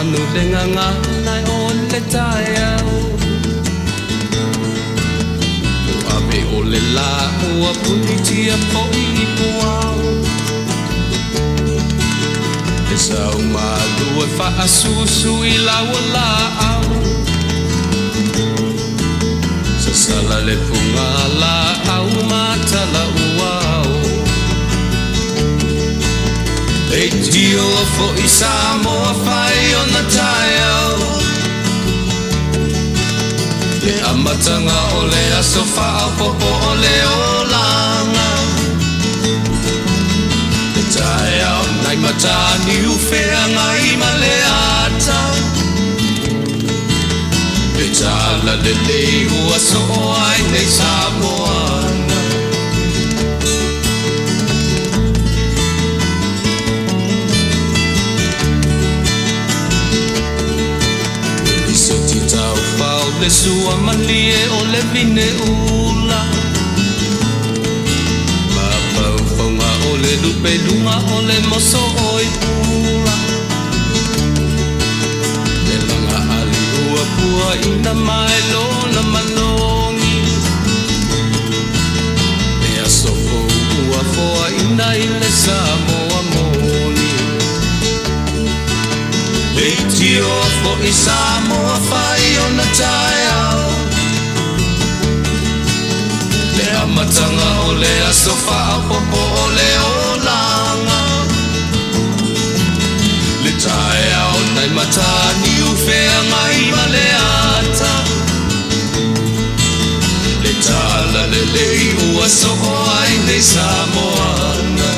manu le gagana o le taeao. Ua ave o le lā ua punitia foi i puao. E sau malu e faasusu i laua laau. Sasala le puga laau ma tala uao. Leitio foi Samoa fai ona taeao. Le amataga o le aso faaopoopo o le olaga. Le taeao nai Mataniu Feagai ma le ata. Le tala lelei ua soo ai nei Samoana. Le lisiti taufao le sua malie o le vine ula. Mafaufauga o le lupe luga o le moso oi pula. Le laga ali ua puaina mai lona manogi. Le aso fou ua foaina i le Samoa moni. Leitio foi Samoa fai ona taeao. Le amataga o le aso faaopoopo o le olaga. Le taeao nai Mataniu Feagai ma le ata. Le tala lelei ua soo ai nei Samoana.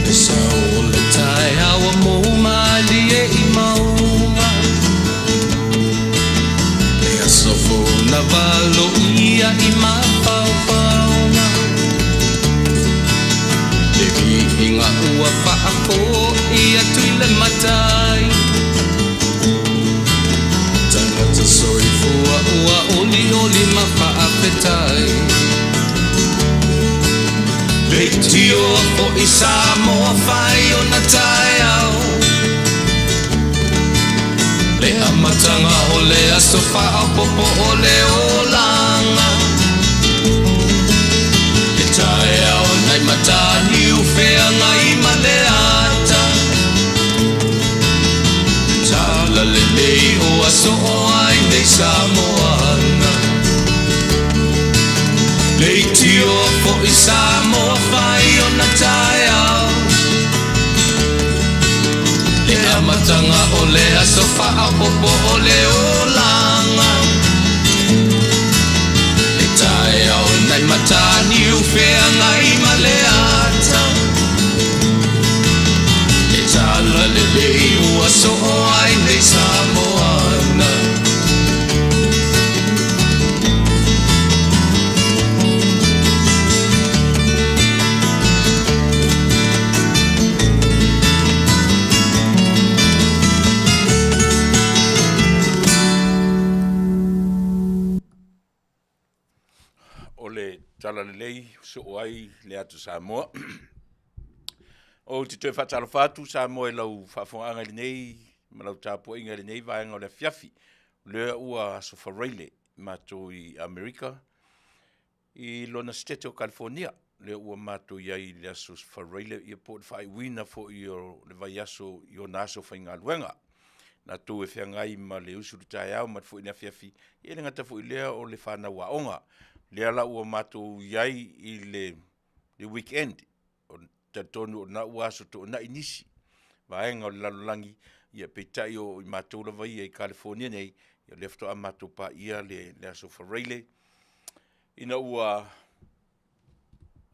Le sau o le taeao ua mou malie i mauga. Le aso fou na valoia i mafaufauga. Le viiga ua faafoi atu i le Matai. Tagata soifua ua olioli ma faafetai. Leitio foi Samoa fai ona taeao. Le amataga o le aso faaopoopo o le olaga. Le taeao nai Mataniu Feagai ma le ata. Le tala lelei ua soo ai nei Samoana. Leitio foi Samoa fai ona taeao. Le amataga o le aso faaopoopo o le olaga. Le taeao nai Mataniu Feagai ma le ata. Le tala lelei ua soo ai nei Samoana. O le tala lelei soo ai le ata Samoa. Ou te toe faatalofa atu Samoa i lau faafofogaaga i lenei ma lau tapuaiga i lenei vaega o le afiafi. O lea ua aso Faraile matou i Amerika i lona Setete o California. Lea ua matou i ai i le aso Faraile ia po o le faaiuina foi o le vaiaso i ona aso faigaluega. Latou e feagai ma le usu i le taeao ma le foi i le afiafi, ia e le gata foi i lea o le fanau aoga. Lea la ua matou i ai i le weekend, o talitonu o lena ua aso toonai nisi vaega o le lalolagi, ia peitai o i matou lava ia i California nei, ia o lea faatoa matou paia le aso Faraile, ina ua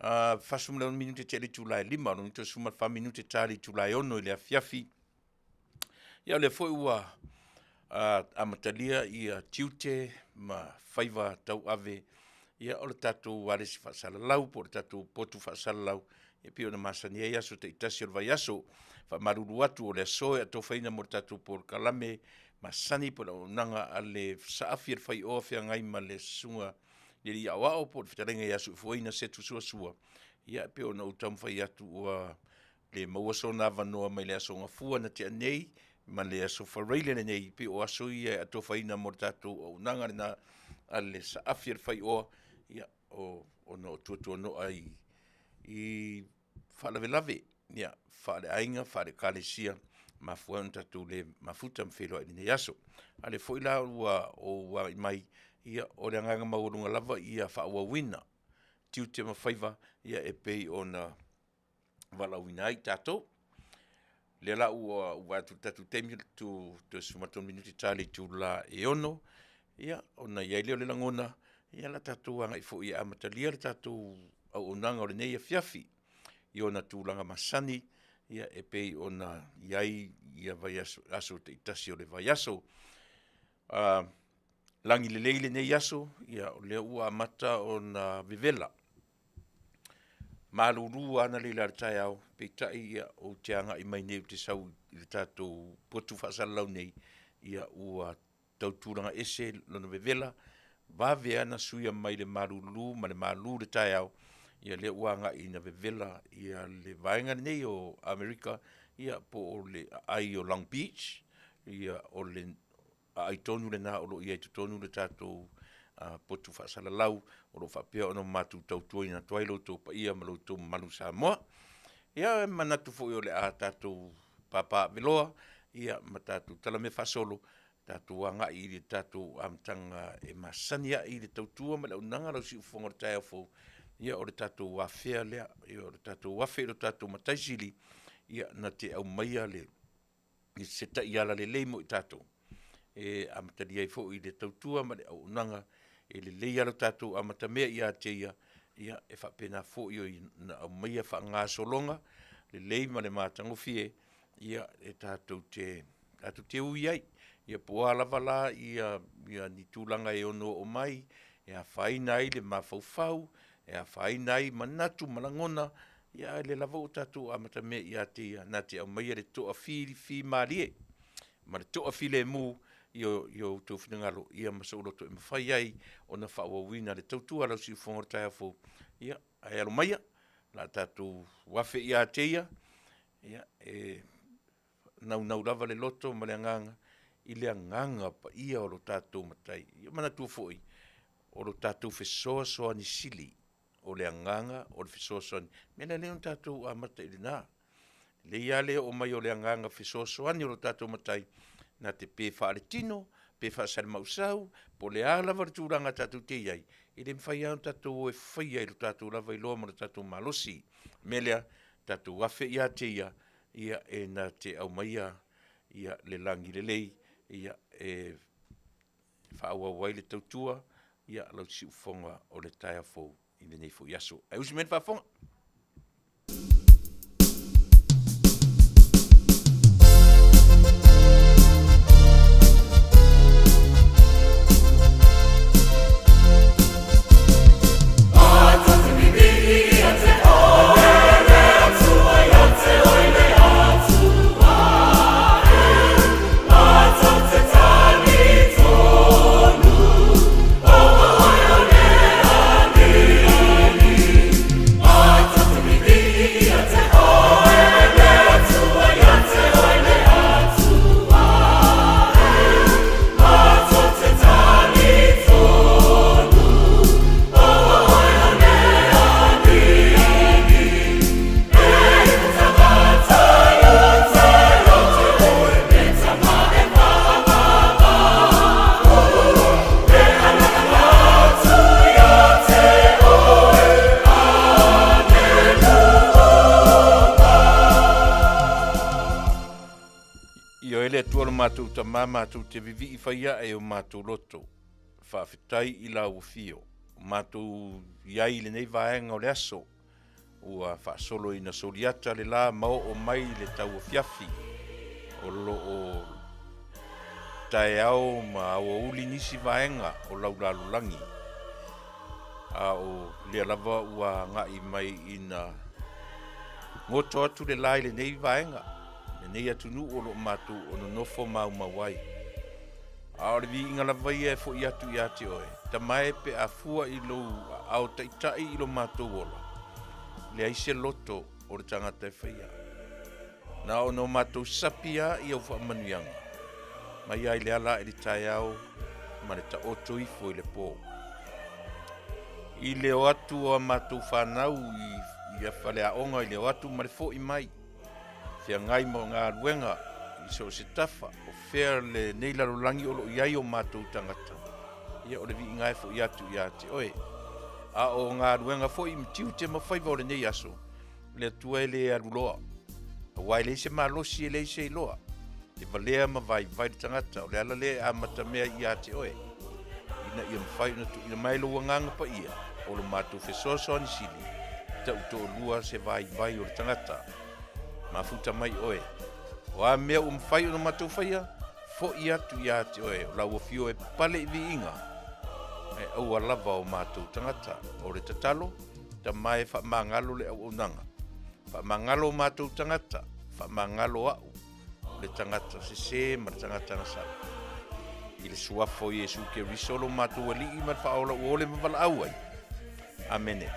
46 minute tea i le itula e 5, lona uiga 14 minute ta i le itula e 6 i le afiafi. Ia o lea foi ua Amatalia ia tiute ma faiva tauave ia o le tatou ualesi faasalalau po o le tatou potu faasalalau e pei ona masani ai aso taitasi o le vaiaso. Faamalulu atu o le aso e atofaina mo le tatou polokalame masani po o le auaunaga a le Saafi a le Faioa feagai ma le Susuga i le Alii Aoao po o le Fetalaiga ia Soifuaina Setu Suasua, ia e pei ona ou taumafai atu ua le maua sona avanoa mai le Aso Gafua na tea nei ma le Aso Faraile lenei, pei o aso ia e atofaina mo le tatou auaunaga lena a le Saafi a le Faioa, ia, ona o tuatuanoa i faalavelave ia, faaleaiga, faale-Ekalesia, mafua ai ona tatou le mafuta ma feiloai i lenei aso. A o lea foi la ua ou agai mai, ia o le agaga maualuga lava ia faaauauina tiute ma faiva ia e pei ona valaauina ai tatou. O lea la ua ou vaai atu i le tatou taimi toe 13 minute ta le itula e 6:00, ia ona i ai lea o le lagona, ia o le a tatou agai foi e amatalia le tatou auaunaga o lenei afiafi i ona tulaga masani ia e pei ona i ai vaiaso, aso taitasi o le vaiaso. Lagi lelei lenei aso, ia o lea ua amata ona vevela, malulu analeila i le taeao, peitai ia ou te agai mai nei ou te sau i le tatou potu faasalalau nei, ia ua tau tulaga ese lona vevela, vave lava ona suia mai le malulu ma le malu i le taeao, ia lea ua agai ina vevela le vaega lenei o Amerika, ia po o le aai o Long Beach, ia o le aai tonu lena o lo o i ai i totonu le tatou potu faasalalau o lo o faapea ona matou tautuaina atu ai lo outou paia ma lo outou mamalu Samoa. Ia, e manatu foi o le a tatou papaaveloa ma tatou talamea faasolo, tatou agai i le tatou amataga e masani ai i le tautua ma le auaunaga a lau siufofoga i le taeao fou, ia o le tatou afea lea, o le tatou afe i lo tatou Matai Sili na te aumaia se taiala lelei mo i tatou e amatalia ai foi le tautua ma le auaunaga. E lelei lava lo tatou amatamea ia te Ia, ia e faapena foi ona aumaia faagasologa lelei ma le matagofie e tatou te ui ai. Ia po o a lava la ni tulaga e ono oo mai e afaina ai le mafaufau, e afaina ai manatu ma lagona, a o lea lava ua tatou amatamea ia te Ia na te aumaia le toafimalie ma le toafilemu i o outou finagalo ma sou loto e mafai ai ona faaauauina le tautua a lau siufofoga i le taeao fou. Ia, ae alo maia, o le a tatou afe ia te Ia, e naunau lava le loto ma le agaga i le agaga paia o lo tatou Matai. Ia manatua foi, o lo tatou fesoasoani sili, o le agaga o le fesoasoani. O le mea lea e ala ai ona tatou amata i lena. E lelei lava le oo mai o le agaga fesoasoani o lo tatou Matai, na te pe faaletino, pe faasalimausau, po o le a lava le tulaga tatou te i ai, e le mafai lava ona tatou o e faia i lo tatou lava iloa ma lo tatou malosi. O le mea lea, tatou afe ia te Ia, ia e na te aumaia le lagi lelei e faaauau ai le tautua a lau siufofoga o le taeao fou i lenei foi aso. Ae usi mai le faafofoga. Ioe le Atua lo matou Tama, matou te vivii fai ae o matou loto. Faafetai i lau afio. O matou i ai i lenei vaega o le aso, ua faasolo ina soliata le la ma oo mai i le tauafiafi o lo o. taeao ma aoauli nisi vaega o lau lalolagi, a o lea lava ua agai mai ina goto atu le la i lenei vaega, lenei atunuu o lo o matou o nonofo maumau ai. A o le viiga lava ia e foi atu ia te oe, Tama e, pe a fua i lou aao taitai i lo matou ola, leai se loto o le tagata e faia. Na ona o matou sapi lava i au faamanuiaga, mai lava i le ala ae i le taeao ma le taoto ifo i le po. I le o atu o a matou fanau i faleaoga i le o atu ma le foi mai, feagai ma galuega i so o se tafa, o fea lenei lalolagi o lo o i ai o matou tagata, ia o le viiga e foi atu ia te oe. A o galuega foi ma tiute ma faiva o lenei aso, le Atua e le alu loa, aua e leai se malosi e leai se iloa, e valea ma vaivai le tagata, o le ala lea e amata mea ia te oe, ina ia mafai ona tuuina mai lou Agaga Paia o lo matou fesoasoani sili, tau toalua se vaivai o le tagata. Mafuta mai oe, o a mea ua mafai ona matou faia, foi atu ia te oe, o lau afio e pale i viiga, ae aua lava o matou tagata. O le tatalo, Tama e faamagalo le auaunaga, faamagalo o matou tagata, faamagalo a'u le tagata sesē ma le tagata gasala. I le suafa o Iesu Keriso lo matou Alii ma le Faaola ua ole ma valaau ai. Amene.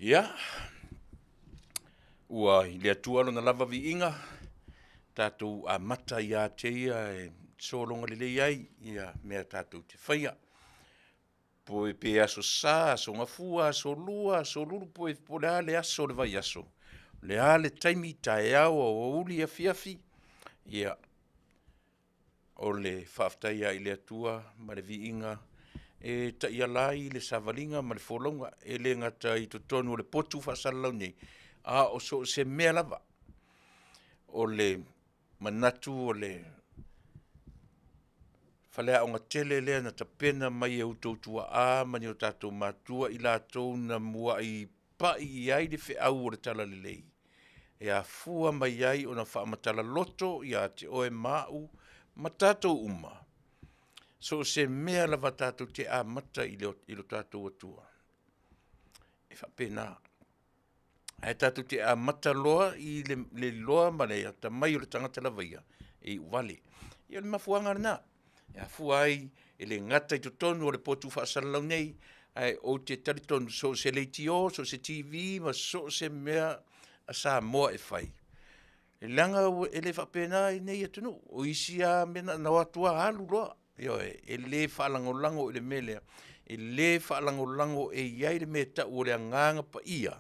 Ia, ua i le Atua lona lava viiga, tatou amata ia te ia e sologa lelei ai ia mea tatou te faia. Po pe aso Sa, aso Gafua, aso Lua, aso Lulu, po o le a le aso o le vaiaso, o le a le taimi, taeao, aoauli, afiafi, ia, O le faafetai lava i le Atua ma le viiga e taiala ai le savaliga ma le folauga, e le gata i totonu o le potu faasalalau nei, a o so o se mea lava. O le manatu o le faleaoga tele lea na tapena mai e outou tuaa ma ni o tatou matua i latou na muai pai i ai le feau o le Talalelei, e afua mai ai ona faamatala loto ia te oe ma au ma tatou uma, so o se mea lava tatou te amata i lo tatou Atua, e faapena. Ae tatou te amata loa i le iloa ma le atamai o le tagata lava ia, e iuvale. Ia o le mafuaaga lena. E afua ai, e le gata i totonu o le potu faasalalau nei, ae ou te talitonu so o se leitio, so o se TV ma so o se mea a Samoa e fai, leaga e le faapena i nei atunuu. O isi lava mea na ona o atu lava alu loa, ioe, e le faalagolago i le mea lea, e le faalagolago e i ai le mea e tau o le Agaga Paia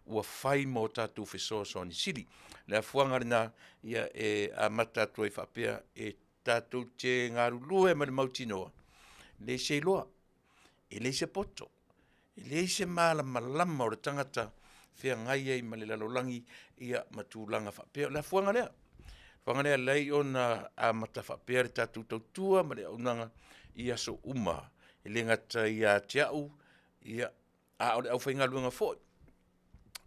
ua fai ma o tatou fesoasoani sili. O le afuaga lena, ia e amata atu ai faapea, e tatou te galulue ma le mautinoa, e leai se iloa, e leai se poto, e leai se malamalama o le tagata e feagai ai ma le lalolagi ia ma tulaga faapea. O le afuaga lea, afuaga lea e ala ai ona amata faapea le tatou tautua ma le auaunaga i aso uma, e le gata ia te au, ia, a o le aufaigaluega foi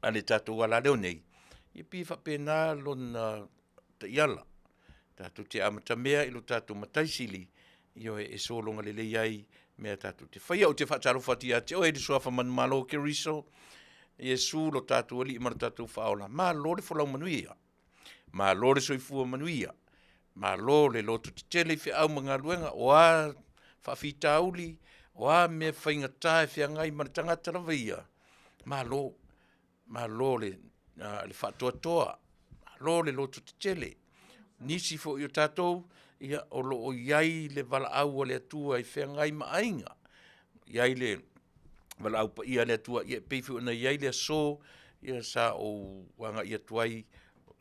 a le tatou alaleo nei, e pei e faapena lona taiala. Tatou te amatamea i lo tatou Matai Sili, ioe, e sologa lelei ai mea tatou te faia. Ou te faatalofa atu ia te oe i le suafa manumalo o Keriso, Iesu lo tatou Alii ma lo tatou Faaola. Malo le folau manuia. Malo le soifua manuia. Malo le lototetele i feau ma galuega, o a faafitauli, o a mea faigata e feagai ma le tagata lava ia, malo, malo le faatoatoa, malo le lototetele. Nisi foi o tatou, ia, o lo o i ai le valaau a le Atua e feagai ma aiga, i ai le valaau paia a le Atua, ia e pei foi ona i ai le aso, ia sa ou agai atu ai,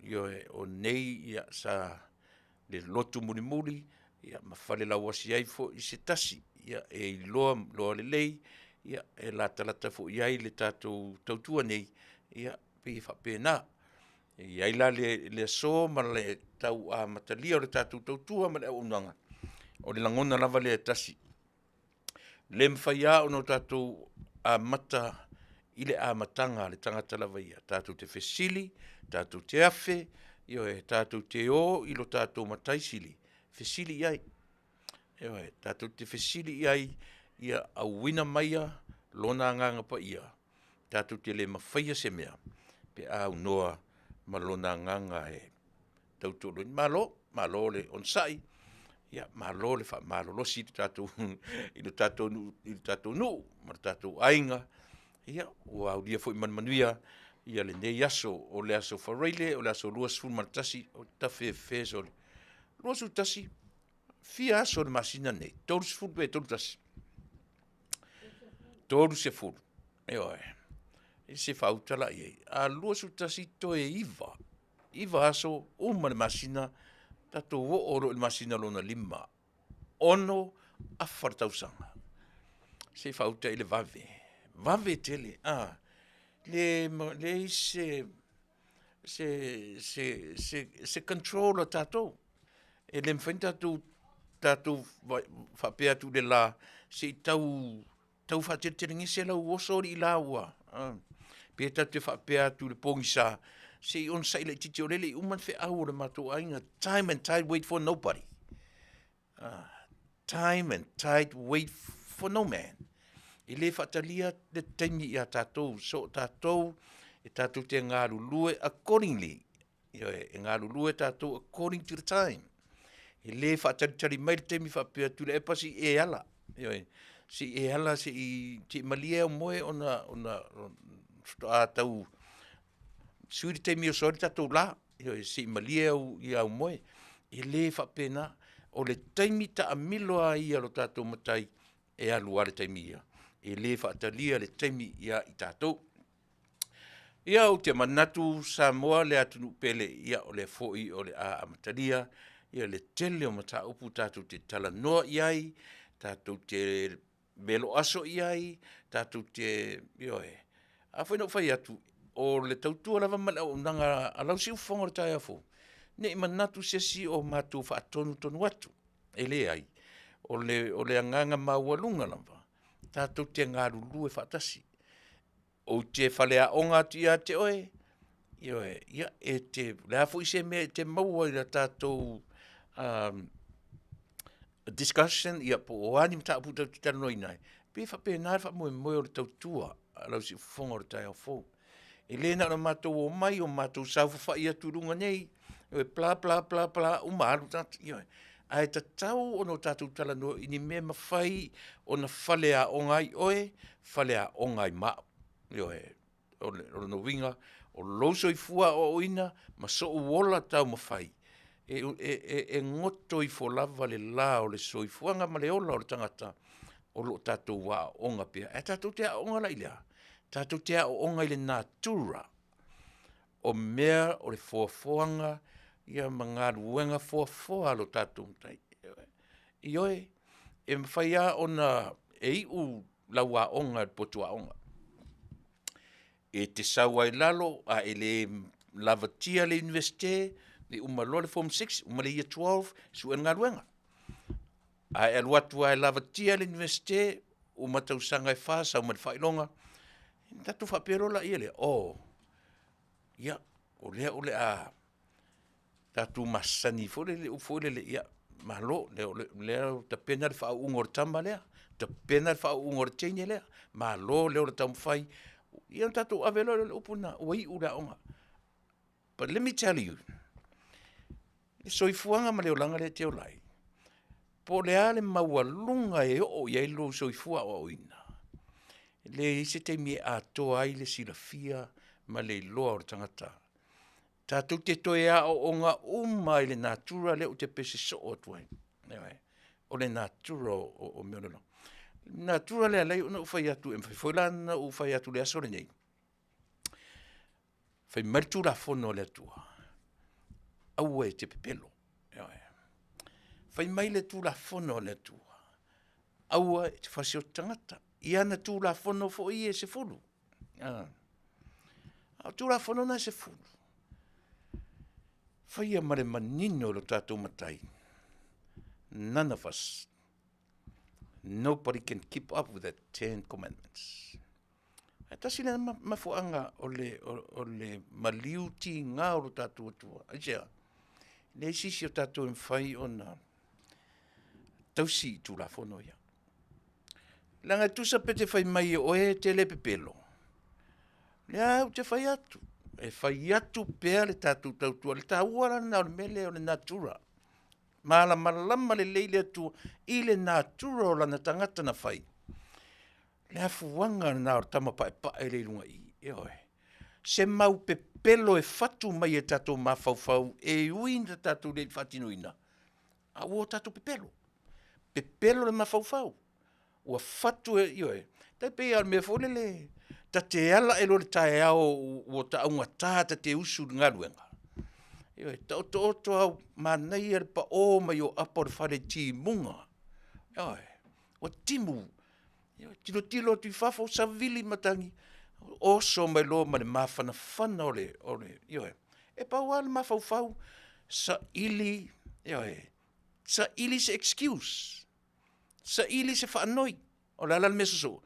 ioe, o nei ia sa le lotu mulimuli, ia ma falelauasi ai foi se tasi, ia e iloa loa lelei, ia e latalata foi i ai le tatou tautua nei, ia e pei e faapena. E i ai la le aso ma le tau amatalia o le tatou tautua ma le auaunaga, o le lagona lava lea e tasi, e le mafai lava ona tatou amata i le amataga a le tagata lava ia, tatou te fesili, tatou te afe, ioe, tatou te o i lo tatou Matai Sili, fesili i ai. Ioe, tatou te fesili i ai ia auina maia Lona Agaga Paia, tatou te le mafaia se mea pe a aunoa ma Lona Agaga e tautoaluaina. Malo, malo le onosai, ia malo le faamalolosi i le tatou nuu ma le tatou aiga, ia ua aulia foi ma le manuia lenei aso. O le aso Faraile o le aso 21, ou te tafefe sole, 21, fia aso o le masina lenei? 30 pe 31? 30, ioe. Se i faauta la i ai, a 21 toe 9, 9 aso uma le masina, tatou oo loa i le masina lona 5, 6 afa le tausaga. Se i faauta i le vave, vave tele, a, leai se control a tatou. E le mafai ona tatou faapea atu i le la, se i tau tau faateletelegese lau oso alii la ua, pe tatou te faapea atu i le pogisa, se i onosai laitiiti o lea e le i uma le feau a le matou aiga, time and tide wait for nobody. Time and tide wait for no man. E le faatalia le taimi ia tatou, so o tatou e tatou te galulue accordingly. Ioe, e galulue tatou according to the time. E le faatalitali mai le taimi faapea Tuilaepa se i e ala. Ioe, se i e ala se i malie au moe ona faatoa tau sui le taimi e oso ai le tatou la. Ioe, se i malie au moe. E le faapena. O le taimi taamilo lava ia o lo tatou Matai, e alu lava le taimi ia. E le faatalia le taimi ia i tatou. Ia, ou te manatu Samoa le atunuu pele, ia o lea foi o le a amatalia le tele o mataupu tatou te talanoa i ai, tatou te velo aso i ai, tatou te, ioe. A foi na ou fai atu, o le tautua lava ma le auaunaga a lau siufofoga i le taeao fou, ne i manatu se isi o matou faatonutonu atu, e leai. O le agaga maualuga lava, tatou te galulue faatasi. Ou te faleaoga atu ia te oe, ioe, ia e te, o le a foi se mea e te maua i le tatou discussion ia po o a ni mataupu tatou te talanoaina ai, pei e faapena le faamoemoe o le tautua a lau siufofoga o le taeao fou. E le na ona matou omai o matou saofafai atu i luga nei, ioe, bla, bla, bla, bla, uma alu tagata, ioe. Ae tatau ona o tatou talanoa i ni mea e mafai ona faleaoga ai oe, faleaoga ai ma au. Ioe, o lona uiga, o lou soifua aoaoina ma sou ola taumafai, e goto ifo lava le la o le soifuaga ma le ola o le tagata o lo o tatou aooga pea. Ae tatou te aooga la i le a? Tatou te aooga i le natura o mea o le foafoaga ia ma galuega foafoa a lo tatou Matai. Ioe, e mafai lava ona e iu lau aoga i le potu aoga, e te sau lava i lalo a e le lavatia le Iunivesite, e uma loa le Form Six, uma le Year 12, sue le galuega. A e alu atu lava e lavatia le Iunivesite, uma tausaga e fa sau ma le faailoga, ona tatou faapea loa lea, oh, ia, o lea o le a tatou masani foi lele, upu foi lele, ia, malo, o lea ua tapena le faauuga o le tama lea, tapena le faauuga o le teine lea, malo le ola taumafai. Ia ona tatou ave loa lea o le upu lena, ua iu le aoga. But let me tell you, le soifuaga ma le olaga lea e te ola ai, po o le a le maualuga e oo i ai lou soifua aoaoina, e leai se taimi e atoa ai le silafia ma le iloa o le tagata. Tatou te toe aooga uma i le natura lea ou te pese soo atu ai. Ioe. O le natura o mea o le lalolagi. O le natura lea e ala ai ona ou fai atu, e mafai foi la ona ou fai atu i le aso lenei, fai mai le Tulafono a le Atua, aua e te pepelo. Ioe. Fai mai le Tulafono a le Atua, aua e te fasioti tagata i ana Tulafono foi ia e 10. A o Tulafono na e 10, faia ma le manino e lo tatou Matai, none of us, nobody can keep up with the Ten Commandments. Ae tasi lea mafuaaga o le maliu tiga o lo tatou Atua. Aisea? E leai se isi o tatou e mafai ona tausi i Tulafono ia. Leaga e tusa pe te fai mai o oe e te le pepelo, lea ou te fai atu, e fai atu pea le tatou tautua. O le taua la lena o le mea lea o le natura. Malamalama lelei le Atua i le natura o lana tagata na fai. Le afuaga lena o le tama paepae lea i luga i i, ioe. Se mau pepelo e fatu mai e tatou mafaufau e ui ina tatou le faatinoina, a ua tatou pepelo. Pepelo le mafaufau, ua fatu e, ioe, tai pei lava o le mea foi lele, ta te ala ae loa i le taeao ua ta augata ta te usu i le galuega, ioe, taoto oto lava, manaia le pao mai o apa o le fale i timuga, ioe, ua timu. Tilotilo atu i fafo, savili matagi, oso mai loa ma le mafanafana o le, ioe. E pau lava le mafaufau, saili, ioe, saili se excuse, saili se faanoi. O le a la le mea sosoo?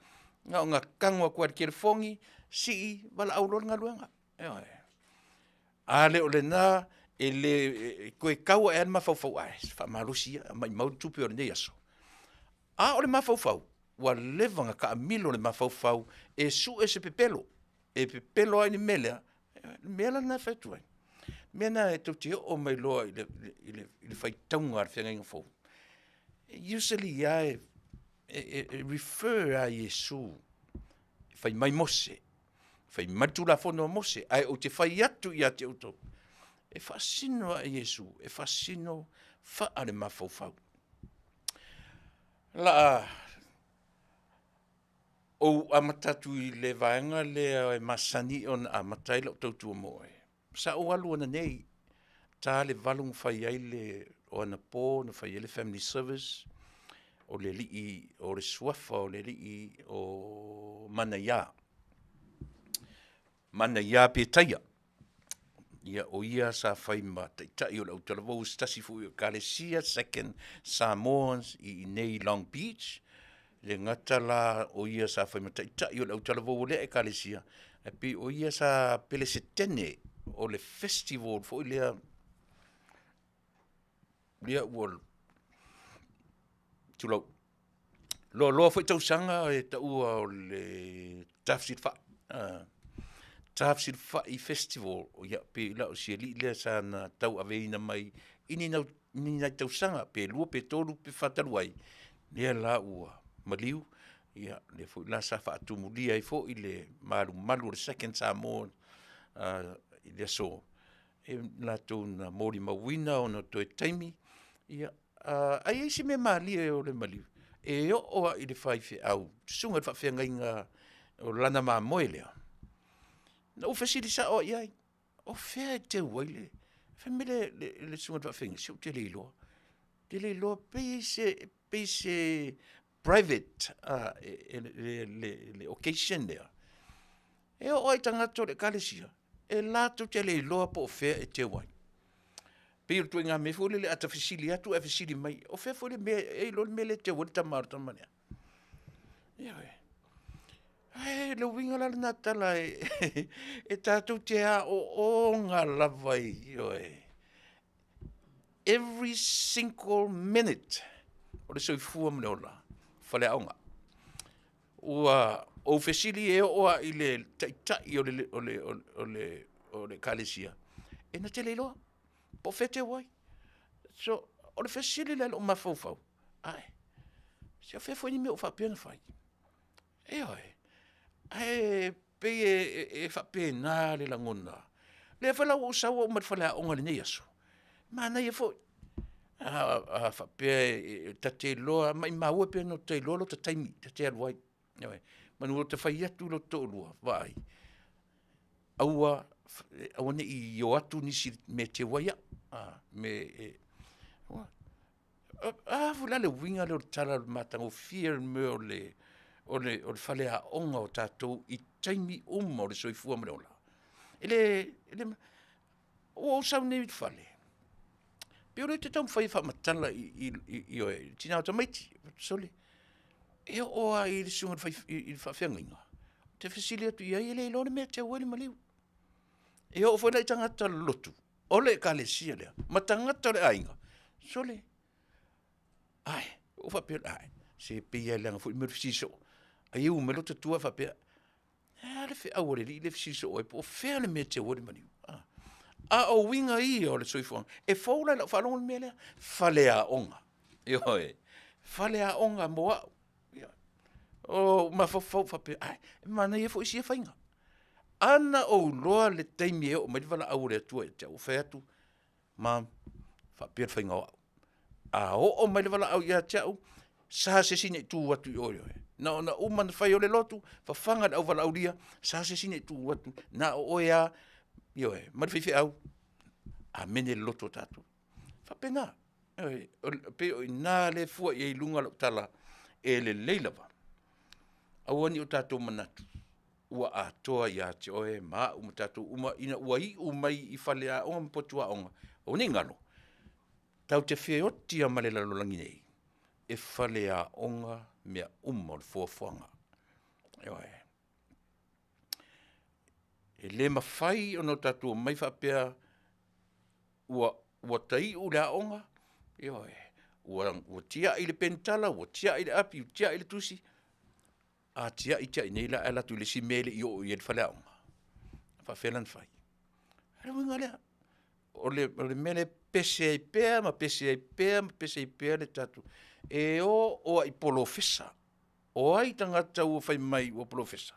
Na ona tago atu lava i le telefoni, sii, valaau loa le galuega. Ioe. A le o lena, e le, e toe tau ae lava le mafaufau, ae faamalosi ia, maumau le tupe o lenei aso. A o le mafaufau, ua leva ona taamilo le mafaufau e sue se pepelo, e pepelo ai le mea lea, le mea la lena e fai atu ai, o le mea lena tou te oo mai loa i le faitauga a le feagaiga fou, usually lava e refer lava i Iesu, fai mai Mose, fai mai le Tulafono a Mose, ae ou te fai atu ia te outou, e faasino lava i Iesu, e faasino faalemafaufau. O le a ou amata atu i le vaega lea e masani ona amata ai lau tautua mo oe. Sa ou alu ananei, ta le 8 na fai ai le, o anapo na fai ai le family service, o le alii, o le suafa o le alii o Manaia, Manaia Petaia. Ia, o ia sa fai ma taitai o le autalavou i se tasi foi o Ekalesia Second Samoans i inei i Long Beach. E le gata la o ia sa fai ma taitai o le autalavou o lea Ekalesia, ae pei o ia sa pelesetene o le festival foi lea, lea ua, tulou, loaloa foi tausaga e taua o le Tafesilafai, Tafesilafai Festival, ia pei la o si alii lea sa na tauaveina mai i ni nai tausaga pe 2 pe 3 pe 4 talu ai, lea la ua maliu, ia lea foi la sa faatumulia ai foi le malumalu o le Second Samoa i le aso, e latou na molimauina ona toe taimi, ia, ae i ai si mea malie o le maliu, e oo lava i le faifeau, susuga i le faafeagaiga o Lana Mamoe lea, na ou fesili sao lava i ai, o fea e teu ai le… Fai mai le susuga i le faafeagaiga, se ou te le iloa, ou te le iloa pei se private le occasion lea. E oo lava i tagata o le Ekalesia, e latou te le iloa po o fea e teu ai. E pei o le ituaiga mea foi lele a ta fesili atu ae fesili mai, o fea foi le mea, e iloa le mea lea e teu ai le tama a le tama lea? Ioe. Ae o le uiga la lena tala, e tatou te aooga lava, ioe, every single minute o le soifua ma le ola, faleaoga. Ua ou fesili e oo lava i le taitai o le Ekalesia, e na te le iloa po o fea e teu ai. So, o le fesili la i lou mafaufau, ae, se o fea foi le mea ua faapea ona fai? Ioe, ae pei e faapena le lagona. Lea foi la ua ou sau au mai le faleaoga i lenei aso, manaia foi. A faapea e ta te iloa, maimau e pe ana ota iloa lota taimi ta te alu ai, ioe. Meamanu e te fai atu i lota toalua, vaai, aua, aua ne i o atu nisi i le mea e teu ai au. O a foi la le uiga lea o le tala matagofie o le mea o le faleaoga o tatou i taimi uma o le soifua ma le ola? E le, ua ou sau nei i le fale, pei o lea ou te taumafai e faamatala i le tina o tamaiti. Sole, e oo lava i le susuga i le faafeagaiga, ou te fesili atu i ai e le iloa le mea e teu ai le maliu. E oo foi la i tagata o le lotu o le ekalesia lea, ma tagata o le aiga, sole, ae, ou faapea, ae, se pei lava e leaga foi le mea o le fesili soo. Ai e u mai lota tua ae faapea, ae a le feau a le Alii lea e fesili soo ai po o fea le mea e teu ai le maliu? A o uiga ia o le soifuaga, e fou la i lau faalogo le mea lea, faleaoga, ioe, faleaoga mo au. Ua ou mafaufau faapea, ae, e manaia foi sia faiga. A na ou iloa le taimi e oo mai ai le valaau a le Atua ia te au, ou fai atu, mom, e faapea le faiga o au, a oo mai le valaau ia te au, sa se isi na i tu atu i o i oe. Na ona uma ona fai o le lotu, fafaga e le auvalaaulia, sa se isi na i tu atu, na o oe lava, ioe, ma le faifeau, amene le loto o tatou. E faapena, ioe, e pei o i ina lea e fua i ai i luga lau tala, e lelei lava, aua ne i o tatou manatu ua atoa ia te oe ma au ma tatou uma ina ua iu mai i faleaoga ma potu aoga, aua ne i galo, tatou te feoti lava ma le lalolagi nei, e faleaoga mea uma o le fuafuaga. Ioe. E le mafai ona tatou omai faapea ua taiu le aoga, ioe, ua tiai le penitala, ua tiai le api, ua tiai le tusi, A tiai tiai nei la ae alu atu i le isi mea e le i oo i ai i le faleaoga, e faapefea la ona fai? O le uiga lea, o le mea lea e pese ai pea ma pese ai pea ma pese ai pea le tatou… E o lava i polofesa. O ai tagata ua fai mai ua polofesa?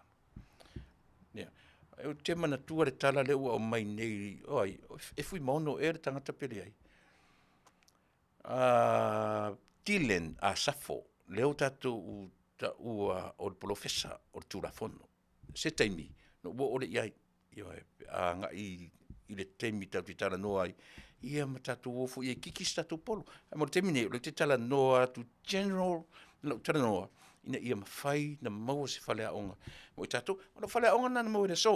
Ou te manatua le tala lea ua aumai nei, o ai? E Fuimaono ea le tagata pe leai? Dylan Asafo, lea ua tatou taua o le polofesa o le Tulafono. Se taimi ona ou oo lea i ai, ioe, pe a agai i le taimi tatou te talanoa ai, ia ma tatou o foi e kiki se tatou polo. Ae mo le taimi nei, o lea ou te talanoa atu general lau talanoa, ina ia mafai ona maua se faleaoga mo i tatou. O lau faleaoga lena na maua i le aso.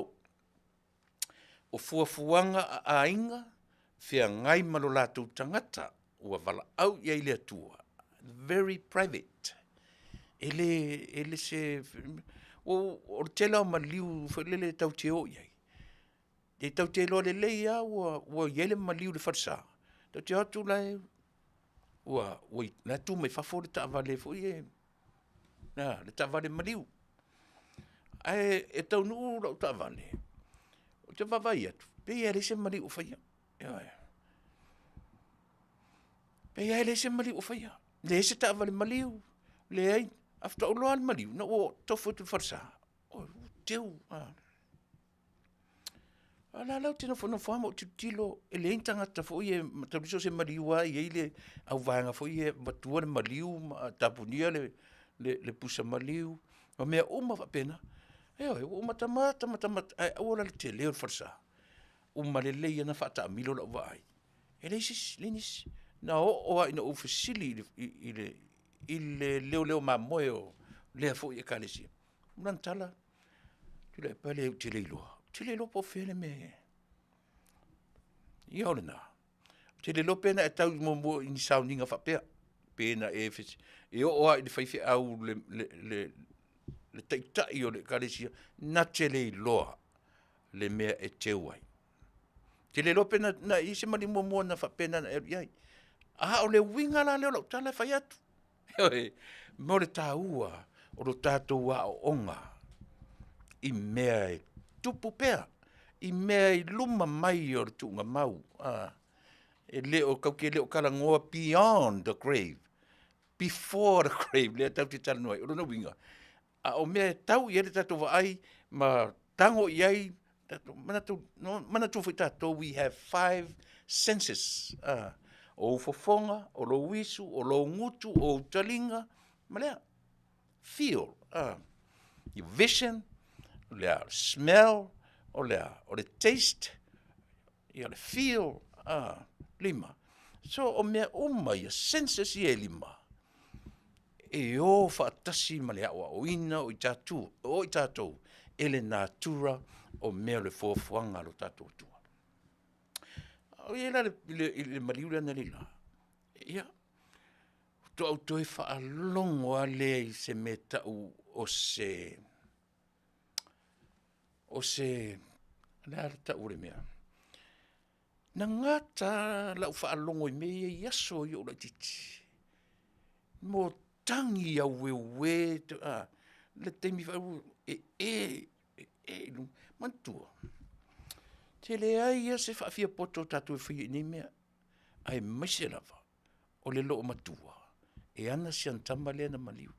O fuafuaga a aiga, feagai ma lo latou tagata ua valaau i ai le Atua, very private. E le se… o le tele lava o maliu foi lele tatou te o i ai, e tatou te iloa lelei lava ua i ai le maliu i le falesa, tatou te o atu la e tu mai fafo le taavale foi lea, le taavale maliu. Ae e taunuu lau taavale, ou te vaavaai atu, pei lava e leai se maliu o faia. Ioe. Pei lava e leai se maliu o faia, leai se taavale maliu, leai, ae faatoa ou iloa lava le maliu, ina ua tofu atu i le falesa. Oi ua teu, a o la ou te nofonofo lava ma ou tilotilo e leai ni tagata foi ia, mataulia so o se maliu lava e i ai le auvaega foi ia e avatua le maliu ma tapunia le pusa maliu ma mea uma faapena. Ioe, ua ou matamata matamata, ae aua la le tele o le falesa, uma lelei lava ona faataamilo lau vaai, e leai se isi, leai nisi. Na oo lava ina ou fesili i le leoleo mamoe o lea foi ekalesia, lana tala, Tuilaepa leai ou te le iloa, ou te le iloa po o fea le mea e… Ia o lena. Ou te le iloa pe na e tau muamua i ni sauniga faapea, pe na e… e oo lava i le faifeau le taitai o le ekalesia, na te le iloa le mea e teu ai. Ou te le iloa pe na i ai se maliu muamua na faapena ona e alu i ai. A o le uiga la lea o lau tala e fai atu, ioe, mo le taua o lo tatou aooga i mea e tupu pea, i mea i luma mai o le tuugamau. E le o, tatou te le o talanoa beyond the grave, before the grave lea tatou te talanoa ai. O lona uiga, a o mea e tau i ai le tatou vaai ma tago i ai. Tatou manatu, no, manatua foi tatou, we have five senses. O ou fofoga, o lou isu, o lou gutu, o ou taliga, ma lea. Feel, your vision, o lea, smell, o lea, o le taste, ia le feel, lima. So, o mea uma ia, senses ia e lima, e o faatasi ma le aoaoina o i tatou, o i tatou e le natura o mea o le fuafuaga a lo tatou Atua. O i ai la i le maliu lea analeila, ia, faatoa ou toe faalogo lava lea i se mea e tau o se, o se, o le a le tau o le mea? Na gata lava lau faalogo i mea ia i aso ia o ou laitiiti, mo tagi aueue le taimi foi lea e ee, ee i luga. Manatua, e leai lava se faafiapoto o tatou e faia i nei mea, aemaise lava o le loomatua e ana si ana tama lea na maliu.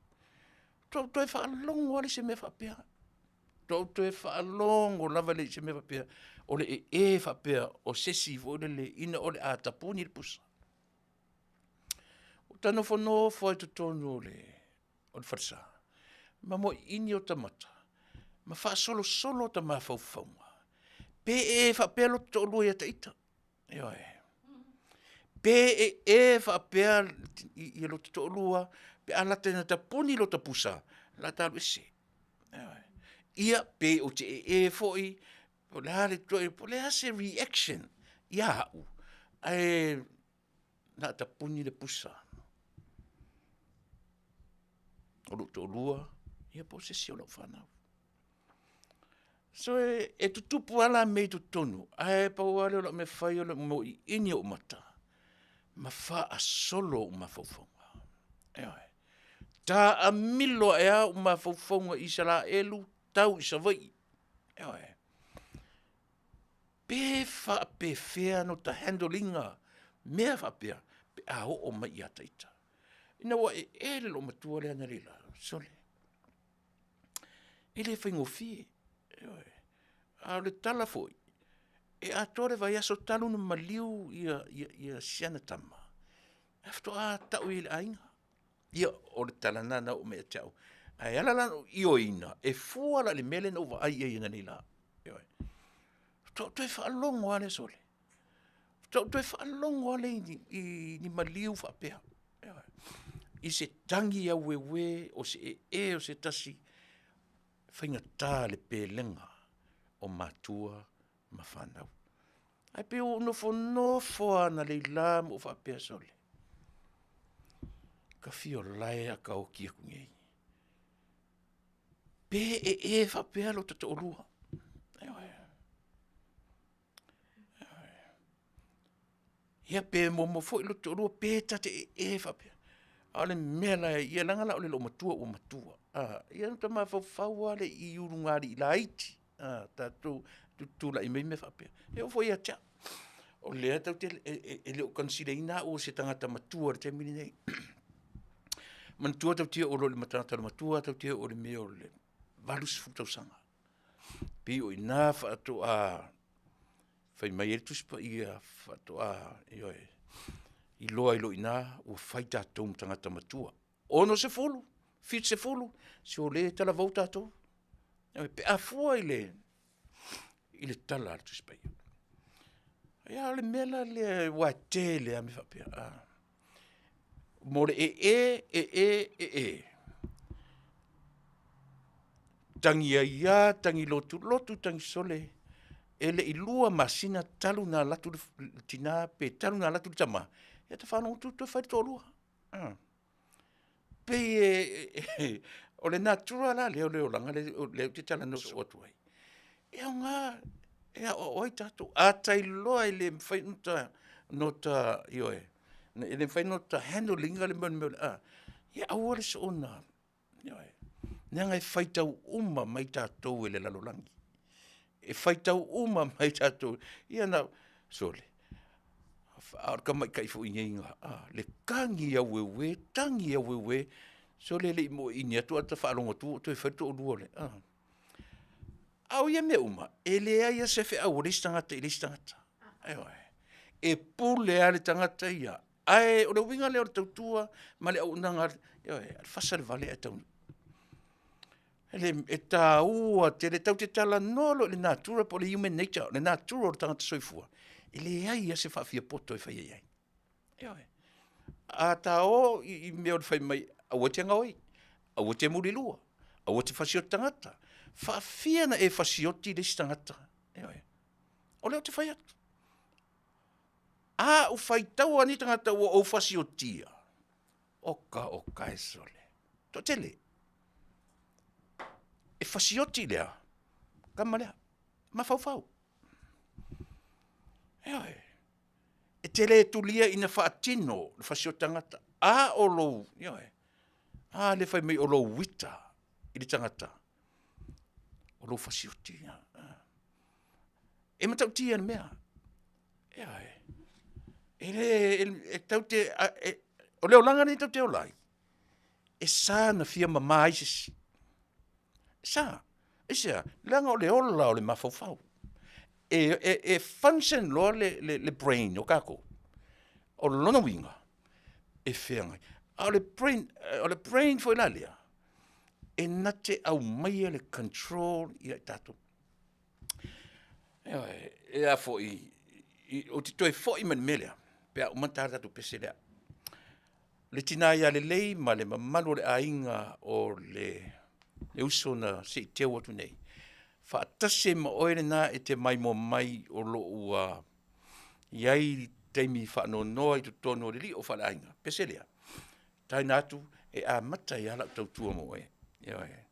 Faatoa ou toe faalogo lava lea i se mea faapea. Faatoa ou toe faalogo lava lea i se mea faapea, o le ee faapea o se isi foi lele ina o le a tapuni le pusa. Ou te nofonofo lava i totonu o le falesa ma moiini ota mata ma faasolosolo ota mafaufauga, pe ee faapea lota toalua ia te ita. Ioe. Pe ee faapea lota toalua pe a lata ina tapuni lota pusa, o le a ta alu ese. Ioe. Ia pe ou te ee foi, po o le a po o le a se reaction ia au, ae na tapuni le pusa o lou toalua ia po o se isi o lau fanau. So e tutupu lava la mea i totonu, ae pau lava lea o lau mea e fai o le moiini o ou mata ma faasolo ou mafaufauga. Ioe. Taamilo ae lava ou mafaufauga i Isaraelu tau i Savaii. Ioe. Pe faapefea ona ota handle ina mea faapea pe a oo mai ia te ita. Ina ua ee le loomatua lea analeila, sole, e le faigofie, ioe. A o le tala foi, e atoa le vaiaso talu ona maliu si ana tama, ae faatoa tau i ai i le aiga. Ia, o le tala lena na oo mai ia te au. Ae ala la ona ou ioeina, e fua la i le mea lea na ou vaai i ai analeila. Ioe. Faatoa ou toe faalogo lava lea sole, faatoa ou toe faalogo lava lea i ni maliu faapea, ioe, i se tagi aueue o se ee o se tasi, e faigata le pelega o matua ma fanau. Ae pei ua ou nofonofo lava analeila ma ou faapea, sole, ta fia lae a ta oti atu nei, pe ee faapea lota toalua. Ioe. Ia pe muamua foi lota toalua pe ta te ee faapea. A o le mea la e, ia leaga la o le loomatua ua matua, ia ona ota mafaufau lava lea i ulugalii laiti tatou tutulai mai mea faapea. E oo foi ia te au, o lea tatou te, e le o consider ina au o se tagata matua i le taimi lenei. Manatua tatou te oo loa i le tagata matua tatou te oo i le mea o le 80 tausaga. Pei o i ina faatoa fai mai ai le Tusi Paia, faatoa, ioe, iloa ai loa i ina ua fai tatou ma tagata matua. 60, 70, se o lea e talavou tatou. Pe a fua i le tala a le Tusi Paia. Ia o le mea la lea aua e tele lava mea faapea, mo le ee, ee, ee, tagi ai lava, tagi lotulotu, tagi sole, e le i 2 masina talu ona alu atu le tina pe talu ona alu atu le tama, ia ta faalogo atu toe fai le toalua. Pei e o le natura la lea o le olaga lea ou te talanoa soo atu ai, e aoga e aoao ai tatou. A ta iloa e le mafai ona ota, ioe, e le mafai ona ota handle ina le mea lea, ia aua le soona, ioe, leaga e faitau uma mai tatou e le lalolagi. E faitau uma mai tatou, ia na, sole, a o le tamaitai foi nei na, le tagi aueue, tagi aueue, sole e le i moiini atu ae ta faalogo atu ua toe fai le toalua o le a. A o ia mea uma, e leai lava se feau a le isi tagata i le isi tagata. Ioe. E pule lava le tagata ia. Ae o le uiga lea o le tautua ma le auaunaga, ioe, e fasa le vale ae taunuu. E taua tele, tatou te talanoa loa i le natura po o le human nature, o le natura o le tagata soifua, e leai lava se faafiapoto e faia i ai. Ioe. A ta o i mea o le fai mai aua e te gaoi, aua e te mulilua, aua e te fasioti tagata, faafia ona e fasioti le isi tagata? Ioe. O lea ou te fai atu, a ou faitau lava i ni tagata ua ou fasiotia, oka oka e sole, toatele. E fasioti lea tama lea, mafaufau. Ioe. E te le tulia ina faatino le fasioti tagata, a o lou, ioe, a lea fai mai o lou uita i le tagata, o lou fasioti lea. E matautia le mea, ioe, e le, e tatou te, o le olaga lenei tatou te ola ai, e sa ona fia mama ai se isi, e sa. Aisea? Leaga o le ola o le mafaufau. E function loa le brain o tatou, o lona uiga, e feagai. A o le brain, o le brain foi la lea, e na te aumaia le control ia i tatou. Ioe, e a foi, ou te toe foi mai i le mea lea, pe a uma ona ta le tatou pese lea. Le tina ia Lelei ma le mamalu o le aiga o le uso na se i teu atu nei, faatasi ai ma oe lena e te maimoa mai o lo o ua i ai taimi faanoanoa i totonu o le lio faaleaiga, pese lea, taina atu e amata ai lava lau tautua mo oe. Ioe.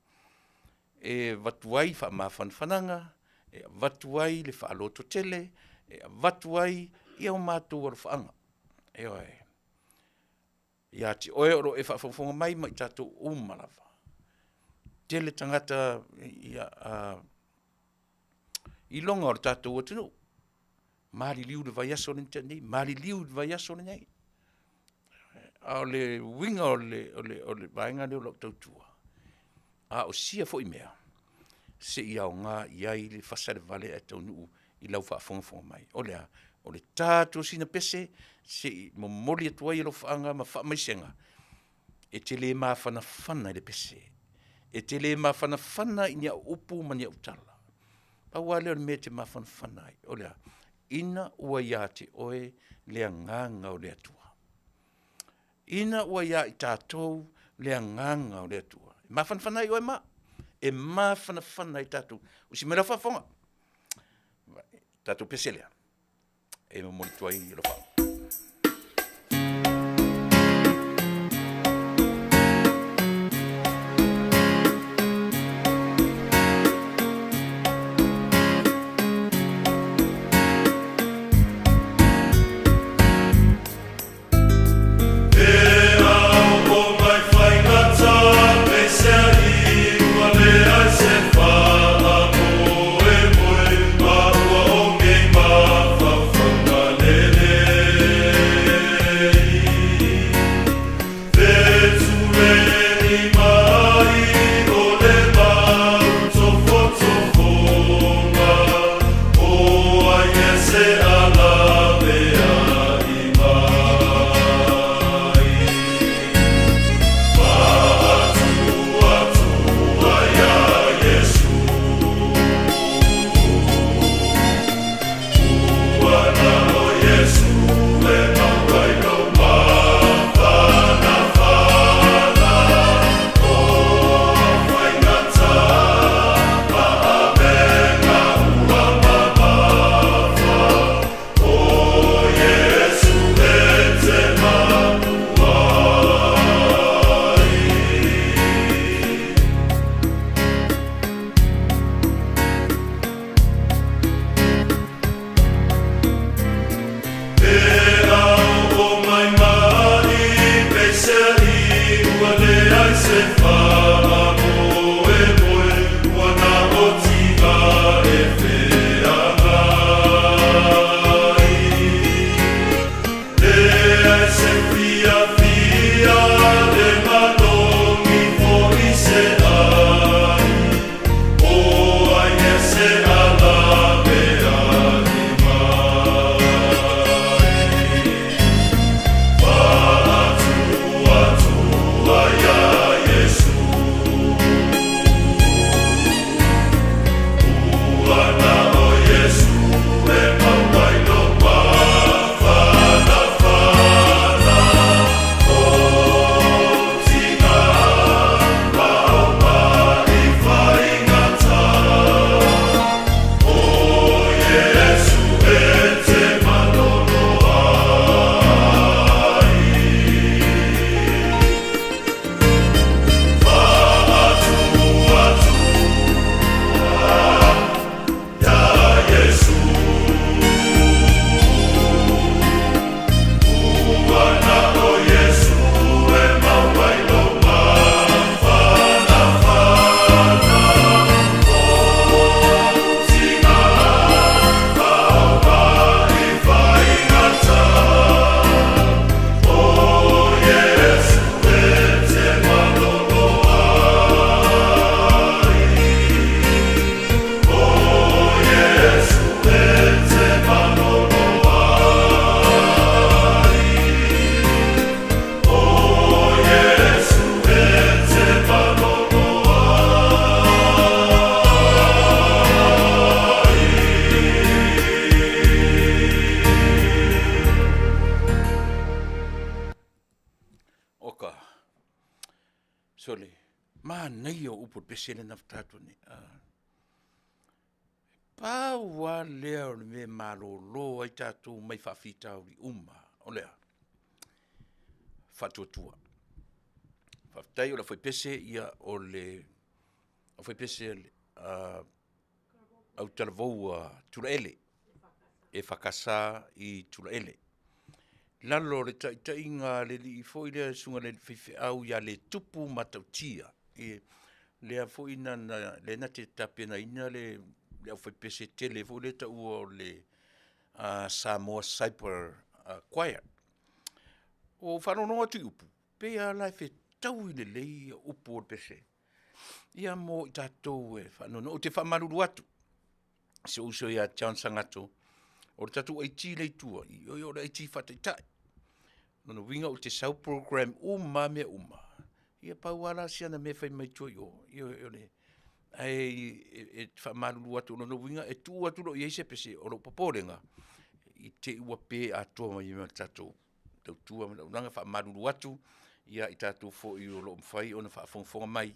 E avatu ai faamafanafanaga, e avatu ai le faalototele, e avatu ai o matou alofaaga. Ioe. Ia te oe o lo o e faafogafoga mai ma i tatou uma lava. Tele tagata ia, iloga o le tatou atunuu, maliliu i le vaiaso lea na tea nei, maliliu i le vaiaso lenei. A o le uiga o le vaega lea o lau tautua, a o sia foi mea, se i aoga i ai le fasa i le vale ae taunuu i lau faafogafoga mai. O le a? O le ta atu o sina pese se i momoli atu ai alofaaga ma faamaisega, e te le mafanafana i le pese, e te le mafanafana i ni au upu ma ni au tala. Pau lava lea o le mea e te mafanafana ai, o le a? Ina ua ia te oe le agaga o le Atua. Ina ua ia i tatou le agaga o le Atua. E mafanafana ai oe ma au, e mafanafana ai tatou. Usi mai lau faafofoga, tatou pese lea e momoli atu ai alofa. E ao o mai faigata peiseai ua leai se faamoemoe ma ua o nei mafaufauga lele. Sole, manaia o upu o le pese lea na faatoa atu nei. Ah. Pau lava lea o le mea e malolo ai tatou mai faafitauli uma, o le a? Faatuatua. Faafetai o le aufaipese ia o le aufaipese a autalavou a Tulaele, EFKS i Tulaele. I lalo o le taitaiga a le alii foi lea le susuga i le faifeau ia Letupu Matautia, lea foi na lea na te tapenaina le aufaipese tele foi lea e taua o le Samoa Cyper Choir. Ua ou faalogologo atu i upu, pei lava la e fetaui lelei upu o le pese, ia mo i tatou e faanoanoa. Ou te faamalulu atu i si ou uso ia John Sagato, o le tatou IT lea i tua, ioe o le IT faataitai. O lona uiga ou te sau program uma lava mea uma, ia pau lava la si ana mea e fai mai tua i o, ioe o le… ae e faamalulu atu, o lona uiga e tuu atu loa i ai se pese, o lou popolega, i te i ua pe atoa mai ai ma le tatou tautua ma le auaunaga. E faamalulu atu ia i tatou foi o lo o mafai ona faafogafoga mai,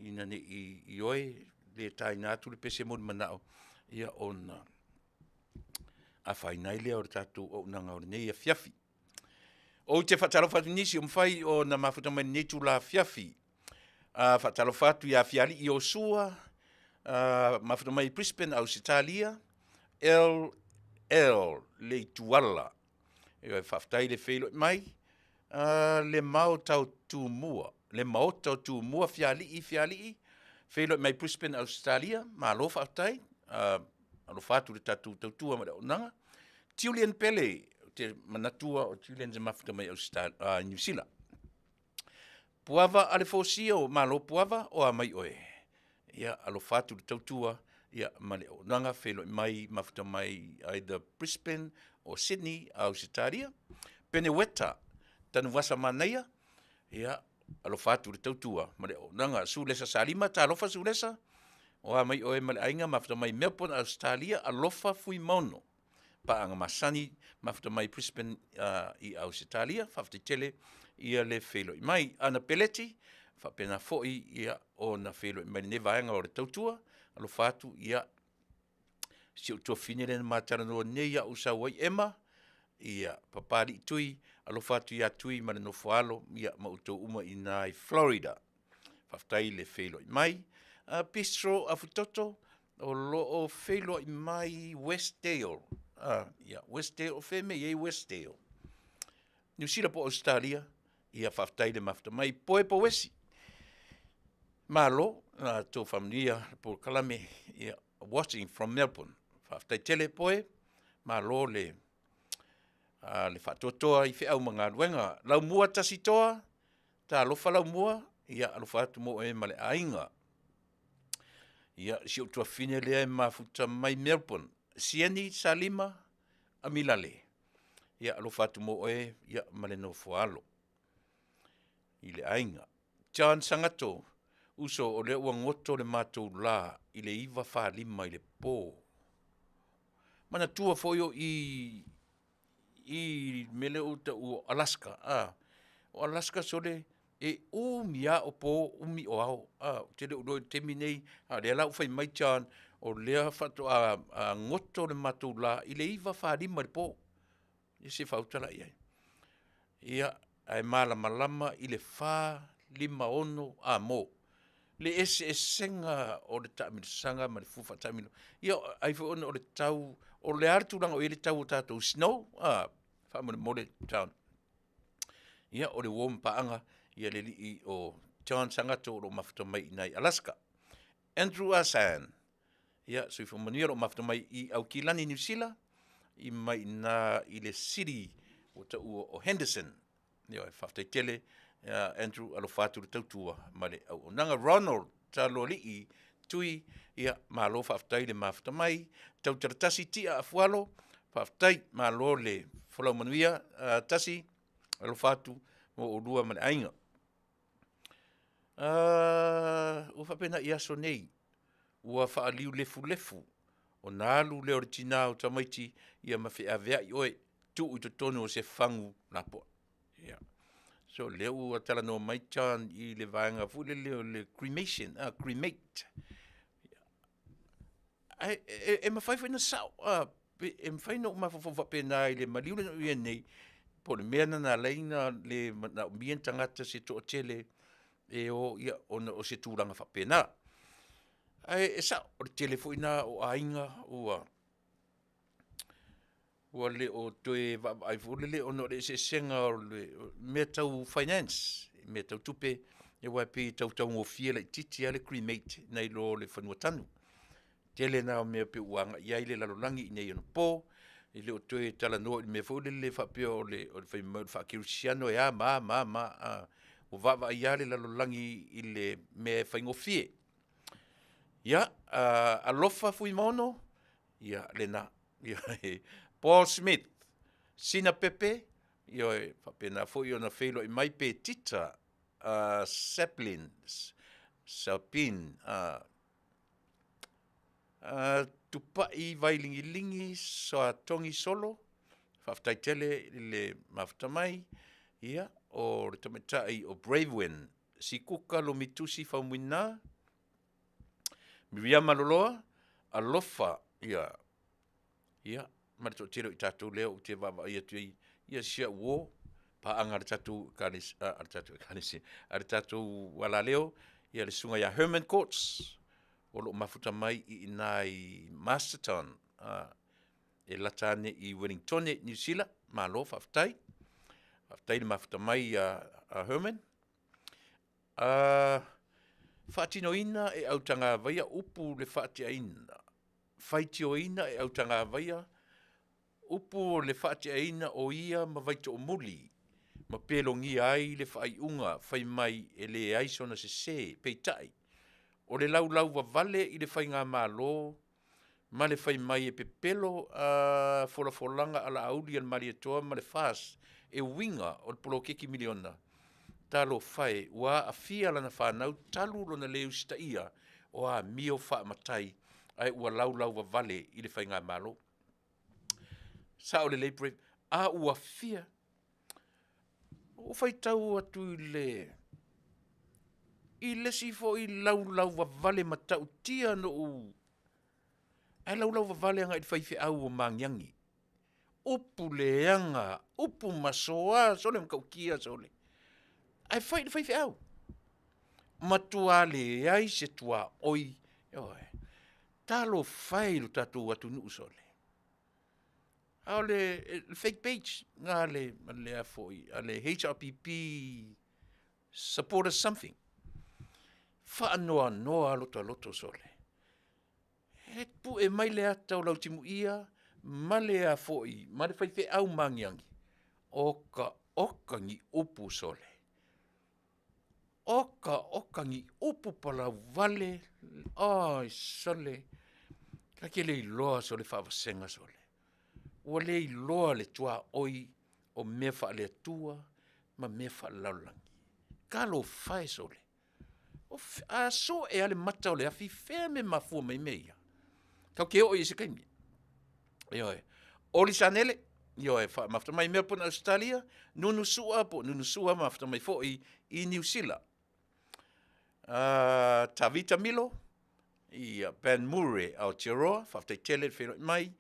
ina ne i, ioe, le taina atu le pese mo ni manao, ia ona afaina ai lea o le tatou auaunaga o lenei afiafi. Ou te faatalofa atu i nisi ua mafai ona mafuta mai i lenei itula afiafi. Faatalofa atu ia Fialii Iosua, mafuta mai Brisbane, Ausetalia, LL Leituala. Ioe, faafetai le feiloai mai. Le Maota o Tumua, le Maota o Tumua Fialii Fialii, feiloai mai Brisbane, Ausetalia, malo faafetai. Alofa atu i le tatou tautua ma le auaunaga. Julian Pele, ou te manatua o Julian na mafuta mai Niu Sila. Puava Alefosio, malo Puava, o a mai oe? Ia, alofa atu i le tautua ia ma le auaunaga, feiloai mai, mafuta mai either Brisbane or Sydney, Ausetalia. Peneueta Tanuvasa Manaia, ia, alofa atu i le tautua ma le auaunaga. Sulesa Salima, talofa Sulesa, o a mai oe ma le aiga, mafuta mai Melbourne, Ausetalia, alofa Fuimaono. Paaga masani, mafuta mai Brisbane i Ausetalia, faafetai tele ia le feiloai mai. Ana Peleti, faapena foi ia ona feiloai mai i lenei vaega o le tautua, alofa atu ia si ou tuafafine lea na ma talanoa nei lava ou sau ai Emma, ia Papalii Tui, alofa atu ia Tui ma le nofo a alo ia ma outou uma i ina i Florida. Faafetai le feiloai mai. Bistro Afutoto, o lo o feiloai mai Westdale. Ia, Westdale, o fea mea e i ai Westdale? Niu Sila po o Ausetalia, ia faafetai le mafuta mai. Poe Pouesi, malo, na outou faamanuia le polokalame, ia, watching from Melbourne. Faafetai tele Poe, malo le le faatoatoa i feau ma galuega. Laumua Tasitoa, talofa Laumua, ia alofa atu mo oe ma le aiga. Ia, si ou tuafafine lea e mafuta mai Melbourne, Sieni Salima Amilale. Ia alofa atu mo oe ia, ma le nofo a alo i le aiga. John Sagato, uso o lea ua goto le matou la i le 9:45 i le po. Manatua foi o i i le mea lea ua taua o Alaska, a, o Alaska sole, e umi lava o po umi o ao, a. Ou te le o iloa i le taimi lenei, a o lea la ua fai mai John, o lea faatoa goto le matou la i le 9:45 i le po. Ia se i faaauta la i ai. Ia, ae malamalama i le 4:56 amo. Le eseesega o le taamilosaga ma le fua faataamilo. Ia, ai foi ona o le tau, o le a le tulaga o i ai le tau o tatou snow? A, faamolemole John. Ia, o le uo ma paaga ia le alii o John Sagato o lo o mafuta mai i ina i Alaska. Andrew Asan, ia, soifua manuia, o lo o mafuta mai i Aukilani, Niu Sila, i mai ina i le city ua taua o Henderson. Ioe, faafetai tele Andrew, alofa atu i le tautua ma le auaunaga. Ronald Taloalii Tui, ia, malo faafetai le mafuta mai. Tautalatasi Tia Afualo, faafetai, malo le folau manuia. Tasi, alofa atu mo oulua ma le aiga. Ua faapena i aso nei, ua faaliulefulefu ona alu lea o le tina o tamaiti ia ma feaveai oe, tuu i totonu o se fagu lapoa. Ia. So lea ua talanoa mai John i le vaega foi lele o le cremation, cremate. Ae e, e mafai foi ona sao, e mafai ona ou mafaufau faapena i le maliu lea na ou i ai nei, po o le mea lena na ala ai ona le manaomia ni tagata se toatele e o, ia, ona o se tulaga faapena. Ae e sao, o le tele foi na o aiga ua le o toe vaavaai foi lele ona o le eseesega o mea tau finance, mea tau tupe, aua e pei e tau taugofie laitiiti lava le cremate nai lo le fanua tanu. Tele na o mea pei ua agai i ai le lalolagi i nei onapo, e le o toe talanoa i le mea foi lele faapea o le fai mai o le faakerisiano e a ma a ma a ma a. Ua vaavaai lava le lalolagi i le mea e faigofie. Ia, alofa Fuimaono, ia lena. Paul Smith, Sina Pepe, ioe, faapena foi ona feiloai mai Petita Sapin, Tupai Vailigiligi Soatogi Solo, faafetai tele i le mafuta mai. Ia, o le tamaitai o Bravewin Sikuka Lomitusi Faumuina, Miriama Loloa, alofa, ia, ia, ma le toatele o i tatou lea ou te vaavaai atu i ai, ia si au uo, paaga a le tatou Ekalesia, a le tatou alaleo, ia le susuga ia Herman Courts, o lo o mafuta mai i ina i Masterton, e lata ane i Ueligitone, Niu Sila, malo faafetai. Faafetai le mafuta mai ia Herman. Faatinoina e Autagavaia upu le faateaina, faitioina e Autagavaia upu o le faateaina o ia ma Vaitoomuli ma pelogia ai le faaiuga fai mai e leai sona sese, peitai, o le laulauvavale i le faigamalo ma le fai mai e pepelo folafolaga a Laauli a le Malietoa ma le FAST e uiga o le poloketi miliona. Talofa e, ua aafia lana fanau talu lona le usitaia o amio faamatai ae ua laulauvavale i le faigamalo. Sao lelei Brett, a ua fia, ua ou faitau atu i le i le isi foi laulauvavale matautia na ou, ae laulauvavale agai i le faifeau o Magiagi. Upu leaga, upu masoa, sole matautia sole, ae fai i le faifeau. Matua leai se tuaoi, ioe. Talofa e i lo tatou atunuu sole. A o le fake page na a le foi a le HRPP supporter something. Faanoanoa lota loto sole. E pue mai le ata o Lautimuia ma le a foi ma le faifeau magiagi. Oka oka ni upu sole. Oka oka ni upu palauvale, oi sole, ta te le iloa sole faavasega sole. Ua le iloa le tuaoi o mea faale-Atua ma mea faalelalolagi. Talofa e sole, a sue lava le mata o le afi, fea le mea e mafua mai ai mea ia? Tatou te oo i ai i se taimi. Ioe. Oli Sanele, ioe, mafuta mai Melbourne, Ausetalia, Nunu Sua po o Nunu Sua, mafuta mai foi i Niu Sila. Tavita Milo, ia Ben Murray Aotearoa, faafetai tele le feiloai mai.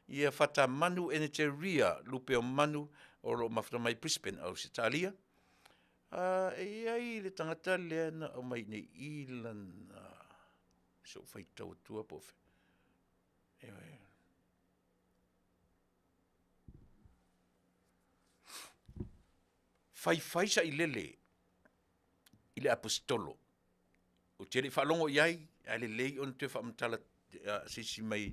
Ia Fatamanu Eneteria Lupeomanu o lo o mafuta mai Brisbane, Ausetalia. E i ai le tagata lea na aumai nei i lana, se i ou faitau atua po o fea. Ioe. Faifai sailele i le Aposetolo. Ou te le i faalogo i ai, ae lelei ona toe faamatala se isi mai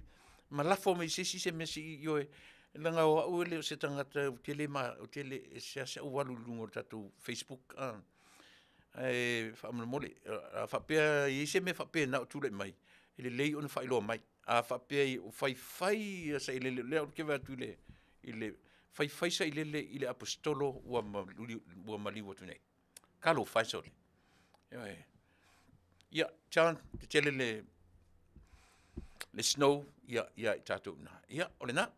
ma lafo mai e se isi se mea se i, ioe, leaga o au e le o se tagata ou te le ou te le, e seasea ou alu i luga o le tatou facebook ae faamolemole, a faapea e i ai se mea faapena o tulai mai, e lelei ona faailoa mai. A faapea o faifai sailele, o lea ou te vaai atu i le faifai sailele i le Aposetolo ua maliu atu nei. Talofa e sole. Ioe. Ia, John, tetele le snow ia i tatou i ina. Ia, o lena.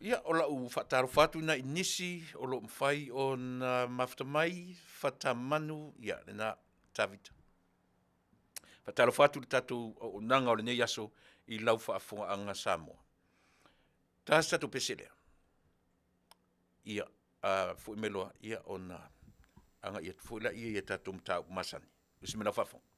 Ia, o lau faatalofa atu lena i nisi o lo o mafai ona mafuta mai, Fatamanu, ia, lena, Tavita. Faatalofa atu i le tatou auaunaga o lenei aso i lau faafofogaaga Samoa. Ta se tatou pese lea. Ia, a foi mai loa, ia ona agai atu foi laia i a tatou mataupu masani. Usi mai lau faafofoga.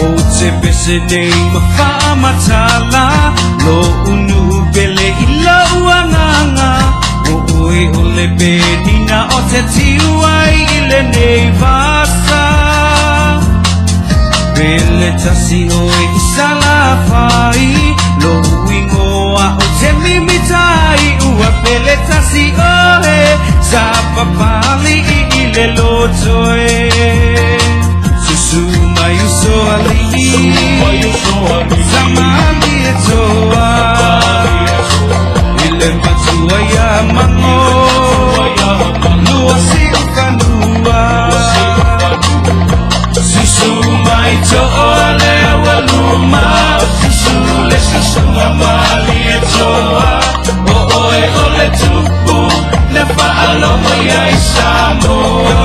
Ou te pese nei ma faamatala Lo'u nu'u pele i lou agaga O oe o le penina o te tiu ai i lenei vasa Pele tasi oe i Salafai Lo'u ingoa o te mimita ai Ua pele tasi oe Sa papali'i i le loto e Susu mai uso ali'i Tamali e toa I le matua ia Mango Lua siufanua Susu mai toa le aualuma Susu le susuga malie toa O oe o le tupu Na faalogo ia i Samoa.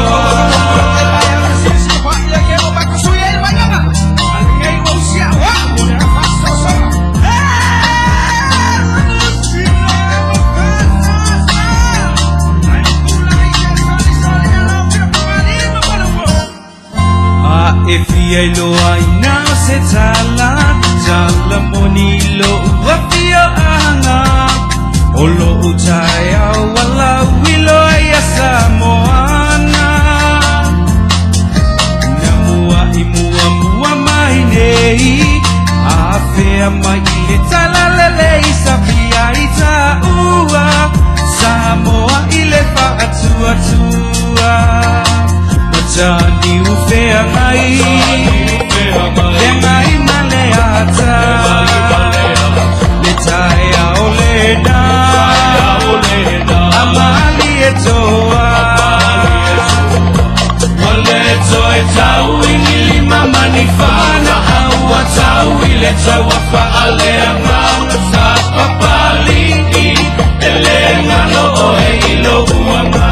A e fia iloa ina o se tala, tala moni i lo'u afioaga. O lo'u taeao ua lauiloa ia Samoana. Na mua'i muamua mai nei, afea mai i le talalelei sa fia i taua Samoa i le faatuatua. Mataniu feagai, feagai ma le ata, le taeao lena, a malie toa. Ua le toe tau i ni lima ma ni fana, a ua tau i le taua faaleaga. Sa papali'i e le galo oe i lou agaga.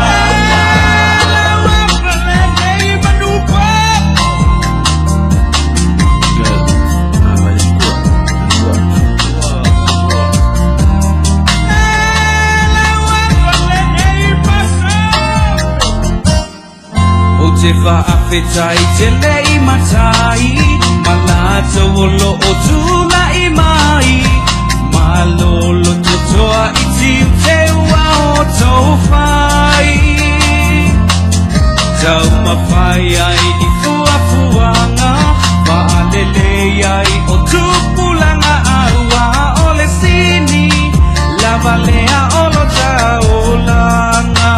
Ou te faafetai tele i matai ma latou o lo o tulai mai Malolo totoa i tiute ua o tou fai Taumafai ai i fuafuaga Faalelei ai o tupulaga aua o le sini lava lea o lo taulaga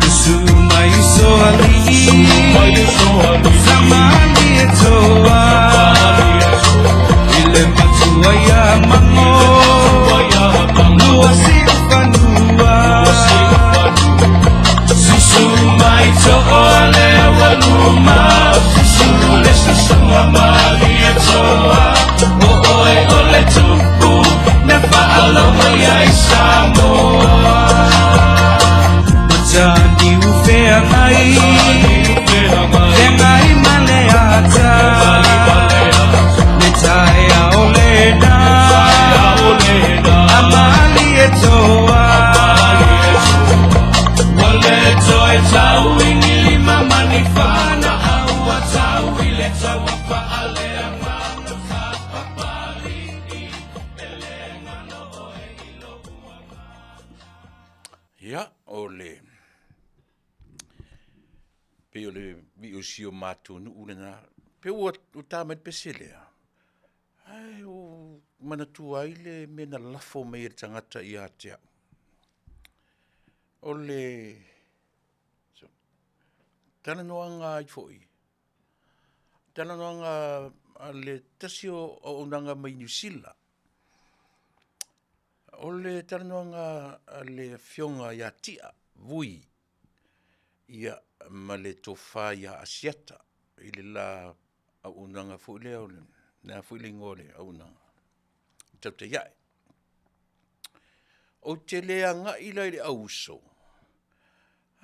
Usu mai uso ali'i Samali e toa I le matua ia Mango Lua siufanua Susu mai toa le aualuma Susu le susuga malie toa O oe o le tupu Na faalogo ia i Samoa Mataniu feagai Feagai ma le ata Le taeao lena A malie toa Ua le toe tau i ni lima ma ni fana A ua tau i le taua faaleagaga Sa papali'i e le galo oe i lou agaga. Ia, o le pei o le vii o si o matou nuu lena, pei ua ta mai le pese lea, ae ua manatua ai le mea na lafo mai e le tagata ia te au. O le talanoaga ai foi, talanoaga a le tasi o auaunaga mai Niu Sila. O le talanoaga a le Afioga ia Tia Vui, ia ma le Tofa ia Asiata i le la auaunaga foi lea o le a foi le igoa o le auaunaga? Tautai Ae. Ou te le agai la i le auuso,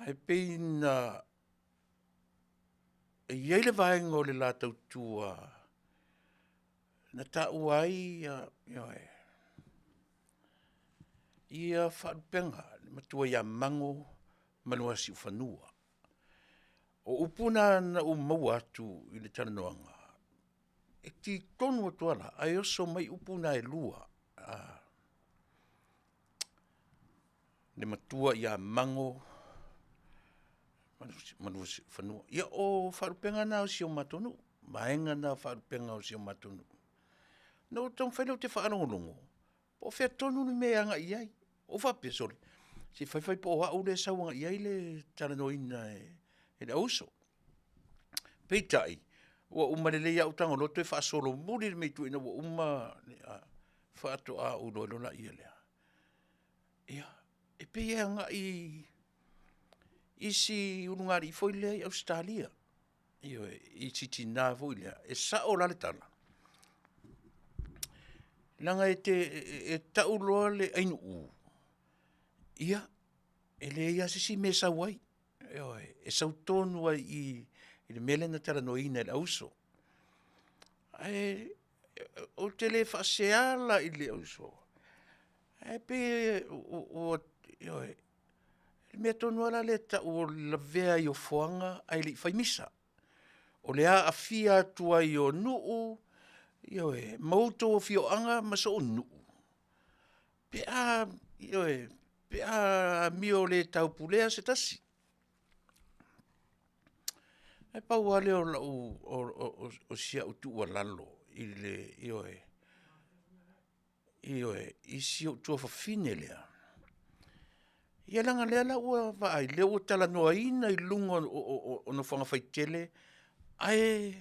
ae pei na e i ai le vaega o le la tautua na taua ai ioe, ia Faalupega, le matua ia Mago ma le Siufanua. O upu na na ou maua atu i le talanoaga, e ki tonu atu lava la, ae oso mai upu na e lua, le matua ia Mago ma lua Siufanua. Ia o Faalupega na o si o matou nuu, vaega na o Faalupega o si o matou nuu. Na ou taumafai lea ou te faalogologo, po o fea tonu le mea e agai i ai. Ou faapea, sole, se i fai fai po o au lea e sau agai i ai le talanoaina e le auuso. Peitai, ua uma lelei lava ou tago loa toe faasolomuli le mea i tua ina ua uma faatoa ou iloa loa lea. Ia, e pei e agai i si ulugalii foi lea i Ausetalia, ioe, i si tina foi lea, e sao la le tala, leaga e tau loa le ainu, ia e leai lava se isi mea e sau ai. Ioe, e sau tonu lava i i i le mea lea na talanoaina e le auuso. Ae ou te le faasea la i le auso, ae pei ua ioe, o le mea tonu lava lea e tau o le lavea ai o fuaga ae le i fai misa. O le aafia atu ai o nuu, ioe, ma outou afioaga ma sou nuu, pe a, ioe, pe a amio le taupulea se tasi. Ae pau lava lea o si au tuualalo i le, ioe, ioe, i si ou tuafafine lea, ia leaga o lea la ua vaai, o lea ua talanoaina i luga o nofoaga faitele, ae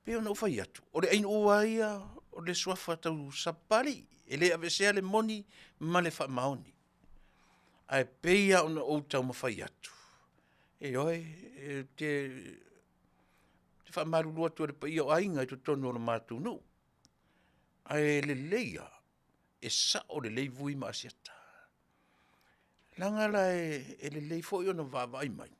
pei ona ou fai atu, o le ainu lava ia o le suafa tau Sapapalii. E le aveesea le moni ma le faamaoni. Ae pei lava ona ou taumafai atu, ioe, ou te faamalulu atu ai i le paia o aiga i totonu o le matou nuu, ae lelei lava, e sao lelei Vui ma Asiata. Leaga la e lelei foi ona vaavaai mai,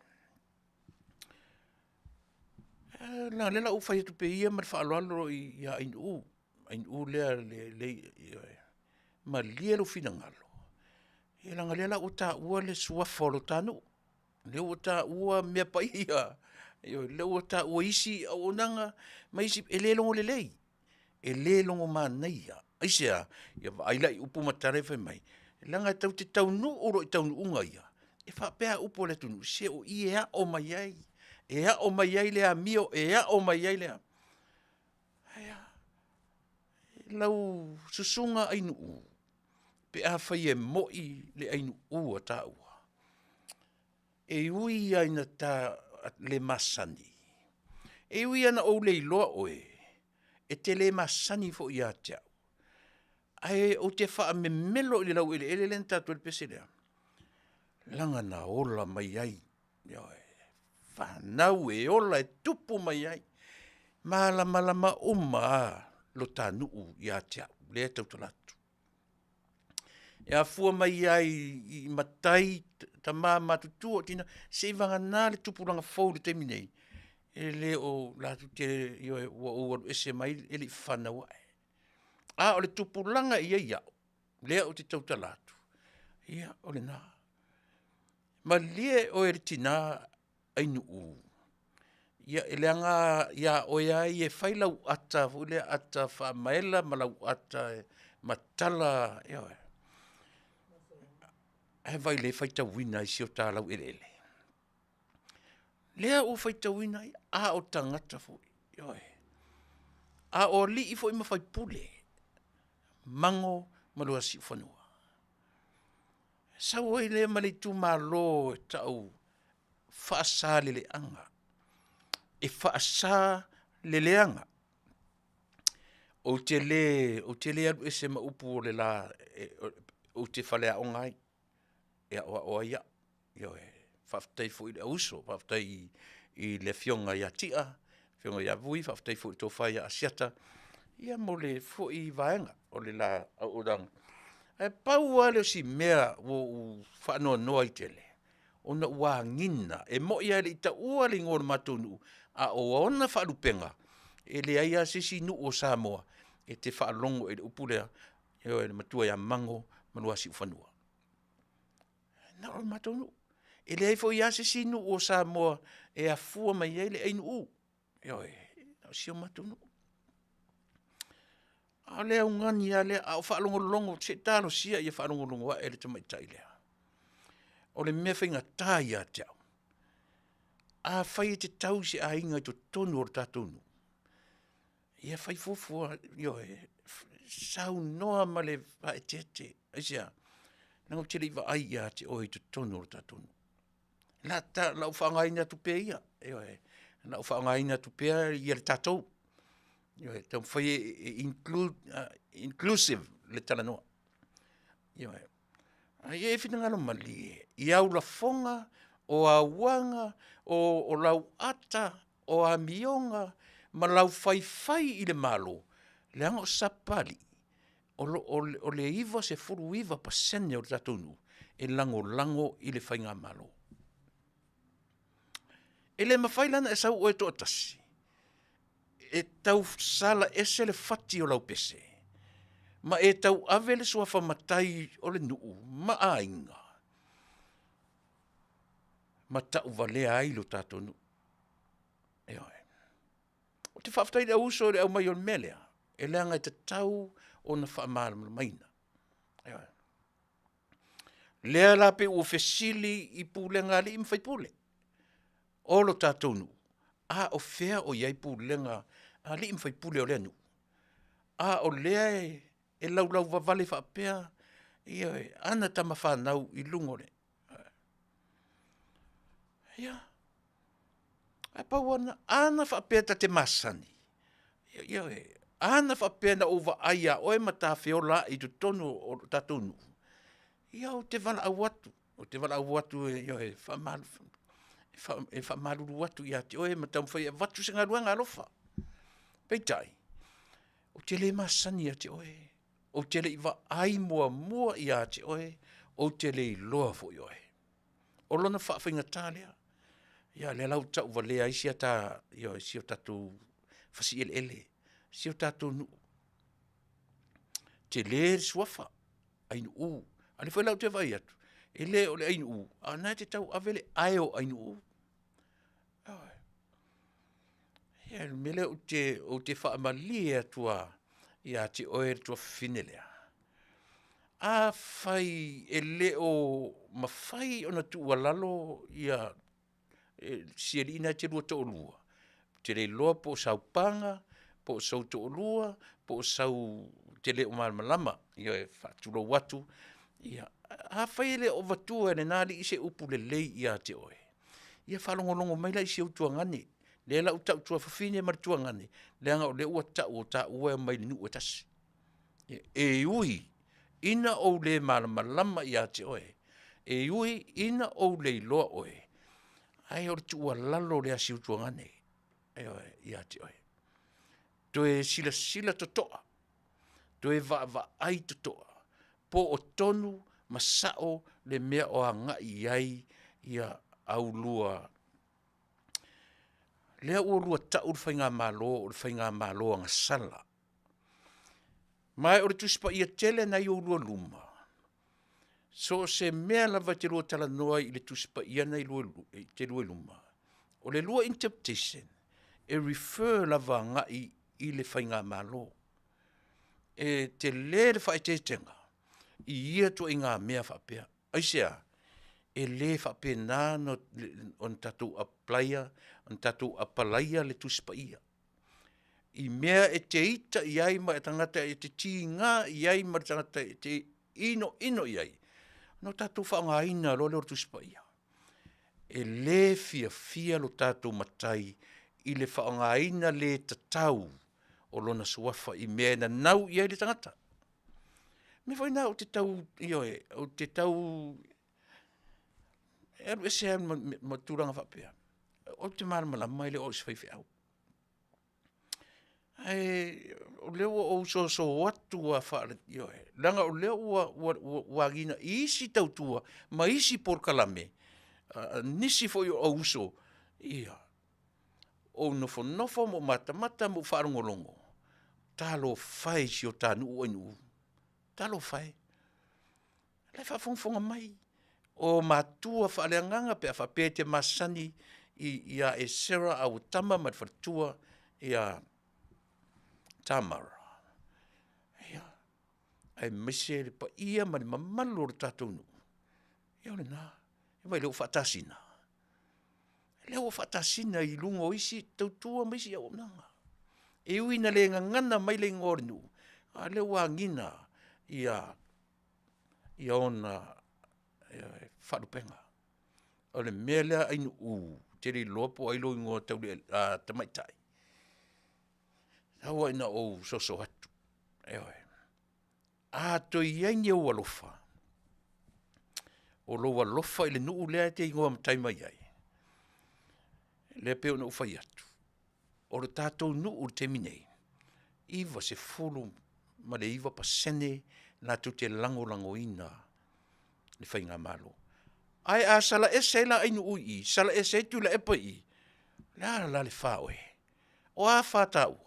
leaga o lea o le a ou fai atu pea ia ma le faaaloalo ia Ainuu, Ainuu lea, ioe, malie lou finagalo, leaga o lea la ua taua le suafa o lo ta nuu. O lea ua taua mea paia, ioe o lea ua taua isi auaunaga ma isi, e le logo lelei, e le logo manaia. Aisea? Ia vaai la i upu ma tala ia e fai mai? Leaga e tatou te taunuu loa i taunuuga ia, e faapea upu a le atunuu, se o i e ao mai ai, e ao mai ai le amio, e ao mai ai le a? Ae a? Lau susuga Ainuu, pe afai e moi le Ainuu a taua, e ui lava ina ta le masani, e ui lava ina ou le iloa oe, e te le masani foi ia te au, ae ou te faamemelo i le laueleele lea na ta atu ai le pese lea, leaga na ola mai ai, ioe, fanau e ola e tupu mai ai, malamalama uma lava lo ta nuu ia te au lea e tautala atu. E afua mai lava i matai, tama matutua, tina, seivagana le tupulaga fou i le taimi nei, e le o latou te, ioe ua ou alu ese mai e le i fanau ae. A o le tupulaga e i ai au, lea ou te tautala atu, ia o lena. Malie oe le tina Ainuu, ia leaga ia oe lava ia e fai lau ata foi lea ata faamaela ma lau ata matala, ioe. Ae vaai o lea e faitauina ai i si o ta laueleele? Lea ua faitauina ai, a o tagata foi, ioe. A o alii foi ma faipule, Mago ma Siufanua. Sau ai lea ma le itumalo e tau Faasaleleaga. E faasa le leaga. Ou te le, ou te le alu ese ma upu o le la ou te faleaoga ai, e aoao ai au. Ioe, faafetai foi i le auuso, faafetai i le afioga ia Tia, afioga ia Vui, faafetai foi i le tofa ia Asiata, ia mo lea foi vaega o le la auaunaga. Ae pau lava lea o si mea ua ou faanoanoa ai tele, ona ua agiga, e moi lava e le i taua le igoa o le matou nuu, a o ona faalupega, e leai lava se isi nuu o Samoa e te faalogo i le upu lea, ioe le matua ia Mago ma lua Siufanua. Na o le matou nuu. E leai foi lava se isi nuu o Samoa e afua mai ai le ainu'u, ioe, na o si o matou nuu. A o le augani lava lea, a ou faalogologo, se talosia ia faalogologo ae le tamaitai lea. O le mea faigata ia te au, afai e te tau i se aiga i totonu o le tatou nuu, ia fai fuafua, ioe, saunoa ma le faaeteete. Aisea? Leaga ou te le i vaai ia te oe i totonu o le tatou nuu. O le a ou faaaogaina atu pea ia, ioe, o le a ou faaaogaina atu pea le tatou. Ioe, taumafai e include, inclusive le talanoa. Ioe, a ia e finagalo malie i au lafoga, o au aga, o lau ata, o amioga ma lau faifai i le Malo, leaga o Sapapalii, o le 99% o le tatou nuu e lagolago i le faigamalo. E le mafai la ona e sau oe toatasi e tausala ese le fati o lau pese ma e tauave le suafa matai o le nuu ma aiga ma tauvalea ai lo tatou nuu. Ioe. Ou te faafetai i le au uso i le aumai o le mea lea, e leaga e tatau ona faamalamalamaina. Ioe. Lea la pei ua fesili i pulega a alii ma faipule o lo tatou nuu, a o fea o i ai pulega a alii ma faipule o lea nuu? A o lea e laulauvavale faapea ana tama fanau i luga o le… Ia, ae pau lava lena, ana faapea ta te masani, ioe, a na faapea na ou vaai ia oe ma ta feolai i totonu o le tatou nuu, ia ou te valaau atu, ou te valaau atu e faamalulu atu ia te oe ma taumafai e avatu se galuega alofa. Peitai, ou te le masani ia te oe, ou te le i vaai muamua ia te oe, ou te le iloa foi oe. O lona faafaigata lea. Ia o lea la ua tauvalea ai si o tatou fasieleele, si o tatou nuu. Tele le suafa Ainu'u, a o lea foi la ou te vaai atu, e le o le Ainu'u, a o lena e te tauave le ae o Ainu'u. Ioe. Ia o le mea lea ou te faamalie atu lava ia te oe le tuafafine lea, afai e le o mafai ona tuualalo si alii lena e te lua toalua, ou te le iloa po o saupaga, po o sou toalua, po o sau ou te le o malamalama, ioe faatulou atu. Ia afai e le o avatua e lena alii se upu lelei ia te oe, ia faalogologo mai la i si ou tuagane, lea la ua tau tuafafine ma le tuagane, leaga o lea ua tau o taua e omai i le nuu e tasi. E ui ina ou le malamalama ia te oe, e ui ina ou le iloa oe, ae o le tuualalo lea a si ou tuagane, ioe, ia te oe. Toe silasila totoa, toe vaavaai totoa po o tonu ma sao le mea o agai i ai a oulua. Lea ua oulua tau le faigamalo o le faigamalo agasala. Ma o le Tusi Paia tele lena e i oulua luma, so o se mea lava e te lua talanoa ai i le Tusi Paia lena e te lua i luma, o le lua interpretation, e refer lava agai i le faigamalo. E tele le faaeteetega i ia ituaiga mea faapea. Aisea? E le faapena ona tatou apply ona tatou apalaia le Tusi Paia i mea e te ita i ai ma le tagata e te tiga i ai ma le tagata e te inoino i ai, ona tatou faaaogaina loa lea o le Tusi Paia. E le fiafia lo tatou Matai. i le faaaogaina le tatau o lona suafa i mea e nanau i ai le tagata. O le mea foi lena ou te tau, ioe, ou te tau e alu ese lava ma tulaga faapea. Ou te malamalama e le o au o se faifeau. Ae o lea ua ou soso atu lava faale, ioe, leaga o lea ua agiga i isi tautua ma isi polokalame a nisi foi o auuso, ia, ou nofonofo ma ou matamata ma ou faalogologo, talofa e i si o ta nuu atunuu, talofa e. O la e faafogafoga mai o matua faaleagaga pe a faapea e te masani ia Esera Auatama ma le faletua ia Tamara, ia, aemaise le paia ma le mamalu o le tatou nuu, ia o lena. Vaai o lea ua faatasina, o lea ua faatasina i luga o isi tautua ma isi auaunaga. E ui ina le gagana mai le igoa o le nuu, a o lea ua agiga ia ona faalupega. O le mea lea Ainuuu, ou te le iloa po o ai lou igoa tamaitai, tau lava ina ou soso atu, ioe. A toe i ai ni ou alofa, o lou alofa i le nuu lea e te igoa matai mai ai, lea e pei ona ou fai atu, o le tatou nuu i le taimi lenei, e 99% latou te lagolagoina le faigamalo. Ae a sala ese ai la Ainuu i i, sala ese ai Tuilaepa i i, o le a la le fa o oe? O a fa taua?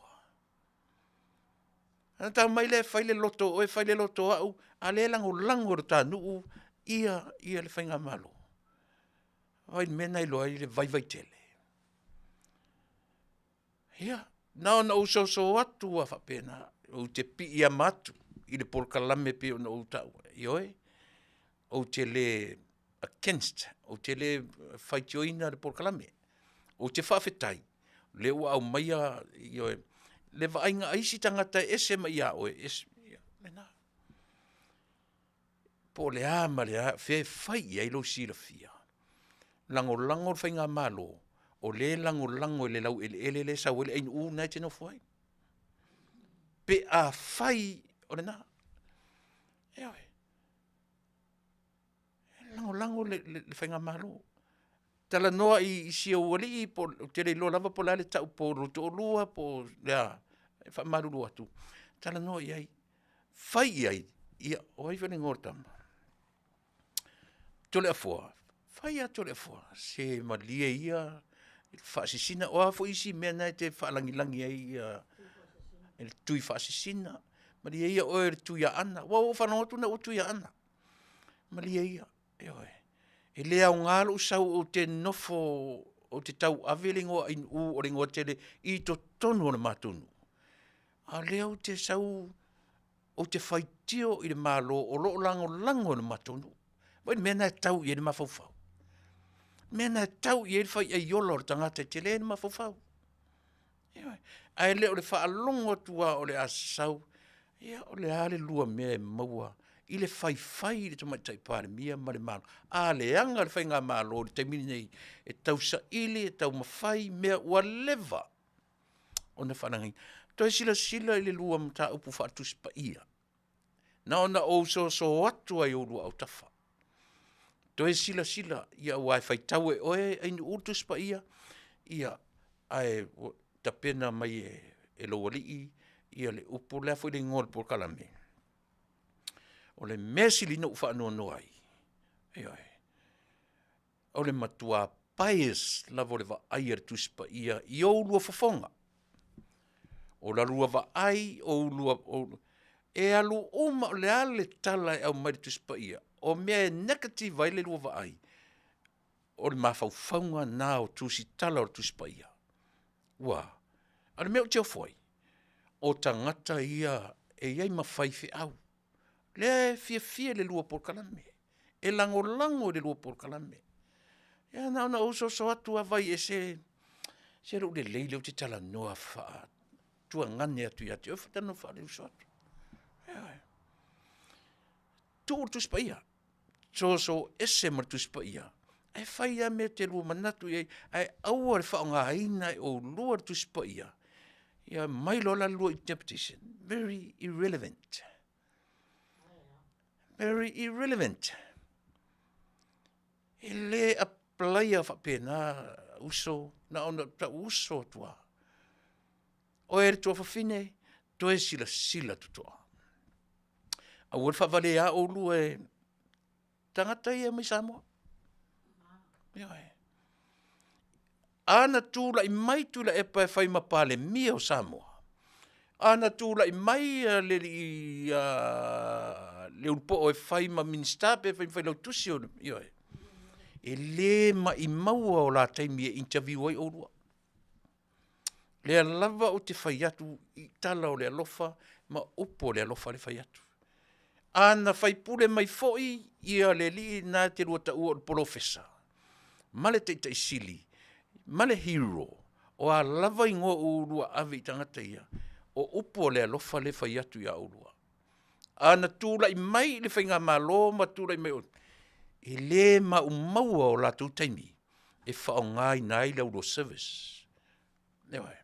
Ona ta omai lea e fai le loto o oe fai le loto o au, a o lea e lagolago e le ta nuu le faigamalo. Vaai i le mea lena e iloa ai le vaivai tele. Ia, na ona ou soso atu lava faapena, ou te piiama atu i le polokalame e pei ona ou taua, ioe, ou te le against, ou te le faitioina le polokalame. Ou te faafetai o lea ua aumaia, ioe, le vaaiga a isi tagata e ese mai ia oe, ese, ia o lena. Po o le a ma le a, o fea e fai i ai lou silafia, lagolago le faigamalo o lea e lagolago i le laueleele lea e sau ai le ainu lena e te nofo ai, pe afai o lena. Ioe. E lagolago le faigamalo. Talanoa i si ou alii po o le, ou te le iloa lava po o le a le tau po o lou toalua po o le a, e faamalulu atu, talanoa i ai, fai i ai, ia o ai foi le igoa o le tama? Toleafoa, fai ia Toleafoa, se malie ia i le faasisina. O a foi isi mea na e te faalagilagi ai le Tuifaasisina, malie ia oe le Tuiaana, aua ua ou faalogo atu o lena ua Tuiaana. Malie ia, ioe, e le aoga lou sau ou te nofo ou te tauave le igoa Ainuu o le igoa tele i totonu o le matou nuu, a o lea ou te sau ou te faitio i le Malo o lo o lagolago e le matou nuu. Vaai i le mea lena e tau i ai le mafaufau? O le mea lena e tau i ai le faiaiola o le tagata e tele le mafaufau. Ioe, ae le o le faalogo atu lava o le a sau, ia o le a le lua mea e maua i le faifai i le Tamaitai Palemia ma le Malo? A leaga le faigamalo i le taimi lenei e tausaili e taumafai mea ua leva ona faaleagaina. Toe silasila i le lua mataupu faale-Tusi Paia, na ona ou soso atu lava i oulua autafa, toe silasila, aua e faitau e oe Ainuu le Tusi Paia, ae ua tapena mai e lou alii le upu, o le a foi le igoa o le polokalame? O le mea sili ona ou faanoanoa ai, ioe, o le matua bias lava o le vaai a le Tusi Paia i oulua fofoga. O la oulua vaai, e alu uma, o le a le tala e aumai i le Tusi Paia, o mea e negative ai le lua vaai, o le mafaufauga lena o tusitala o le Tusi Paia. Ua a? A o le mea ou te ofo ai, o tagata ia e i ai ma faifeau, lea e fiafia i le lua polokalame, e lagolago i le lua polokalame. Ia na ona ou soso atu lava vaai i ai, se lou lelei lea ou te talanoa faatuagane atu ia te oe, talanoa faaleuso atu. Ioe. Tuu le Tusi Paia, soso ese ma le Tusi Paia. Ae fai lava mea e te lua manatu i ai, ae aua le faaaogaina e oulua le Tusi Paia, ia aumai loa la le lua interpretation, very irrelevant. Very irrelevant. E le apalaia faapena uso, na ona tau uso atu lava. Oe le tuafafine, toe silasila totoa. Aua le faavalea oulua e tagata ia mai Samoa. Ioe. A na tulai mai Tuilaepa e fai ma Palemia o Samoa, a na tulai mai le alii ia Leulupo'o e fai ma Minisita pe fai ma Failautusi o le, ioe, e le maimaua o la taimi e interview ai oulua. Lea lava ou te fai atu i tala o le alofa ma upu o le alofa le fai atu. A na faipule mai foi ia le alii lena e te lua taua o le polofesa ma le Taitai Sili ma le Hero, o a lava igoa ua oulua ave i tagata ia, o upu o le alofa lea e fai atu ia oulua. A na tulai mai i le faigamalo ma tulai mai, e le maumauina o latou taimi e faaaogaina ai la oulua service. Ioe.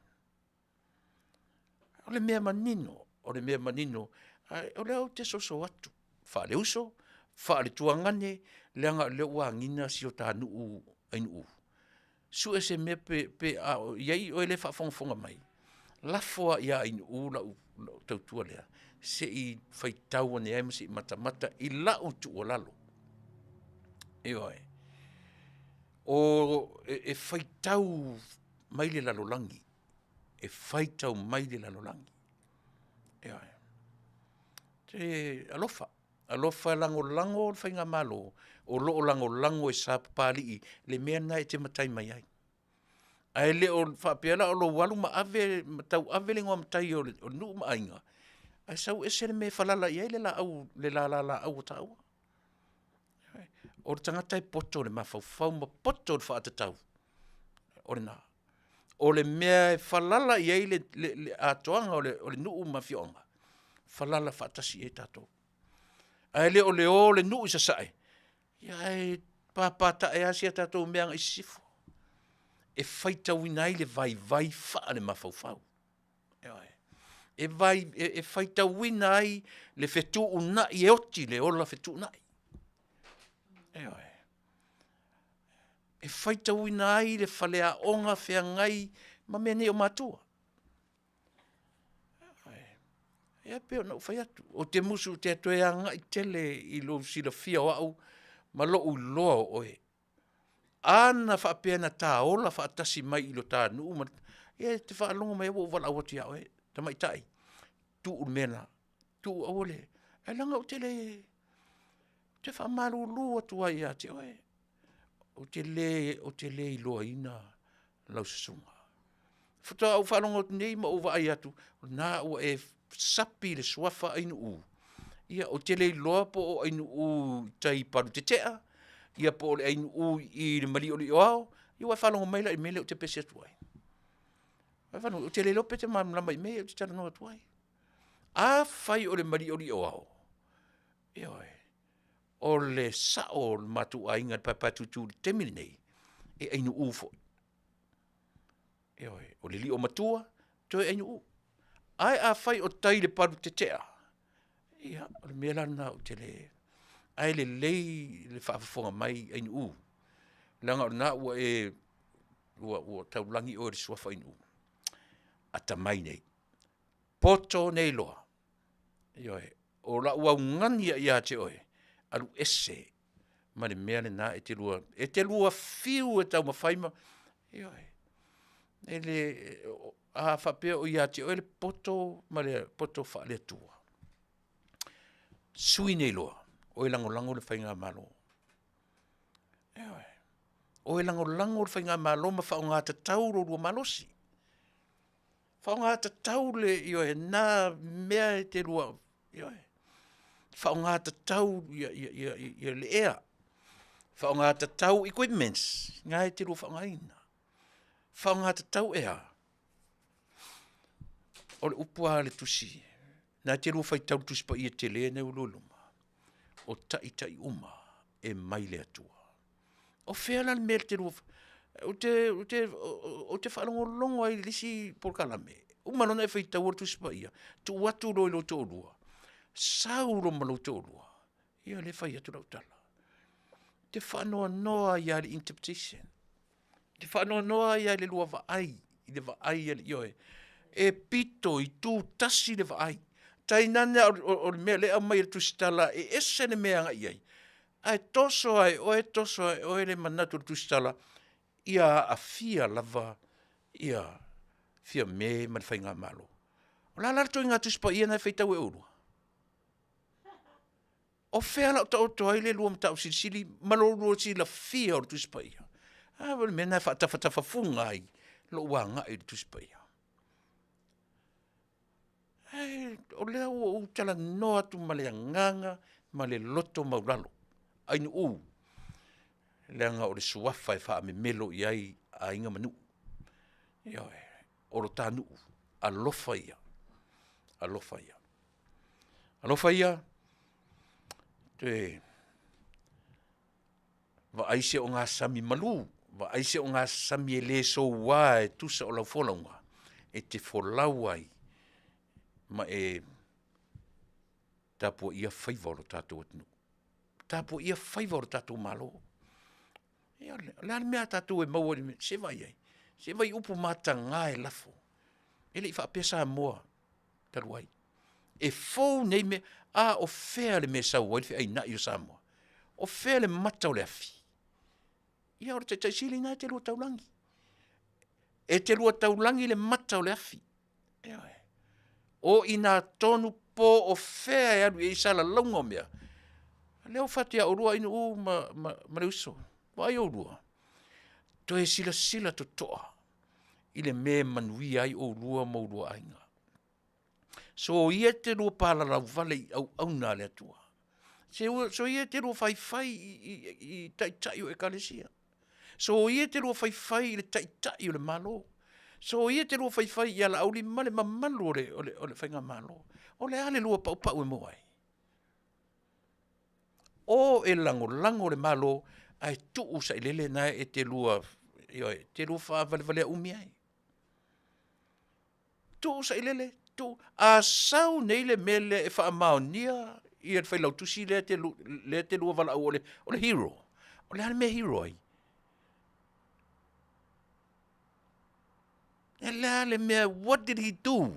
O le mea manino, o le mea manino, ae o lea ou te soso atu faaleuso, faaletuagane, leaga o lea ua agiga si o ta nuu ainuu, sue se mea pe a o i ai oe lea e faafogafoga mai, lafo lava ia Ainuu lau tautua lea, se i faitau ane ai ma se i matamata i lau tuualalo. Ioe. E faitau mai le lalolagi, e faitau mai le lalolagi, ioe. Se alofa, alofa e lagolago le faigamalo o lo o lagolago e Sapapalii le mea lena e te matai mai ai. Ae le o faapea la o lou alu ma ave ma tauave le igoa matai o le nuu ma aiga, ae sau ese le mea e falala i ai le laau le lala laau a taua. O le tagata e poto i le mafaufau ma poto i le faatatau, o lena. O le mea e falala i ai le atoaga o le nuu ma afioaga, falala faatasi i ai tatou. Ae le o le o o le nuu i sasae, ae papatae lava si a tatou mea agai i sisifo. E faitauina ai le vaivai faalemafaufau. Ioe. E faitauina ai le fetuunai e oti le ola fetuunai. Ioe. E faitauina ai le faleaoga feagai ma mea nei o matua. Ia e pei ona ou fai atu, ou te musu ou te toe agai tele i lou silafia o au ma lou iloa o oe. A na faapea na ta ola faatasi mai i lo ta nuu ma le, ia e te faalogo mai lava ua ou valaau atu ia oe, tamaitai, tuu le mea lena, tuu aua le… Ae leaga ou te le, ou te faamalulu atu ai ia te oe, ou te le iloaina lau susuga. Faatoa ou faalogo atu nei ma ou vaai atu, o lena ua e sapi i le suafa Ainuu, ia ou te le iloa po o Ainuu i tai i Palutetea, ia po o le Ainuu i i le Maliolioao, ia ua e faalogo mai la i le mea lea ou te pese atu ai? Ou te le iloa pe e te malamalama i mea ia ou te talanoa atu ai. Afai o le Maliolioao, ioe, o le sao o le matou aiga i le Paepaetutu i le taimi lenei, e Ainuu foi. Ioe, o le liomatua, toe Ainuu. Ae afai o tai i le Palutetea, ia o le mea la lena ou te le… Ae lelei le faafofoga mai Ainuu, leaga o lena ua e ua taulagi oe i le suafa Ainuu. Atamai nei, poto nei loa, ioe, o lau augani ai ia te oe, alu ese ma le mea lena e te lua fiu e taumafai ma, ioe, e le, a faapea o ia te oe le poto ma le poto faale-Atua, sui nei loa, oe lagolago le faigamalo. Ioe, oe lagolago le faigamalo ma faaaoga tatau lo oulua malosi. Faaaoga tatau le, ioe, na mea e te lua, ioe, faaaoga tatau le ea, faaaoga tatau equipments na e te lua faaaogaina. Faaaoga tatau e a? O le upu lava a le Tusi, na e te lua faitau i le Tusi Paia tele lena e i lua luma, o taitai uma e mai le Atua. O fea la le mea e te lua, ou te, ou te, ou te faalogologo ai i le isi polokalame, uma loa ona e faitaua le Tusi Paia, tuu atu loa i lou toalua, sau loa ma lou toalua, ia lea e fai atu lau tala. Ou te faanoanoa ai lava i le interpretation. Ou te faanoanoa ai lava i le lua vaai, i le vaai a le, ioe, e pito itu tasi le vaai, tainane lava o le mea lea e aumai e le tusitala e ese le mea e agai i ai, ae toso lava e oe toso lava e oe le manatu o le tusitala ia aafia lava ia Fiame ma le Faigamalo. O le a la le ituaiga Tusi Paia lena e faitau e oulua? O fea o le a ou taoto ai le lua mataupu silisili ma lo oulua silafia o le Tusi Paia? A o le mea lena e faatafatafafuga ai lou agai i le Tusi Paia. Ae o lea ua ou talanoa atu ma le agaga ma le loto maualalo, ainuu, leaga o le suafa e faamemelo i ai aiga ma nuu. Ioe, o lo ta nuu, alofa ia, alofa ia. Alofa ia toe vaai se ogasami malu, vaai se ogasami e le soua e tusa o lau folauga, e te folau ai ma e tapuaia faiva o lo tatou atunuu, tapuaia faiva o le tatou Malo. Ia o le a le mea a tatou e maua i le mea, se i vaai i ai? Se i vaai i upu mataga e lafo, e le i faapea Samoa talu ai. E fou nei mea, a o fea le mea e sau ai le feainai o Samoa? O fea le mata o le afi? Ia o le Taitai sili lena e te lua taulagi. E te lua taulagi le mata o le afi, ioe. O i ina tonu po o fea e alu i ai salalauga o mea, o lea ua ou fai atu ia oulua Ainuu ma le uso, vaai oulua, toe silasila totoa i le mea e manuia ai oulua ma oulua aiga. Soia e te lua palalau vale i auauna a le Atua, soia e te lua faifai i taitai o ekalesia, soia e te lua faifai i le Taitai o le Malo, soia e te lua faifai ia Laauli ma le mamalu o le Faigamalo. O le a le lua paupau e maua ai? O e lagolago le Malo ae tuu le sailele lena e te lua, ioe, e te lua faavalevalea umi ai. Tuu sailele, tuu, a sau nei le mea lea e faamaonia le failautusi lea e te lua valaau o le hero, o le a le mea e hero ai? O le a le mea, what did he do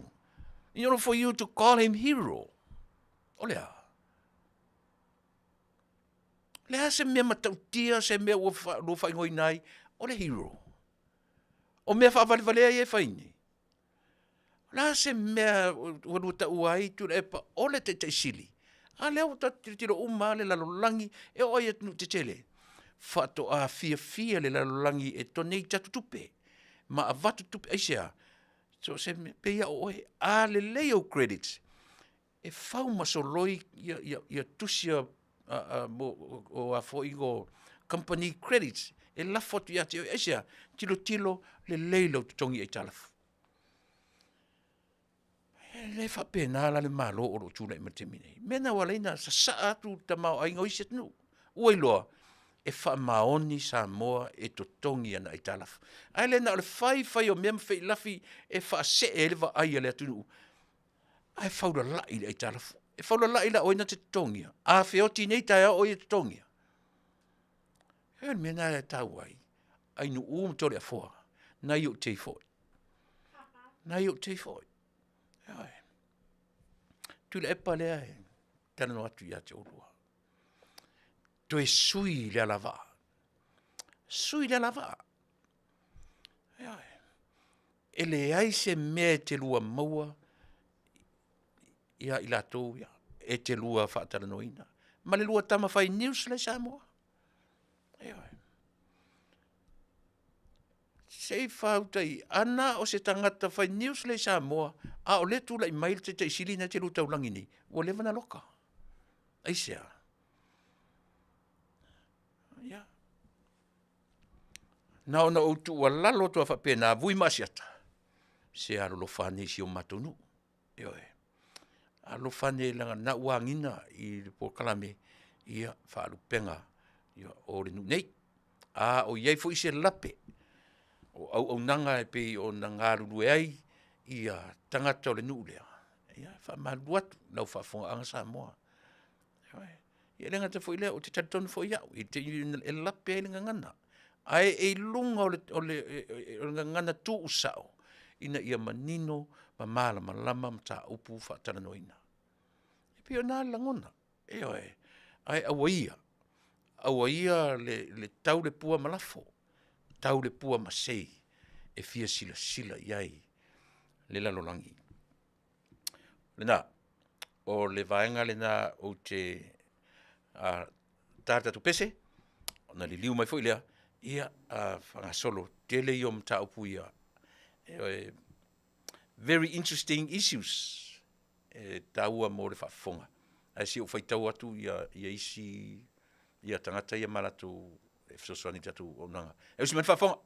in order for you to call him hero? O le a? O le a se mea matautia, se mea ua lua faaigoaina ai o le hero? O mea faavalevalea ia e fai nei. O le a se mea ua lua taua ai Tuilaepa o le Taitai Sili? A lea ua tatou tilotilo uma lava le lalolagi, e oo lava i atunuu tetele, faatoa fiafia le lalolagi e donate atu tupe ma avatu tupe. Aisea? So o se mea, pei lava o oe, a lelei ou credits, e fau ma soloi ia tusi o company credits e lafo atu ia te oe. Aisea? Tilotilo lelei lou totogi aitalafu. E le faapena la le Malo o lo o tulai mai i le taimi nei. O le mea lena ua ala ai ona sasaa atu le tamaoaiga o isi atunuu, ua iloa e faamaoni Samoa e totogi ana aitalafu. Ae le na o le fai fai o mea ma feilafi e faasee ai le vaai a le atunuu, ae faulalai le aitalafu. E faulalai la o ai na te totogia? A feoti nei taeao o ai e totogia? O le mea lena e taua ai, Ainuu ma Toleafoa, nai ou tei foi, nai ou tei foi. Ioe. Tuilaepa lea e talanoa atu ia te oulua, toe sui le alavaa, sui le alavaa. Ioe. E leai se mea e te lua maua ia i latou ia, e te lua faatalanoaina ma le lua tama fai news la e i Samoa. Ioe. Se i faautai, a na o se tagata fai news la e i Samoa, a o lea e tulai mai le Taitai Sili lena e te lua taulagi nei, ua leva ona loka. Aisea? Ia. Na ona ou tuualalo atu lava faapena, Vui ma Asiata, se alolofa ane i si o matou nuu. Ioe. Alofa ane leaga o lena ua agiga i le polokalame, ia, faalupega o le nuu nei. A o i ai foi se lape o auaunaga e pei ona galulue ai ia tagata o le nuu lea, ia e faamalulu atu i lau faafofogaaga Samoa. Ioe, e le gata foi i lea, ou te talitonu foi au i le taimi e lape ai le gagana, ae e i luga o le gagana tuusao ina ia manino ma malamalama mataupu faatalanoaina. E pei o i ina le lagona, ioe, ae aua ia, aua ia le tau le pua ma lafo, tau le pua ma sei e fia silasila i ai le lalolagi. Na, o le vaega lena ou te ta le tatou pese, ona liliu mai foi lea, ia faagasolo. Tele ia o mataupu ia, ioe, very interesting issues e taua mo le faafofoga, ae se i ou faitau atu isi tagata ia ma latou e fesoasoani i le tatou auaunaga. E usi mai le faafofoga.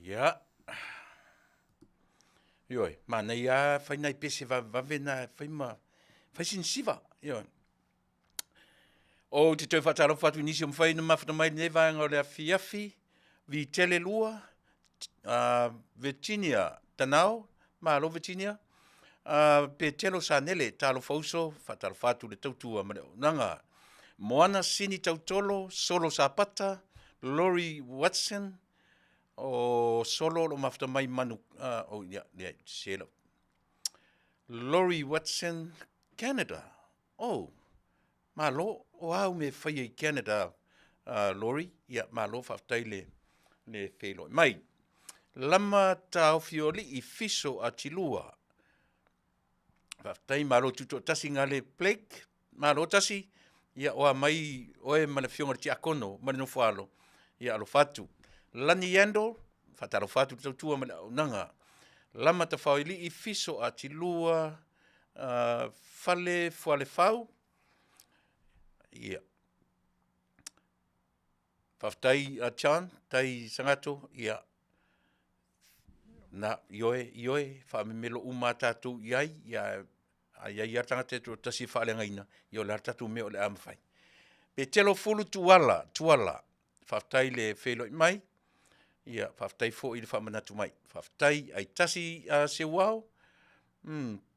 Ia. Ioe, manaia lava fai nai pese vavevave na e fai ma fai sina siva. Ioe. Ou te toe faatalofa atu i nisi o mafai ona mafuta mai i lenei vaega o le afiafi, Vitele 2, Virginia Tanao, malo Virginia, Petelo Sanele, talofa uso, faatalofa atu i le tautua ma le auaunaga. Moana Sini Tautolo, Solo Sapata, Lori Watson, o Solo o lo o mafuta mai Manu, oh, ia, leai, sese lau. Lori Watson, Canada. Oh, malo, o a au mea e faia i Canada, Lori? Ia, malo, faafetai le, le feiloai mai. Lama Taofiolii Fiso Atilua. Faafetai, malo tutoatasi Gale Blake, malo tasi. Ia, o a mai oe ma le afioga i le Tiakono ma le nofoalo. Ia, alofa atu. Lani Yandle, faatalofa atu i le tautua ma le auaunaga. Lama Tafaoilii Fiso Atilua, Fale Fualefau. Ia. Faafetai a John, tai Sagato, ia. Na, ioe, ioe, faamemelo uma a tatou i ai, ia, a i ai lava tagata e toatasi e faaleagaina, ia o le a le tatou mea o le a mafai. Petelo Fulu Tuala, Tuala, faafetai le feiloai mai, ia, faafetai foi i le faamanatu mai. Faafetai Aitasi a Seuao,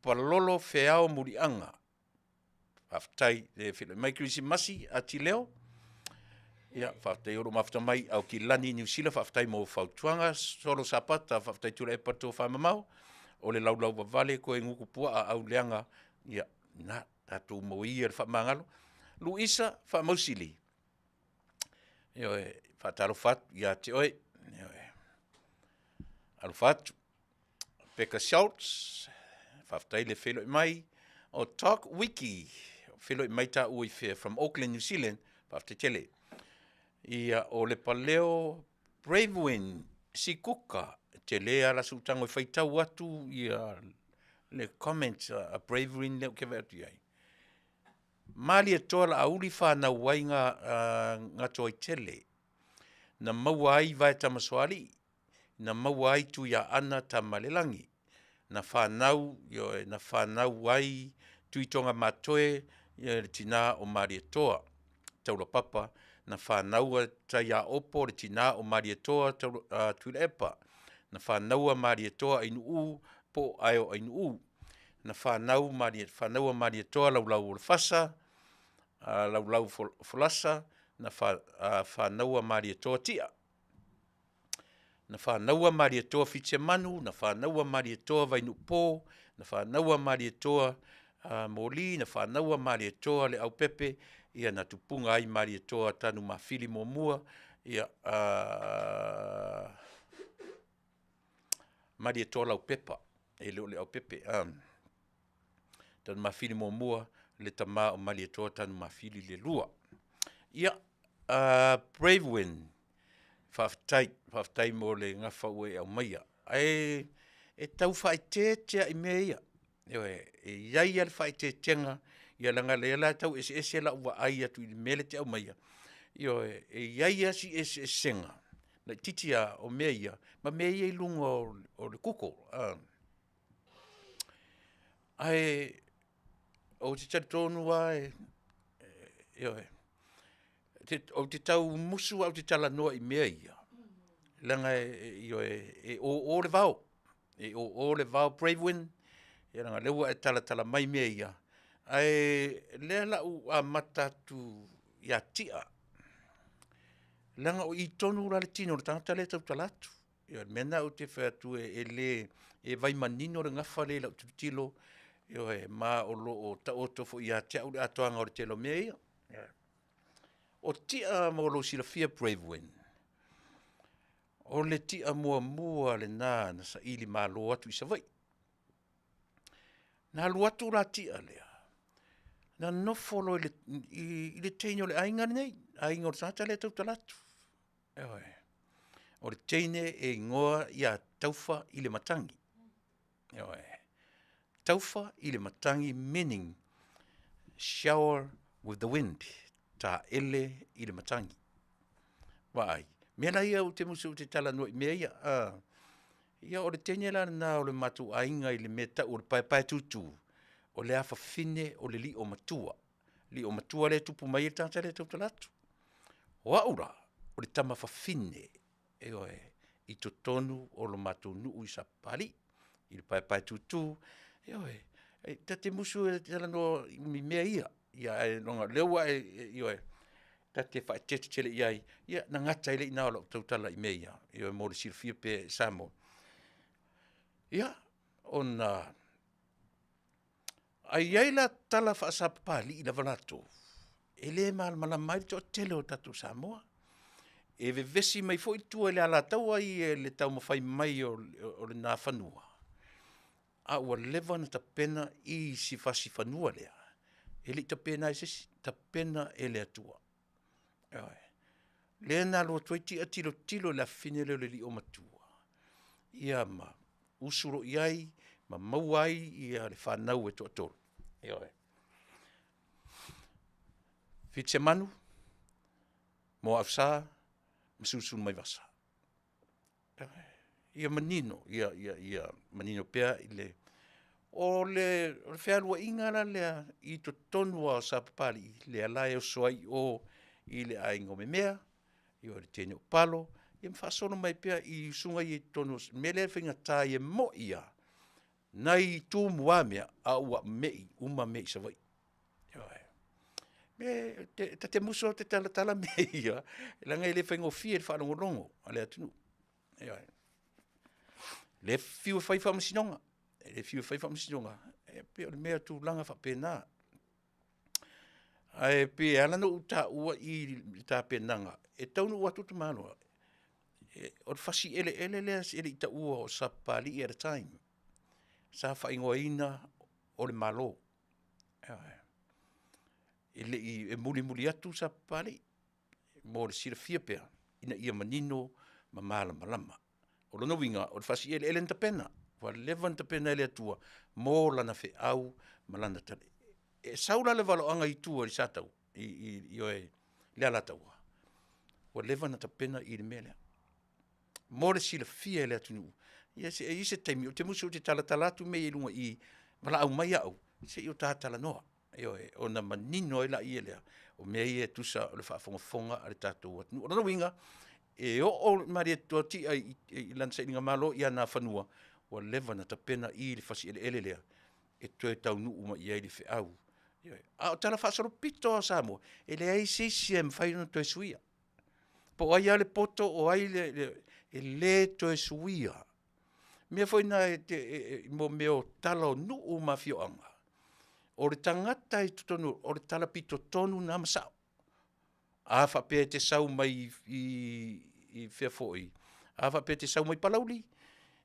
Palolo Feao Muliaga, faafetai le feiloai mai. Kerisimasi Atileo, ia, faafetai o lo o mafuta mai Aukilani Niu Sila, faafetai mo fautuaga. Solo Sapata, faafetai Tuilaepa Tofamamao, o le laulau vavale koe gugu puaa auleaga, ia, na, tatou maua ia le faamagalo. Luisa Faamausili, Ioe, faatalofa atu ia te oe. Ioe. Alofa atu. Becca Schultz, faafetai le feiloai mai. O Talk Wiki, feiloai mai taua i fea from Auckland, New Zealand, faafetai tele. Ia, o le paleo Bravewin Sikuka, tele lava la sootaga e faitau atu ia le comment a Bravewin lea ou te vaai atu i ai. Malietoa Laauli fanau ai Gatoaitele, na maua ai Vae Tamasoalii, na maua ai Tuiaana Tamalelagi, na fanau, ioe, na fanau ai Tuitoga Matoe, le tina o Malietoa Taulapapa, na fanaua Taiaopo le tina o Malietoa Tuilaepa, na fanaua Malietoa Ainuu po o Aeo Ainuu. Na fanau Malie, fanaua Malietoa Laulau o le Fasa, Laulau Folasa, na fanaua Malietoa Tia. Na fanaua Malietoa Fitiamanu, na fanaua Malietoa Vainuupo, na fanaua Malietoa Moli, na fanaua Malietoa Leaupepe, ia na tupuga ai Malietoa Tanumafili muamua, ia Malietoa Laupepa, e le o Leaupepe, Tanumafili muamua, le tama o Malietoa Tanumafili le lua. Ia, Bravewin, Faafetai, faafetai mo le gafa ua e aumaia. Ae e tau faaeteete lava i mea ia, ioe, e i ai lava le faaeteetega, ia leaga o lea la e tau eseese lau vaai atu i le mea lea e te aumaia, ioe, e i ai lava si eseesega laitiiti lava o mea ia ma mea ia i luga o le google. Ae ou te talitonu lava ioe, ou te tau musu lava ou te talanoa i mea ia, leaga ioe, e o o le vao. E o o le vao Brave ia leaga o lea ua e talatala mai mea ia, ae o lea o le a ou amata atu ia Tia, leaga o i tonu la le tino o le tagata lea e tautala atu. Ia o le mea lena ou te fai atu e le, e vai manino le gafa lea i lau tilotilo, ioe ma o lo o taoto foi ia te au le atoaga o le tele o mea ia. O Tia mo lou silafia Brave o le tia muamua lena na saili malo atu i Savaii. Na alu atu la Tia lea, na nofo loa i le teine o le aiga lenei, aiga o le tagata lea e tautala atu. Ioe, o le teine e igoa ia Taufailematagi, ioe. Taufailematagi meaning shower with the wind, taele i le matagi. Vaai, mea la ia ou te musu ou te talanoa i mea ia, ia o le teine la lena o le matou aiga i le mea e tau o le paepaetutu, o le afafine o le liomatua, liomatua lea e tupu mai ai le tagata lea e tautala atu. O au la, o le tama fafine, ioe, i totonu o le matou nuu i Sapapalii, i le paepaetutu, ioe. E ta te musu e talanoa i mea ia, ae leaga o lea ua e, ioe, ta te faaeteete tele i ai, ia na gata ai lea i ina o lau tautala i mea ia, ioe mo le silafia pea e Samoa. Ia, ona ae i ai la tala faa-Sapapalii lava latou, e le malamalama ai le toatele o tatou Samoa. E vevesi mai foi tua i le Alataua ia i le taumafai mai o le Nafanua, a ua leva ona tapena i si fasi fanua lea, e le i tapena e se isi, tapena e le Atua. Ioe, lea na alu atu ai Tia tilotilo i le afafine lea o le liomatua, ia ma usu loa i ai ma maua ai le fanau e toatolu, ioe. Fitisemanu, Moaufsa ma Sulusulumaivasa. Ia manino, ia manino pea i le O le fealuaiga la lea i totonu lava o Sapapalii, lea la e oso ai i o i le aiga o Le Mea, ia o le teine o Palo, ia ma faasolo mai pea i usuga ia i totonu o le mea lea e faigata ai e moi lava, nai Tumua mea, a ua mei uma mea i Savaii. Ioe, ta te musu lava ou te talatala mea ia, leaga e le faigofie i le faalogologo a le atunuu. Ioe, lea e fiu e fai faamasinoga, e fiu e fai faamasinoga, e pei o le mea o tulaga faapena. Ae pei e ala ona ou taua i i le tapenaga, e taunuu atu le tamaloa, o le fasi eleele lea e le i taua o Sapapalii at the time. Sa faaigoaina o le Malo. Ioe, e le i, e mulimuli atu Sapapalii mo le silafia pea, ina ia manino ma malamalama. O lona uiga, o le fasi eleele na tapena, ua leva ona tapena e le Atua mo lana feau ma lana. E sau la le valoaga i tua i Sataua i le Alataua, ua leva ona tapena i le mea lea. Mo le silafia e le atunuu, ia se i i ai se taimi, ou te musu ou te talatala atu mea ia i luga i i, valaau mai au, se i o ta talanoa. Ioe, ona manino ai lea lea, o mea ia e tusa o le faafogafoga a le tatou atunuu. O lona uiga, e oo le Malietoa Tia i lana sailigamalo ia Nafanua, ua leva ona tapena i le fasi eleele lea, e toe taunuu mai i ai le feau. Ioe, a o talafaasolopito lava o Samoa, e leai se isi e mafai ona toe suia. Po o ai lava le poto o ai le… e le toe suia. O le mea foi lena mo mea o tala o nuu ma afioaga, o le tagata i totonu o le tala pitotonu lena ma sao. A faapea e te sau mai i fea foi, a faapea e te sau mai Palauli,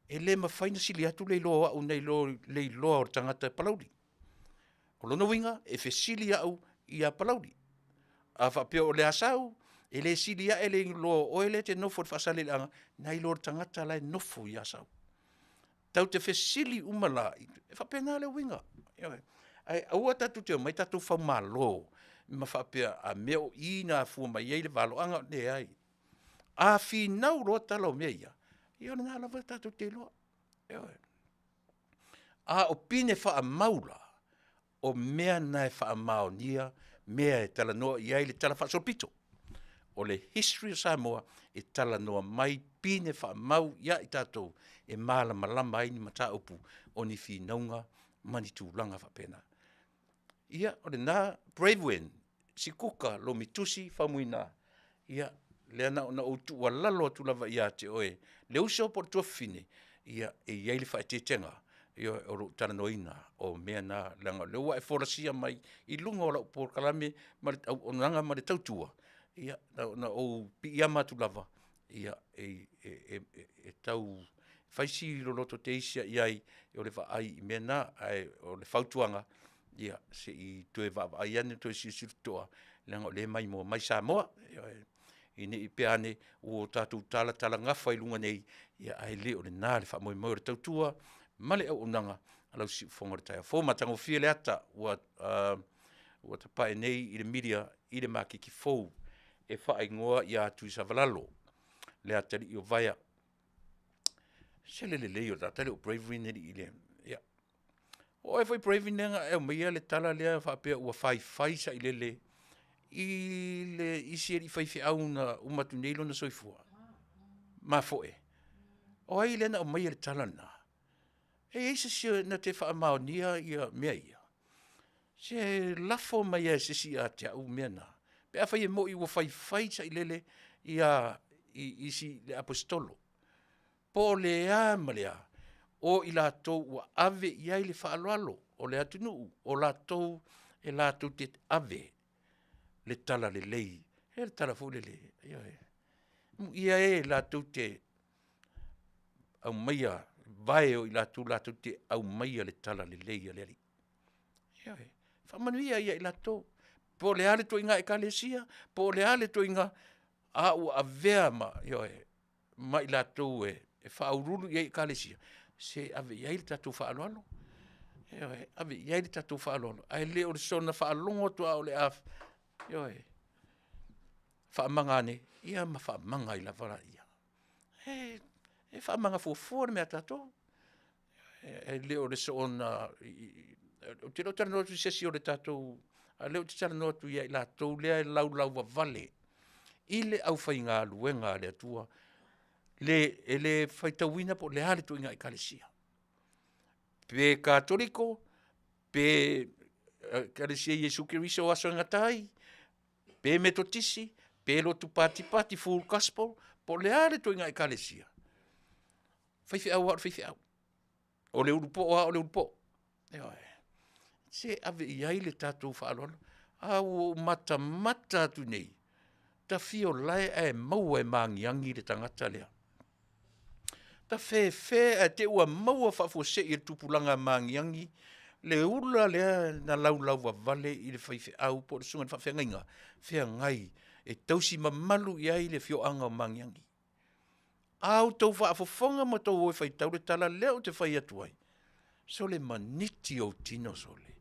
e le mafai ona sili atu le iloa o au nai lo le iloa o le tagata Palauli. O lona uiga, e fesili au ia Palauli. A faapea o le Asau, E le sili ae le iloa o oe lea e te nofo i le Faasaleleaga, nai lo le tagata la e nofo i Asau. Tatou te fesili uma la, e faapena le uiga, ioe. Ae aua tatou te omai tatou faumalo ma faapea a mea o i na afua mai ai le valoaga, leai. A finau loa tala o mea ia, ia o lena lava tatou te iloa, ioe. A o pine faamau la, o mea na e faamaonia mea e talanoa i ai le talafaasolopito. O le history o Samoa, e talanoa mai pine faamau ia i tatou e malamalama ai ni mataupu o ni finauga ma ni tulaga faapena. Ia, o lena Bravewin Sikuka Lomitusi Faumuina, ia lea na ona ou tuualalo atu lava ia te oe le uso po o le tuafafine, ia e i ai le faaeteetega, ioe, o lou talanoaina o mea na leaga o lea ua e folasia mai i luga o lau polokalame ma le auaunaga ma le tautua, ia na ona ou piiama atu lava, ia e tau fai si loloto teisi i ai o le vaai i mea na. Ae o le fautuaga, ia se i toe vaavaai ane toe silasila totoa, leaga o lea e maimoa mai Samoa, ioe, ina ne i pea ane ua tatou talatalagafa i luga nei, ae le o lena le faamoemoe o le tautua ma le auaunaga a lau siufofoga i le taeao fou. Ua matagofie le ata ua tapae nei i le milia i le maketi fou e faaigoa ia Tuisavalalo le atalii o Vaea. E ese le lelei o le tagata lea o Bravery alii le… Ia, o oe foi Braving lea na e aumaia le tala lea faapea ua faifai sailele i le isi alii faifeau na uma atu nei lona soifua, mafoe. O ai lea na aumaia le tala lena? E i ai se isi na te faamaonia mea ia? Se lafo mai lava e se isi ia te au mea na, pe afai e moi ua faifai sailele i isi le aposetolo. Po o le a ma le a, o i latou ua ave i ai le faaaloalo o le atunuu, o latou e latou te ave le talalelei, e i ai le tala foi lele, ioe, amuia e latou te aumaia vae o i latou latou te aumaia le talalelei a le Alii. Ioe, faamanuia ia i latou, po o le a le ituaiga ekalesia, po o le a le ituaiga, a ua avea ma, ioe, ma i latou e faauluulu i ai i Ekalesia, se ave i ai le tatou faaaloalo, ioe, ave i ai le tatou faaaloalo, ae le o le soona faalogo atu lava o le a, ioe, faamaga ane, ia ma faamaga ai lava laia. E faamaga fuafua le mea a tatou, e le o le soona… Ou te le o talanoa atu i se isi o le tatou, a o lea ou te talanoa atu ia i latou ia e laulauvavale i le aufaigaluega a le Atua, e le faitauina po o le a le ituaiga ekalesia, pe Katoliko, pe Ekalesia Iesu Keriso o Aso e Gata ai, pe Metotisi, pe Lotu Patipati Full Gospel, po o le a le ituaiga ekalesia, faifeau lava o le faifeau, o le ulupoo lava o le ulupoo, ioe. Se ave i ai le tatou faaaloalo. Ae ua ou matamata atu nei, ta fia o lae ae maua e magiagi le tagata lea. Tafefe ae te i ua maua faafuasei e le tupulaga magiagi le ula lea na laulauvavale i le faifeau po o le susuga i le faafeagaiga, feagai e tausi mamalu i ai le afioaga o Magiagi. A outou faafofoga ma outou o e faitau le tala lea ou te fai atu ai, sole maniti ou tino sole,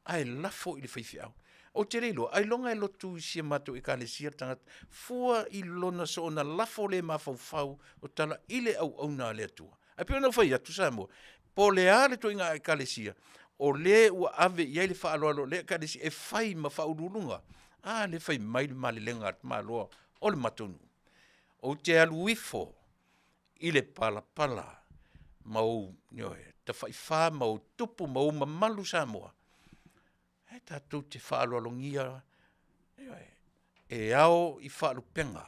ae lafo i le faifeau. Ou te le iloa ailoga e lotu i si a matou ekalesia le tagata, fua i lona soona lafo le mafaufau o tala i le auauna a le Atua. Ae pei ona ou fai atu Samoa, po o le a le ituaiga ekalesia, o le ua ave i ai le faaaloalo a lea ekalesia e fai ma faauluuluga, a lea e fai mai le malelega a le tamaloa o le matou nuu, ou te alu ifo i le palapala ma ou, ioe, tafaifa ma ou tupu ma ou mamalu Samoa, e tatou te faaaloalogia, ioe, e ao i faalupega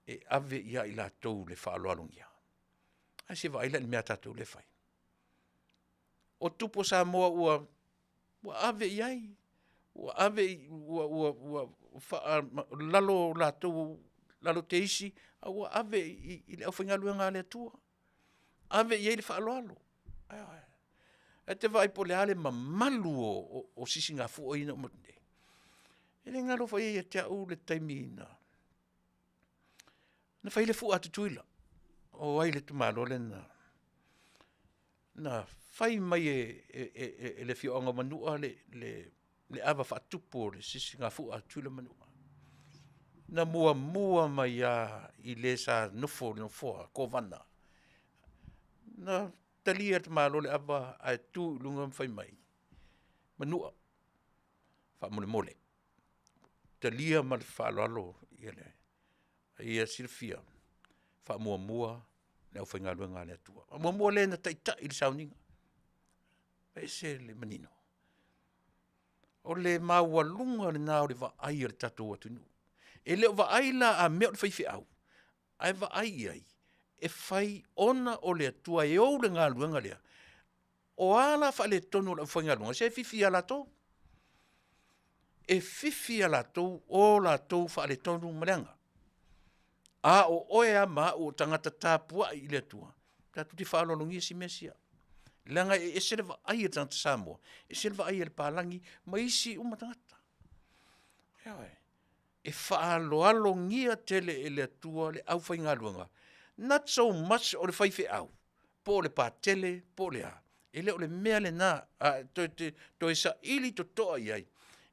e ave ia i latou le faaaloalogia. Ae se i vaai la i le mea a tatou lea e fai? O tupu o Samoa ua ave i ai, ua ave i lalo latou, lalo teisi a ua ave i le aufaigaluega a le Atua, ave i ai le faaaloalo, ioe. E te vaai po o le a le mamalu o sisigafua ia na uma atu nei. E le galo foi ia te au le taimi na na fai le fua a Tutuila, o ai le tamaloa lena na fai mai e le afioaga o Manua le ava faatupu o le sisigafua a Tutuila ma Manua. Na muamua mai lava i le sa nofo i le nofoa Kovana, na talia e le tamaloa le ava ae tu i luga ma fai mai, Manua, faamolemole, talia ma le faaaloalo a ia silafia, faamuamua le aufaigaluega a le Atua. Faamuamua le na taitai i le sauniga. E ese le manino. O le maualuga lena o le vaai a le tatou atunuu. E le o vaai la a mea o le faifeau, ae vaai i ai, e fai ona o le Atua e ou le galuega lea. O a la faaletonu o le aufaigaluega, se e fifi ia latou. E fifi ia latou o latou faaletonu ma leaga. A o oe lava ma au o tagata tapuai i le Atua, tatou te faaaloalogia si mea sia, leaga e ese le vaai a le tagata Samoa, ese le vaai a le palagi ma isi uma tagata. Ioe, e faaaloalogia tele e le Atua le aufaigaluega, not so much o le faifeau, po o le Patele po o le a, e le o le mea lena, a e toe saili totoa i ai,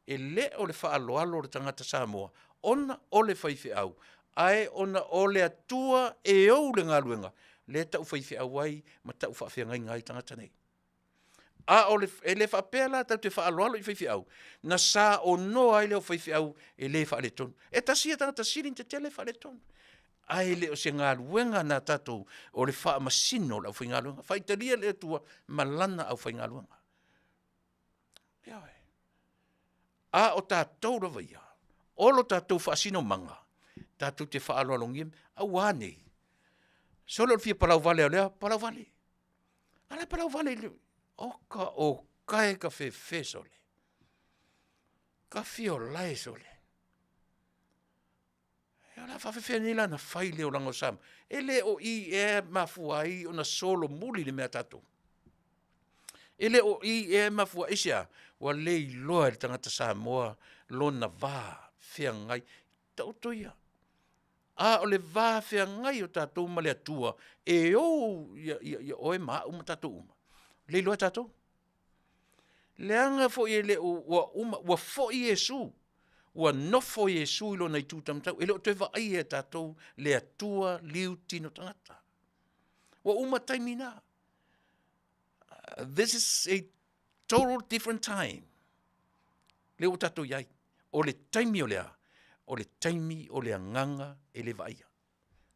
e le o le faaaloalo o le tagata Samoa ona o le faifeau, ae ona o le Atua e ou le galuega, lea e tau faifeau ai ma tau faafeagaiga ai tagata nei. A o le, e le faapea la tatou te faaaloalo i faifeau, na saonoa ai le aufaifeau e le faaletonu. E tasi ia tagata sili ona tetele faaletonu, ae le o se galuega na tatou o le faamasino o le aufaigaluega. Faitalia le Atua ma Lana aufaigaluega. Ioe. A o tatou lava ia, o lo tatou faasinomaga, tatou te faaaloalogia, aua ne i sole o le fia palau vale o lea palau vale. A la e palau vale i le, oka o kae ka fefe sole, ka fia olae sole. O le a faapefea nei la ona fai le olaga o Samoa? E le o i ea e mafua ai ona solomuli le mea a tatou? E le o i ea e mafua ai, aisea? Ua le iloa e le tagata Samoa lona va feagai, taoto ia. A o le va feagai o tatou ma le Atua e ou ia oe ma au ma tatou uma, e le iloa e tatou. Leaga foi e le o, ua uma, ua foi Iesu, ua nofo Iesu i lona itu taumatau, e le o toe vaaia e tatou le Atua liu tino tagata. Ua uma taimi na. This is a total different time. Lea ua tatou i ai. O le taimi o le a? O le taimi o le agaga e le vaaia.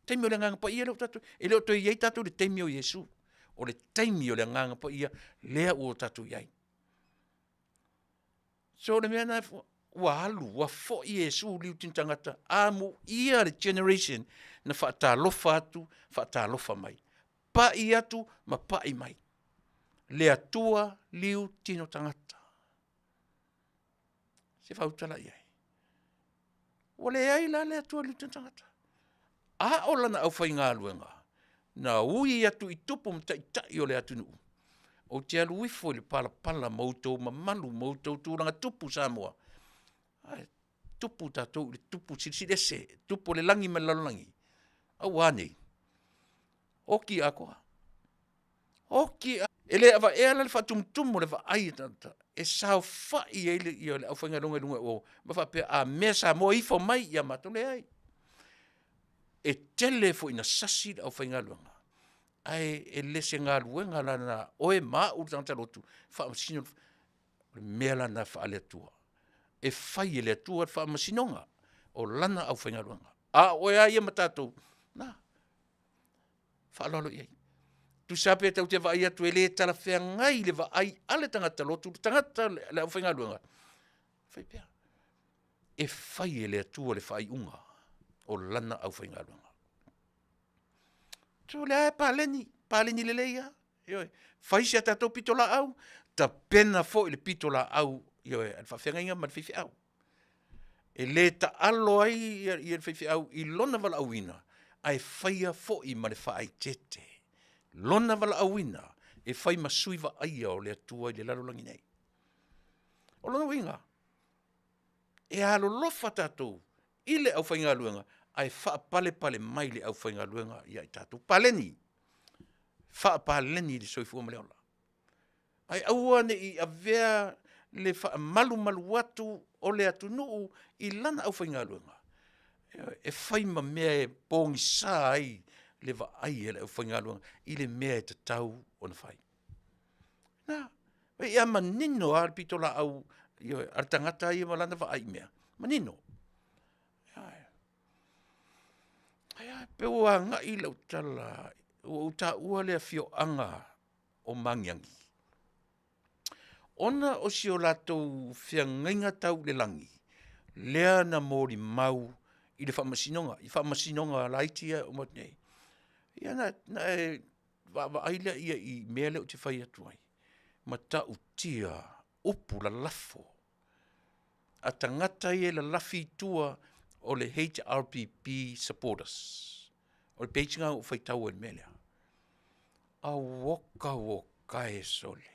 Taimi o le agaga paia lea ua tatou, e le o toe i ai tatou i le taimi o Iesu. O le taimi o le agaga paia lea ua tatou i ai. So o le mea lena, ua alu, ua foi Iesu i liu tino tagata, amuia le generation na faatalofa atu, faatalofa mai. Pai atu ma pai mai. Le Atua liu tino tagata. Se fautala i ai. Ua leai la le Atua liu tino tagata. A o lana aufaigaluega, na ui atu i tupu ma taitai o le atunuu, ou te alu ifo i le palapala ma outou mamalu ma outou tulaga tupu Samoa, ae tupu tatou i le tupu silisili ese, tupu o le lagi ma le lalolagi, aua ne i oti atoa. Oti E le avaea la le faatumutumu o le vaai a tagata e saofai ai le le aufaigaluega i luga i o ma faapea a mea Samoa ifo mai ia matou, leai. E tele foi ina sasi le aufaigaluega, ae e le se galuega la na a oe ma au le tagata lotu faamasino o le mea la lena faale-Atua. E fai e le Atua le faamasinoga o Lana aufaigaluega, a o oe lava ia ma tatou, na, faaaloalo i ai. Tusa lava pe tatou te vaai atu e le talafeagai i le vaai a le tagata lotu, le tagata le aufaigaluega, fai pea. E fai e le Atua le faaiuga o Lana aufaigaluega. O lea e paleni, paleni lelei lava, ioe. Fai si a tatou pitolaau, tapena foi le pitolaau, ioe, a le faafeagaiga ma le faifeau. E le taalo ai le faifeau i lona valaauina, ae faia foi ma le faaeteete lona valaauina e fai ma sui vaaia o le Atua i le lalolagi nei. O lona uiga. E alolofa tatou i le aufaigaluega ae faapalepale mai le aufaigaluega ia i tatou. Paleni, faapaleni le soifua ma le ola. Ae aua ne i avea le faamalumalu atu o le atunuu i lana aufaigaluega, ioe, e fai ma mea e pogisa ai le vaai a le aufaigaluega i le mea e tatau ona fai. Na, ia manino lava le pitolaau, ioe, a le tagata ia ma lana vaai i mea, manino. Ioe. Ae a, pei ua agai lau tala ua ou taua le afioaga o Magiagi, ona o si o latou feagaiga tau i le lagi, lea na molimau i le Faamasinoga, i Faamasinoga laiti ia e uma atu nei. Ia ona e vaavaai lea i le mea lea ou te fai atu ai, matautia upu lalafo a tagata ia e lalafi i tua o le HRPP supporters. O le page lena na ou faitau ai i le mea lea. Aoka uoka e sole,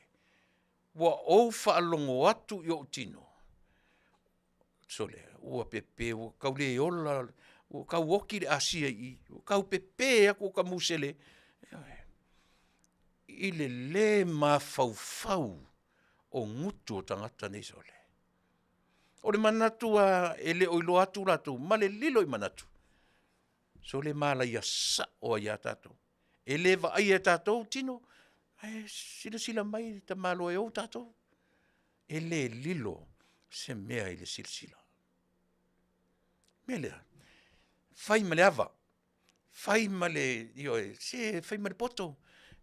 ua ou faalogo atu i ou tino, sole, ua pepe ua tau le ola, ua tau oti le asia i i, ua tau pepe atu ota musele, ioe, i le le mafaufau o gutu o tagata nei sole. O le manatu lava e le o iloa atu latou ma le lilo i manatu, sole malaia sao lava ia tatou. E le vaaia e tatou tino, ae silasila mai le tamaloa e ou tatou. E le lilo se mea i le silasila. O le mea lea, fai ma le ava, fai ma le, ioe, se fai ma le poto,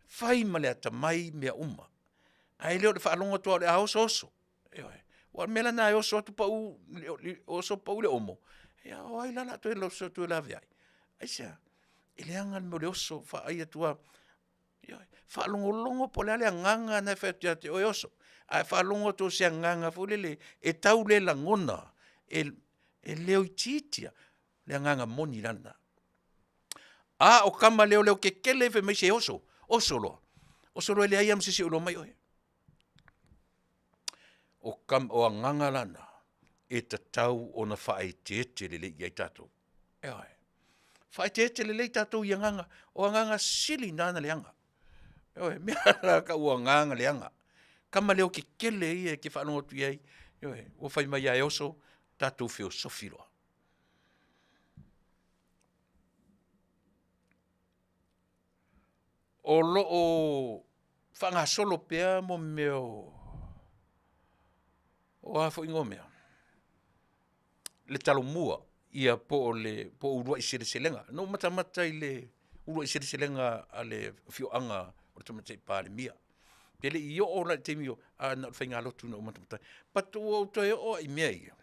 fai ma le atamai mea uma, ae le o le faalogo atu lava o le a oso, oso. Ioe, aua o le mea la lena e oso atu pau oso pau i le omo, ia o ai la o le a toe oso atu e laveai? Aisea? E leaga le mea o le oso, vaai atu lava, ioe, faalogologo po o le a le agaga na e fai atu ia te oe, oso. Ae faalogo atu o se agaga foi lele e tau le lagona, e leo itiiti lava, o le agaga moni la lena. A o tama leoleo tetele fai mai se oso, oso loa, oso loa e leai lava ma se isi o iloa mai oe. O agaga la na, e tatau ona faaeteete lelei i ai tatou, ioe. Faaeteete lelei tatou i agaga, o agaga sili na na leaga. Ioe, o mea la e tau o agaga leaga, tama leotetele ia e te faalogo atu i ai, ioe, ua fai mai lava e oso, tatou feosofi loa. O lo o faagasolo pea mea o a foi mea, le Talomua ia po o uluai seleselega. Na ou matamata i le uluai seleselega a le afioaga o le Tamaitai Palemia. Ou te le i oo la i le taimi, ae na o le faigalotu na ou matamata ai. But ua ou toe oo lava i mea ia,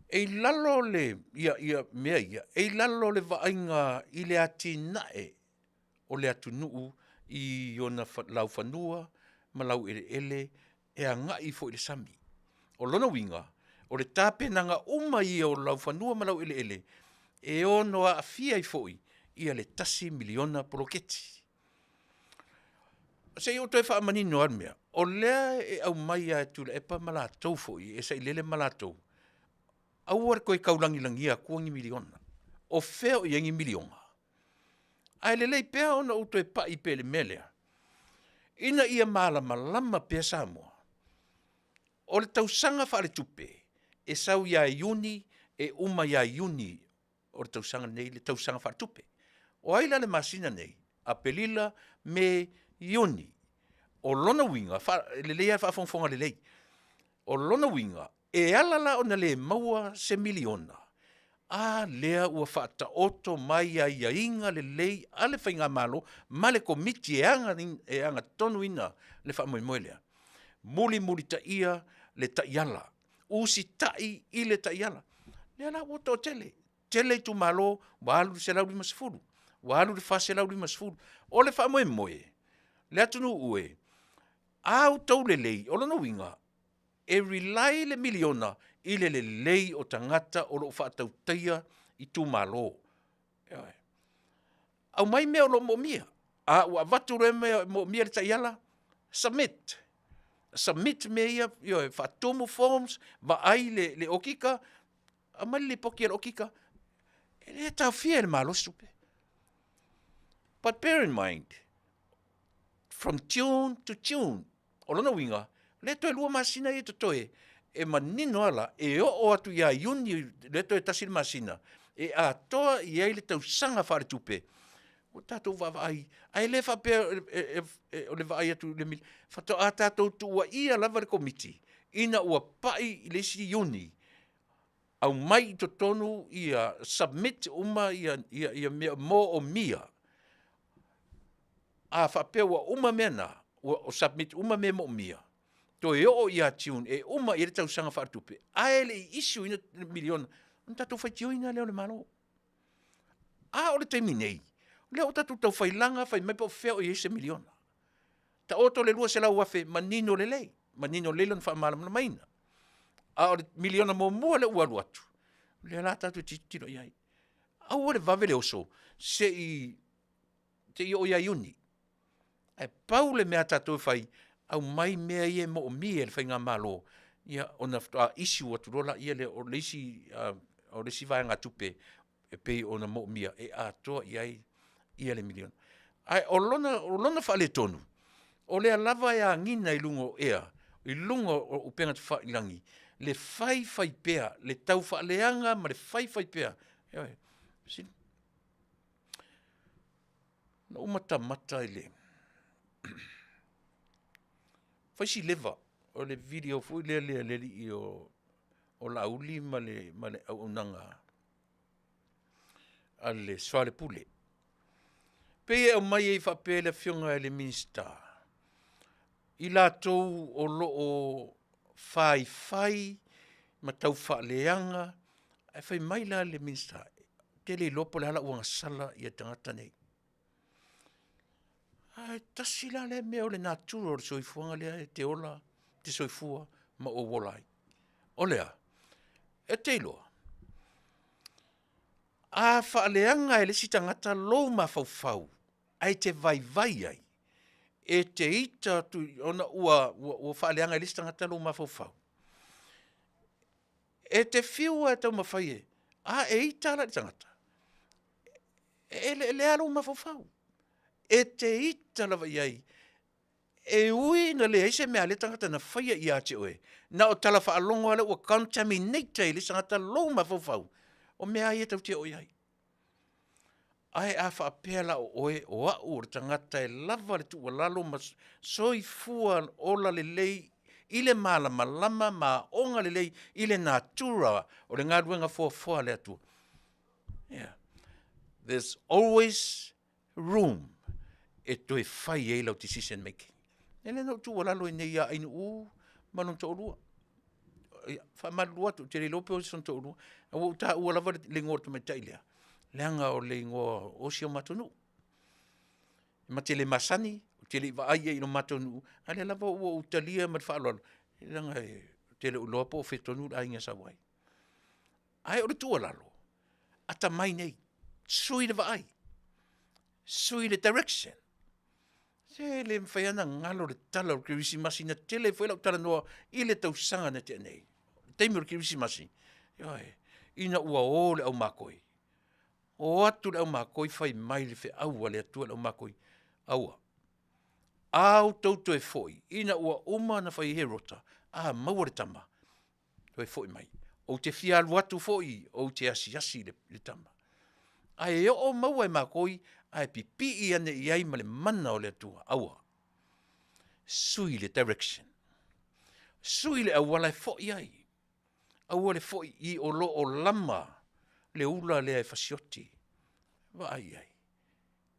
e i lalo mea ia, e i lalo o le vaaiga i le atinae o le atunuu i ona laufanua ma laueleele e agai foi i le sami. O lona uiga, o le tapenaga uma ia o laufanua ma laueleele e ono aafia ai foi le $1 miliona poloketi. Se i ou toe faamanino lava le mea, o lea e aumai lava e Tuilaepa ma latou foi e sailele ma latou, aua le toe taulagilagia atua ni miliona. O fea o i ai ni miliona? Ae lelei pea ona ou toe pai pea i le mea lea, ina ia malamalama pea Samoa, o le tausaga faaletupe, e sau ia Iuni e uma ia Iuni o le tausaga lenei le tausaga faaletupe. O ai la le masina lenei? Aperila, Me, Iuni. O lona uiga, e lelei lava le faafogafoga lelei, o lona uiga, e ala la ona le maua se miliona, a lea ua faataoto mai aiaiga lelei a le Faigamalo ma le Komiti e ana tonuina le faamoemoe lea, mulimulitaia le taiala, usitai i le taiala. O lea la ua toatele, tele itumalo ua alu i le 150, ua alu i le 450. O le faamoemoe, le atunuu e, a outou lelei, o lona uiga, e rely le miliona i le lelei o tagata o lo o faatautaia itumalo. Ioe. Aumai mea o lo o moomia, a ua avatu loa mea e moomia i le taiala, submit. Submit mea ia, ioe, faatumu forms, vaai le, le okika, aumai le lipoti a le okika, e le taofia e le Malo se tupe. But bear in mind, from June to June, o lona uiga, lea toe lua masina ia totoe, e manino lava la, e oo atu ia Iuni, lea toe tasi le masina, e atoa i ai le tausaga faaletupe, ua tatou vaavaai, ae le faapea o le vaai atu i le faatoa tatou tuuaia lava le Komiti ina ua pai i le isi Iuni, aumai i totonu ia submit uma ia mea moomia. A faapea ua uma mea na, ua submit uma mea moomia, toe oo ia June e uma i ai le tausaga faaletupe, ae le i issue ina le miliona, ona tatou faitioina lea o le Malo. A o le taimi nei, o lea ua tatou tau failaga fai mai po o fea o i ai se miliona. Taoto le $200,000 manino lelei, manino lelei lona faamalamalamaina. A o le miliona muamua lea ua alu atu, o lea la tatou te tilotilo i ai. Aua le vave le oso se i oo ia Iuni. Ae pau le mea a tatou e fai, aumai mea ia e moomia e le faigamalo, ia ona faatoa issue atu loa lea o le isi o le isi vaegatupe e pei ona moomia e atoa i ai le miliona. Ae o lona faaletonu, o lea lava e agiga i luga o ea, i luga o upega tafailagi le fai fai pea, le taufaaleaga ma le fai fai pea, ioe. Na ou matamata i le fai si leva o le video foi lea a le alii o Laauli ma le auaunaga a le Soalepule. E pei e aumai ai faapea e le Afioga i le Minisita, i latou o lo o faifai ma taufaaleaga, ae fai mai la le Minisita, ou te le iloa po o le a lau agasala i tagata nei. Ae tasi la lea mea o le natura o le soifuaga lea e te ola, e te soifua ma ou ola ai. O le a? E te iloa, a faaleaga e le isi tagata lou mafaufau ae e te vaivai ai, e te ita atu ona ua faaleaga e le isi tagata lou mafaufau, e te fiu lava e taumafai e, a e ita la i le tagata, e eleelea lou mafaufau. E te ita lava i ai, e ui ina leai se mea a lea tagata na faia ia te oe, na o tala faalogo lava lea ua contaminate ai e le isi tagata lou mafaufau, o mea lava ia tatou te o i ai. Ae a faapea la o oe o au o le tagata e lava le tuualalo ma soifua ola lelei i le malamalama ma aoga lelei i le natura o le galuega foafoa a le Atua, yeah, there's always room e toe fai ai lau decision making. O le mea lea na ou tuualalo ai nei ia Ainuu ma lona toalua. Ia, faamalulu atu ou te le iloa po o sona toalua, ae ua ou taua lava le igoa o le tamaitai lea, leaga o le igoa o si o matou nuu. Ma te le masani, ou te le i vaai i ai i lo matou nuu, a o lea lava ua ou talia ma le faaaloalo, leaga ou te le o iloa po o fea tonu le aiga e sau ai. Ae o le tuualalo, atamai nei, sui le vaai, sui le direction. Se le mafai lava ona galo le tala o le Kerisimasi na tele ai foi lau talanoa i le tausaga na tea nei, le taimi o le Kerisimasi, ioe, ina ua o le aumakoi, o atu le aumakoi fai mai le feau a le Atua i le aumakoi, aua, a outou toe foi ina ua uma ona fai Herota, a maua le tama, toe foi mai. Ou te fia alu atu foi ou te asiasi i le tama. Ae oo maua e makoi ae pipii ane i ai ma le mana o le Atua, aua, sui le direction, sui le auala e foi ai, aua le foi i o lo o lama le ula lea e fasioti. Vaai i ai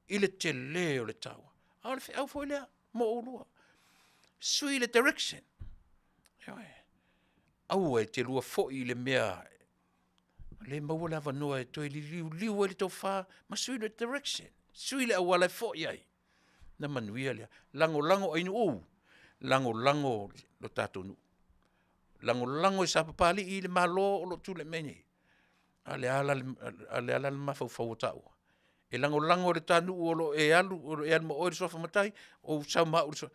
i le tele o le taua, a o le feau foi lea mo oulua, sui le direction. Ioe. Aua e te lua foi i le mea le maua le avanoa e toe liliuliu ai le tofa ma sui le direction, sui le auala e foi ai. Na manuia lea. Lagolago Ainuu, lagolago lo tatou nuu. Lagolago e Sapapalii le Malo o lo o tulai mai nei. A o le a la le mafaufau o taua? E lagolago e le ta nuu o lo o e alu, o lo o e alu ma oe le suafa matai, ou sau ma au i le suafa.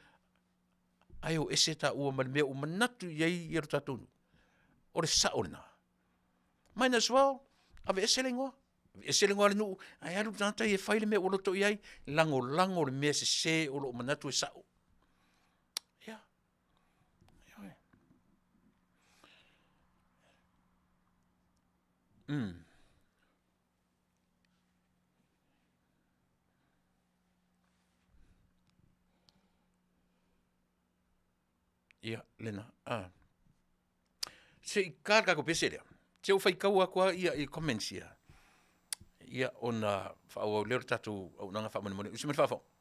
Ae o ese taua ma le mea ua manatu i ai ia lo tatou nuu. O le sao lena. Might as well, aveese le igoa. Aveese le igoa a le nuu, ae alu le tagata ia e fai le mea ua loto i ai, lagolago le mea sese o lo o manatu e sao. Ia. Ioe. Ia, lena. Ah. Se i ka le tatou pese lea. Se ua faitau atu lava ia i comments ia. Ia, ona faaauau lea o le tatou auaunaga faamolemole. Usi mai le faafofoga.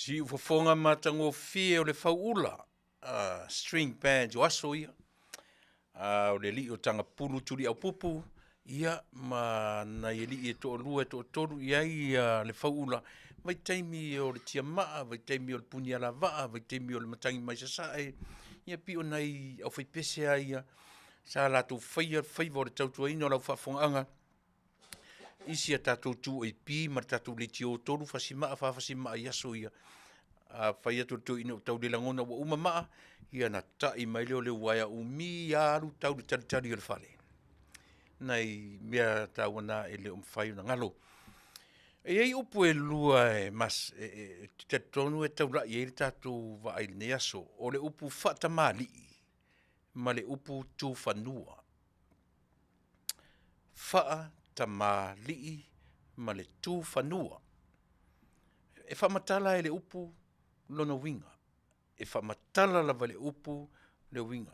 Siufofoga matagofie o le fauula, string bands o aso ia, o le alii o Tagapulu Tuliaupupu, ia ma nai alii e toalua e toatolu i ai le fauula, vaitaimi o le tiamaa, vaitaimi o le punialavaa, vaitaimi o le matagi mai sasae, ia pei o nai aufaipese lava ia sa latou faia le faiva o le tautuaina o lau faafofogaaga i si a tatou 2AP ma le tatou leitio 3 fasimaa, 4 fasimaa i aso ia. A fai atu le toeaina ua tau le lagona ua uma maa, ia ona tai mai lea o le uaea umi lava alu tau i le talitali o le fale. Nai mea taua na e le o mafai ona galo. E i ai upu e lua e ou te talitonu e taulai i ai le tatou vaai i lenei aso, o le upu faatamalii ma le upu tufanua. Faatamalii ma le tufanua. E faamatala e le upu lona uiga, e faamatala lava e le upu le uiga.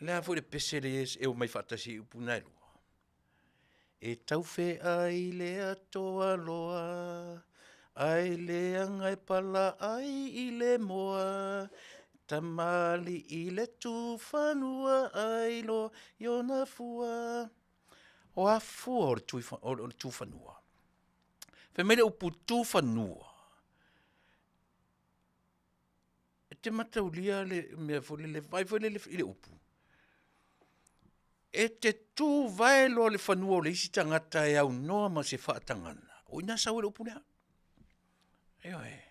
O le a foi le pese lea e omai faatasi ai upu na e lua? E taufeai le atoaloa ae leaga e palaai i le moa, tamalii le tufanua ae iloa i ona fua. O a fua o le tufanua? Fai mai le upu tufanua, e te mataulia le mea foi lele, vaai foi lele i le upu, e te tuvae loa i le fanua o le isi tagata e aunoa ma se faatagaga, o i ina e sau ai le upu lea. Ioe,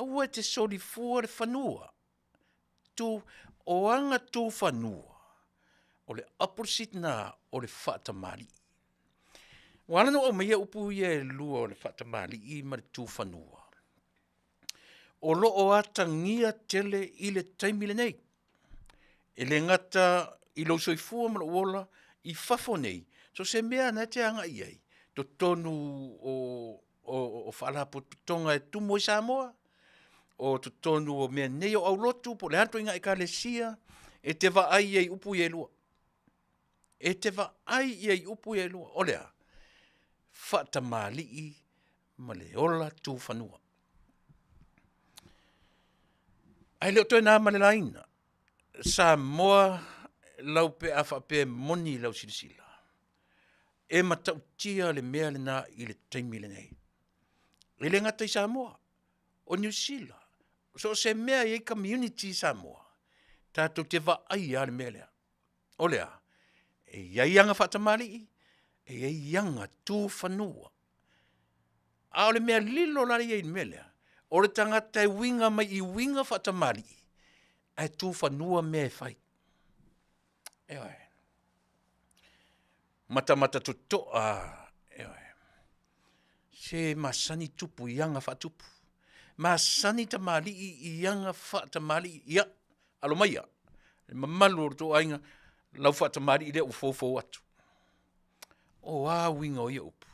aua e te solifua le fanua, tu, o aga tu fanua, o le opposite lena o le faatamalii. Ua ala ona ou aumaia upu ia e lua o le faatamalii ma le tufanua, o lo o atagia tele i le taimi lenei. E le gata i lou soifua ma lou ola i fafo nei, so o se mea lava o lena e te agai i ai, totonu o faalapotopotoga e tumu ai Samoa, o totonu o mea nei o aulotu po o le a le ituaiga ekalesia, e te vaai ai i upu ia e lua. E te vaai i ai i upu ia e lua, o le a? Faatamalii ma le ola tufanua. Ae le o toe na ma le laina Samoa lau pe a faapea e moni lau silasila, e matautia le mea lena i le taimi lenei. E le gata i Samoa, o Niu Sila, so o se mea e i ai community i Samoa, tatou te vaaia lava le mea lea. O le a? E i ai aga faatamalii, e i ai aga tu fanua. A o le mea lilo la lea e i ai i le mea lea, o le tagata e uiga mai i uiga faatamalii, ae tu fanua mea e fai. Ioe. Matamata totoa, ioe, se masani tupu i aga faatupu, masani tamalii i aga faatamalii. Ia, alo maia le mamalu o le tou aiga, lau faatamalii lea ua foufou atu. O a uiga o ia upu?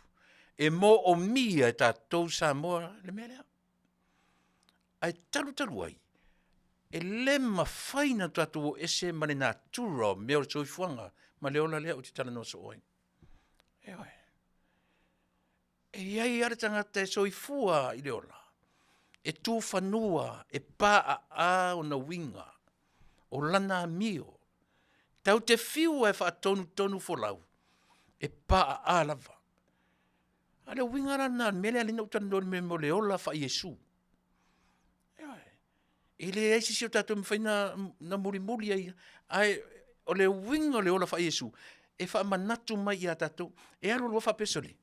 E moomia e tatou Samoa le mea lea. Ae talu talu ai, e le mafai ona tatou o ese ma le natura o mea o le soifuaga ma le ola lea ou te talanoa soo ai. Ioe. E i ai lava le tagata e soifua i le ola, e tu fanua, e paaa ona uiga, o lana amio. Tatou te fiu lava e faatonutonufolau, e paaa lava. A o le uiga la lena o le mea lea e ala ai ona ou talanoa i le mea o le ola faa-Iesu. Ioe, e leai se isi o tatou e mafai ona mulimuli ai, ae o le uiga o le ola faa-Iesu, e faamanatu mai ia tatou. E alu alu lava faapea, sole,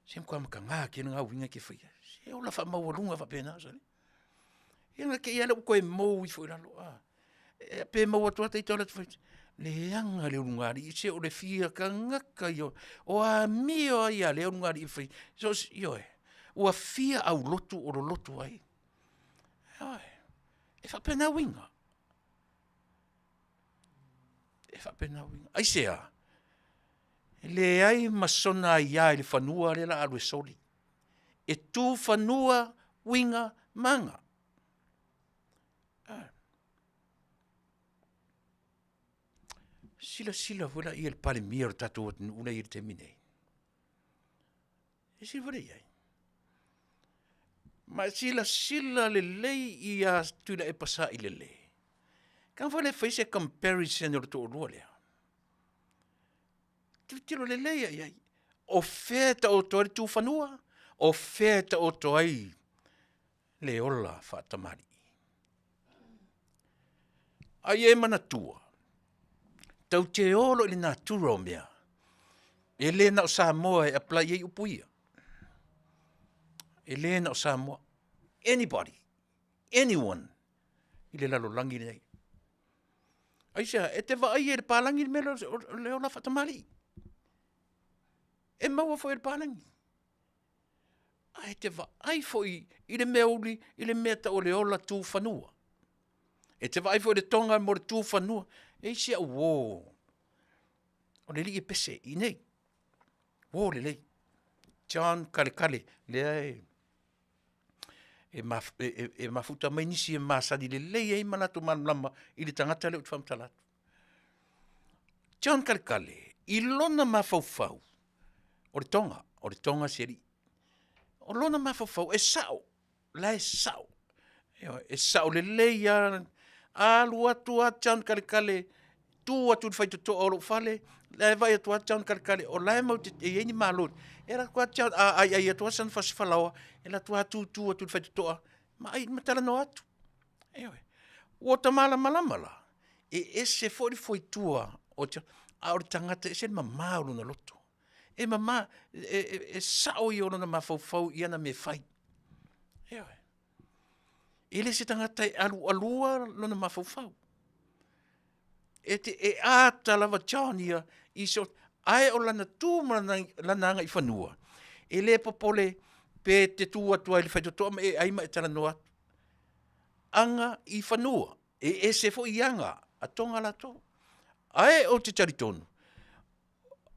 se matua mataga tele na uiga e te faia. Se ola faamaualuga faapena sole. Ia ona te i lava lea ua toe mou ifo i lalo. Pe maua atu lava ita alu atu fai atu, leaga le ulugalii, se o le fia tagata ia o amio ai a lea ulugalii e fai, ioe, ua fia aulotu o lolotu ai. Ioe, e faapena uiga, e faapena uiga. Aisea? E leai ma sona aia i le fanua lea o le a alu e soli. E tu fanua uiga ma aga. Silasila foi la i le Palemia o le tatou atunuu lea e i ai i le taimi lenei. Silasila foi lea i ai? Ma e silasila lelei ia Tuilaepa Sailele, tago foi lea e fai se comparison o le toalua lea. Tilotilo lelei lava i ai, o fea e taoto ai le tufanua, o fea e taoto ai le ola faatamalii. A ia e manatua, tatou te o loa i le natura o mea, e le na o Samoa e apply i ai upu ia. E le na o Samoa. Anybody, anyone i le lalolagi lenei. Aisea, e te vaai e le palagi le mea le ola faatamalii. E maua foi e le palagi. Ae te vaai foi i le mea uli, i le mea tau o le ola tu fanua. E te vaai foi i le toga mo le tu fanua. E i ai si au uo, o le alii e pese i inei, uo lelei, John Kalikali, lea e e mafuta mai nisi e masani lelei ai ma latou malamalama i le tagata lea ou te faamatala atu. John Kalikale, i lona mafaufau, o le Toga, o le Toga se alii. O lona mafaufau, e sao, la e sao. Ioe, e sao lelei lava. Alu atu lava John Kalikale, tu atu i le faitotoa o lou fale, la e vaai atu lava John Kalikale o la e matou te, e i ai ni malo. E alu atu lava John, a aiai atu lava sana fasi falaoa, e alu atu lava tutu atu i le faitotoa ma ai ma talanoa atu. Ioe. Ua ta malamalama la, e ese foi le fuaitua o John, a o le tagata e ese le mama o lona loto. E mama, e sao ia o lona mafaufau i ana mea e fai. Ioe. E le se tagata e alualua lona mafaufau. E, te, e ata lava John ia i so, ae o lana tu ma lana, lana agaifanua, e le popole pe te tu atu ai i le faitotoa ma e ai ma e talanoa atu. Aga i fanua, e ese foi i aga a Tonga latou. Ae ou te talitonu,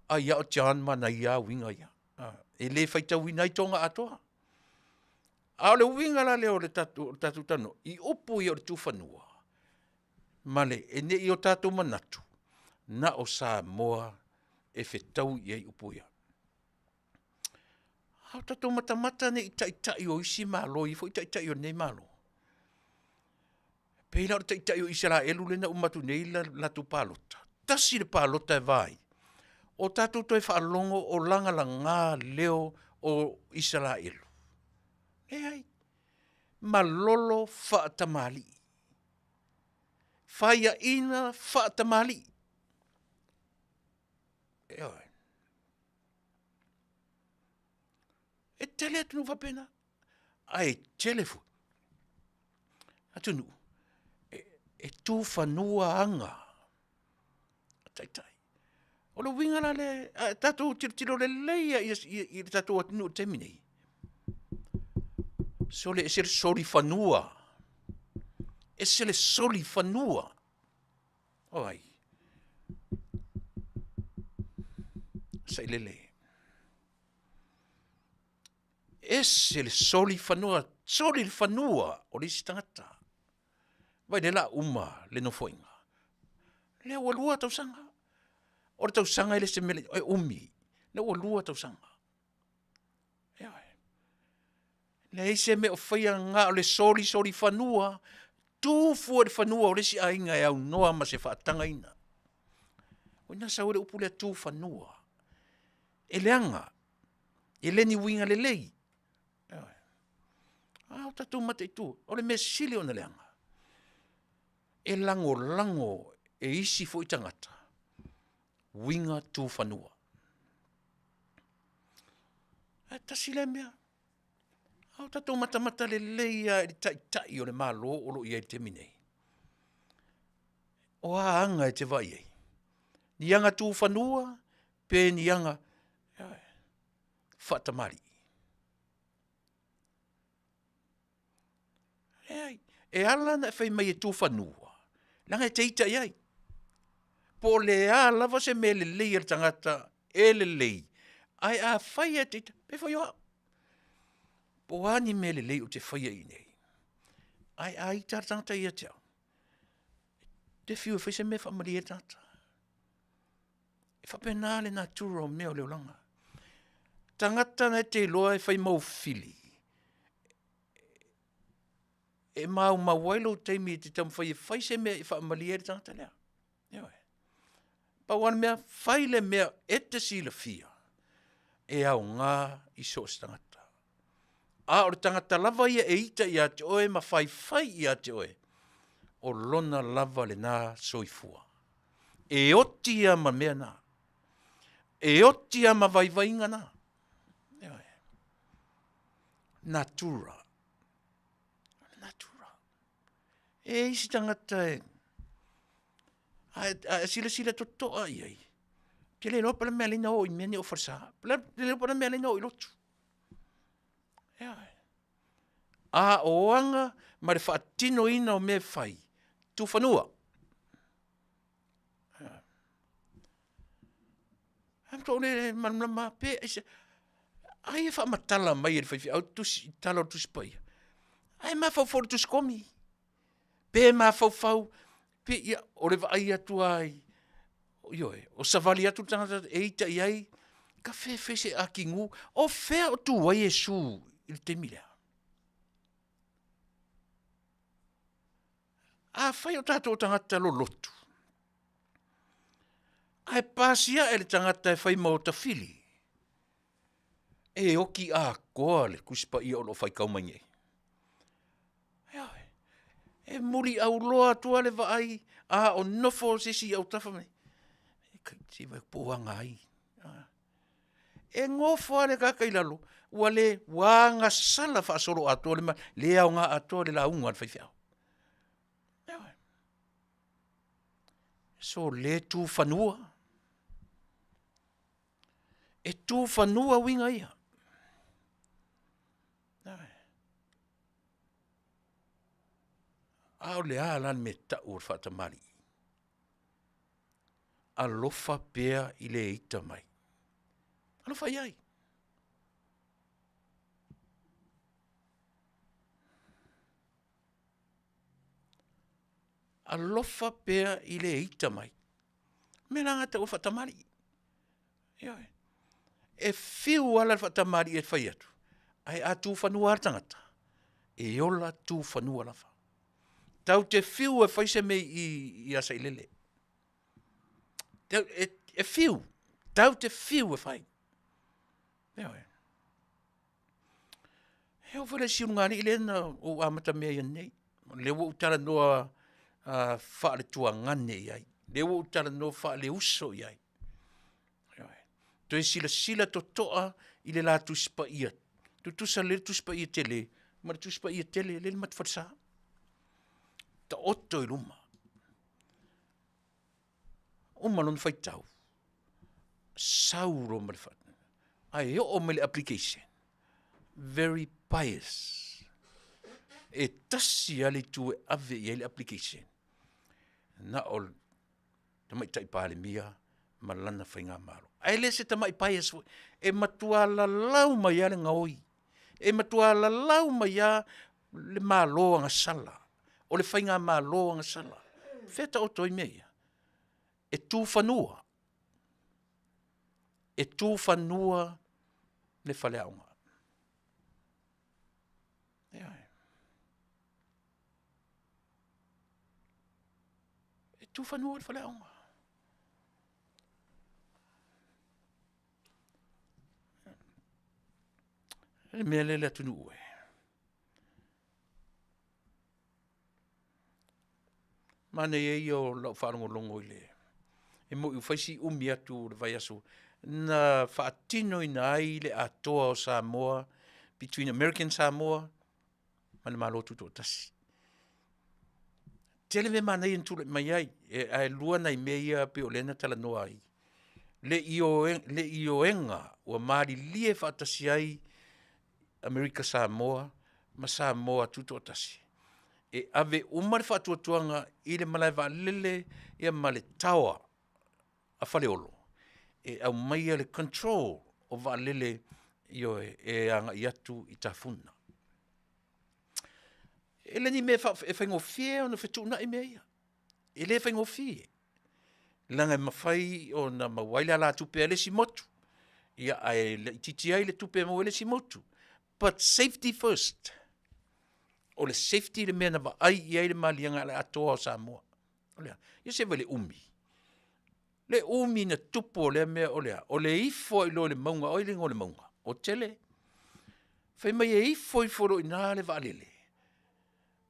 ai a o John ma ana ia uiga ia. E le faitauina ai Tonga atoa. A o le uiga la lea o le tatou, o le tatou talanoa, i upu ia o le tufanua, ma le, e ne i o tatou manatu, na o Samoa e fetaui i ai upu ia. A o tatou matamata nei i taitai o isi Malo, e i ai foi taitai o lenei Malo, pei la o le taitai o Isaraelu lea na uma atu nei le latou palota, tasi le palota e va ai, o tatou toe faalogo o lagalaga leo o Isaraelu. Leai, malolo faatamalii, faiaina faatamalii. Ioe. E tele atunuu faapena, ae tele foi atunuu e tu fanua aga a taitai. O le uiga la lea, a tatou tilotilo lelei lava i le tatou atunuu i le taimi lenei, sole, e ese le solifanua, ese le solifanua. O ai? Sailele. Ese le solifanua, soli le fanua o le isi tagata. Vaai lea o le a uma le Nofoaiga, lea ua 2 tausaga. O le tausaga e le o se mea e umi, lea ua 2 tausaga. Ioe. Leai se mea o faia na o le solisoli fanua, tu fua i le fanua o le isi aiga e aunoa ma se faatagaina. O i ina sau ai le upu lea tu fanua. E leaga, e le ni uiga lelei. Ioe. A o tatou mataitu, o le mea sili ona leaga, e lagolago e isi foi tagata uiga tu fanua. Ae tasi lea mea, a o tatou matamata lelei lava i le Taitai o le Malo o lo o i ai i le taimi nei, o a aga e te vaai i ai? Ni aga tu fanua pe ni aga faatamalii? Leai, e ala ona e fai mai e tu fanua, leaga e te ita i ai. Po o le a lava se mea lelei a le tagata e lelei, ae afai e te ita, pei foi o au, po o a ni mea lelei ou te faia i inei, ae a ita lava le tagata ia te au, ou te fiu e fai se mea e faamalie ai le tagata. E faapena le natura o mea o le olaga. Tagata na e te iloa e fai mau fili, e maumau ai lou taimi e te taumafai e fai se mea e faamalie ai le tagata lea. Ioe. Pau lava le mea, fai le mea e te silafia e aoga i so o se tagata. A o le tagata lava ia e ita ia te oe ma faifai ia te oe, o lona lava lena soifua. E oti ia ma mea na. E oti ia ma vaivaiga na. Ioe. Natura. E isi tagata e a e silasila totoa i ai, te le iloa pa le mea lea na o i mea nei o falesa, le iloa pa le mea lea na o i lotu. A o aga ma le faatinoina o mea e fai, tufanua. Ae matua ou le malamalama lava pe aisea, ai e faamatala mai e le faifeau tusi tala o le Tusi Paia, ae mafaufau i le Tusi Komi. Pe mafaufau, pe ia o le vaai atu lava i, ioe, o savali atu le tagata e ita i ai, tafe se akigu, o fea o tu ai Iesu i le taimi lea? Afai o tatou o tagata lolotu, ae pasia ae le tagata e fai ma ota fili, e oti atoa le Tusi Paia o lo o faitau mai nei. Ioe, e muliauloa atu lava le vaai a o nofo se isi i autafa mai, se i vaai atu po o aga a ai. E nofo lava le tagata i lalo, ua le, ua agasala faasoloatoa le le aoga atoa le lauga a le faifeau. Ioe. So le tu fanua, e tu fanua uiga ia. Ioe. A o le a la le mea e tau o le faatamalii? Alofa pea i le ita mai, alofa i ai. Alofa pea i le ita mai. O le mea la lena e tau o le faatamalii. Ioe. E fiu lava la le faatamalii e fai atu, ae a tu fanua lava le tagata, e ola tu fanua lava. Tatou te fiu e fai se mea i i ia Sailele, e fiu, tatou te fiu e fai, ioe. E oo foi la i si ulugalii lea na ou amatamea ai nei, lea ua ou talanoa faaletuagane i ai, lea ua ou talanoa faaleuso i ai. Ioe. Toe silasila totoa i le la Tusi Paia, tutusa lelei le Tusi Paia tele ma le Tusi Paia tele lea e i le matou falesa. Taoto i luma. Uma lona faitau, sau loa ma le ae oo mai i le application, very bias. E tasi lava le itu e ave i ai le application, na o le Tamaitai Palemia ma lana faigamalo. Ae le se tamai bias foi, e matua lalau mai lava le gaoi, e matua lalau mai lava le Malo agasala, o le Faigamalo agasala. O fea e taoto ai mea ia? E tu fanua, e tu fanua le faleaoga. Ioe. E tu fanua le faleaoga. O le mea lea le atunuu e, manaia ia o lau faalogologo i le, e moni ua fai si umi atu o le vaiaso na faatinoina ai le atoa o Samoa between American Samoa ma le Malo Tutoatasi. Tele mea manaia na tulai mai ai, ae 2 nai mea ia pei o lea na talanoa ai, le ioega ua malilie faatasi ai Amerika Samoa ma Samoa Tutoatasi, e ave uma le faatuatuaga i le malae vaalele ia ma le tower a Faleolo, e aumaia le control o vaalele, ioe, e agai atu i tafuna. E le ni mea e faigofie ona fetuunai mea ia, e le faigofie, leaga e mafai ona maua ai le alatupe a le isi motu, ia ae laitiiti ai le tupe e maua ai le isi motu. But safety first, o le safety le mea na vaai i ai le maliega atoa o Samoa. O le a? Ia se i vaai i le umi, le umi na tupu o lea mea o le a? O le ifo lava i lo i le mauga, o ai le igoa o le mauga? O Tele. Fai mai e ifo ifo loa i ina le vaalele,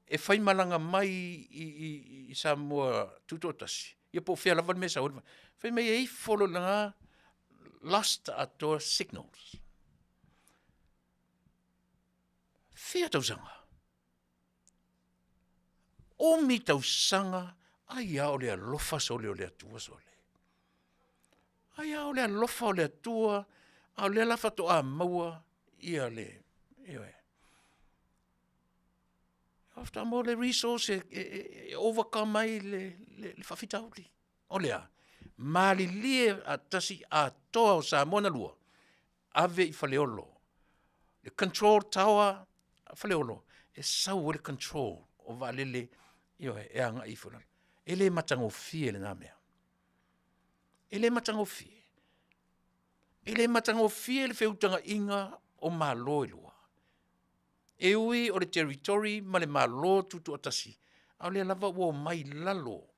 e faimalaga mai i Samoa Tutoatasi, ia po o fea lava le mea e sau ai, fai mai e ifo loa i luga, lost atoa signals. Fia tausaga? Umi tausaga, ai lava o le alofa sole o le Atua sole. Ai lava o le alofa o le Atua, a o lea la faatoa maua ia le, ioe. Faatoa maua le resource e overcome ai le faafitauli. O le a? Malilie faatasi atoa o Samoa na lua, ave i Faleolo, le control tower a Faleolo, e sau ai le control o vaalele, ioe, e agai ifo i lalo. E le matagofie lena mea, e le matagofie. E le matagofie le feutagaiga o Malo e lua. E ui o le territory ma le Malo Tutoatasi, a o lea lava ua omai i lalo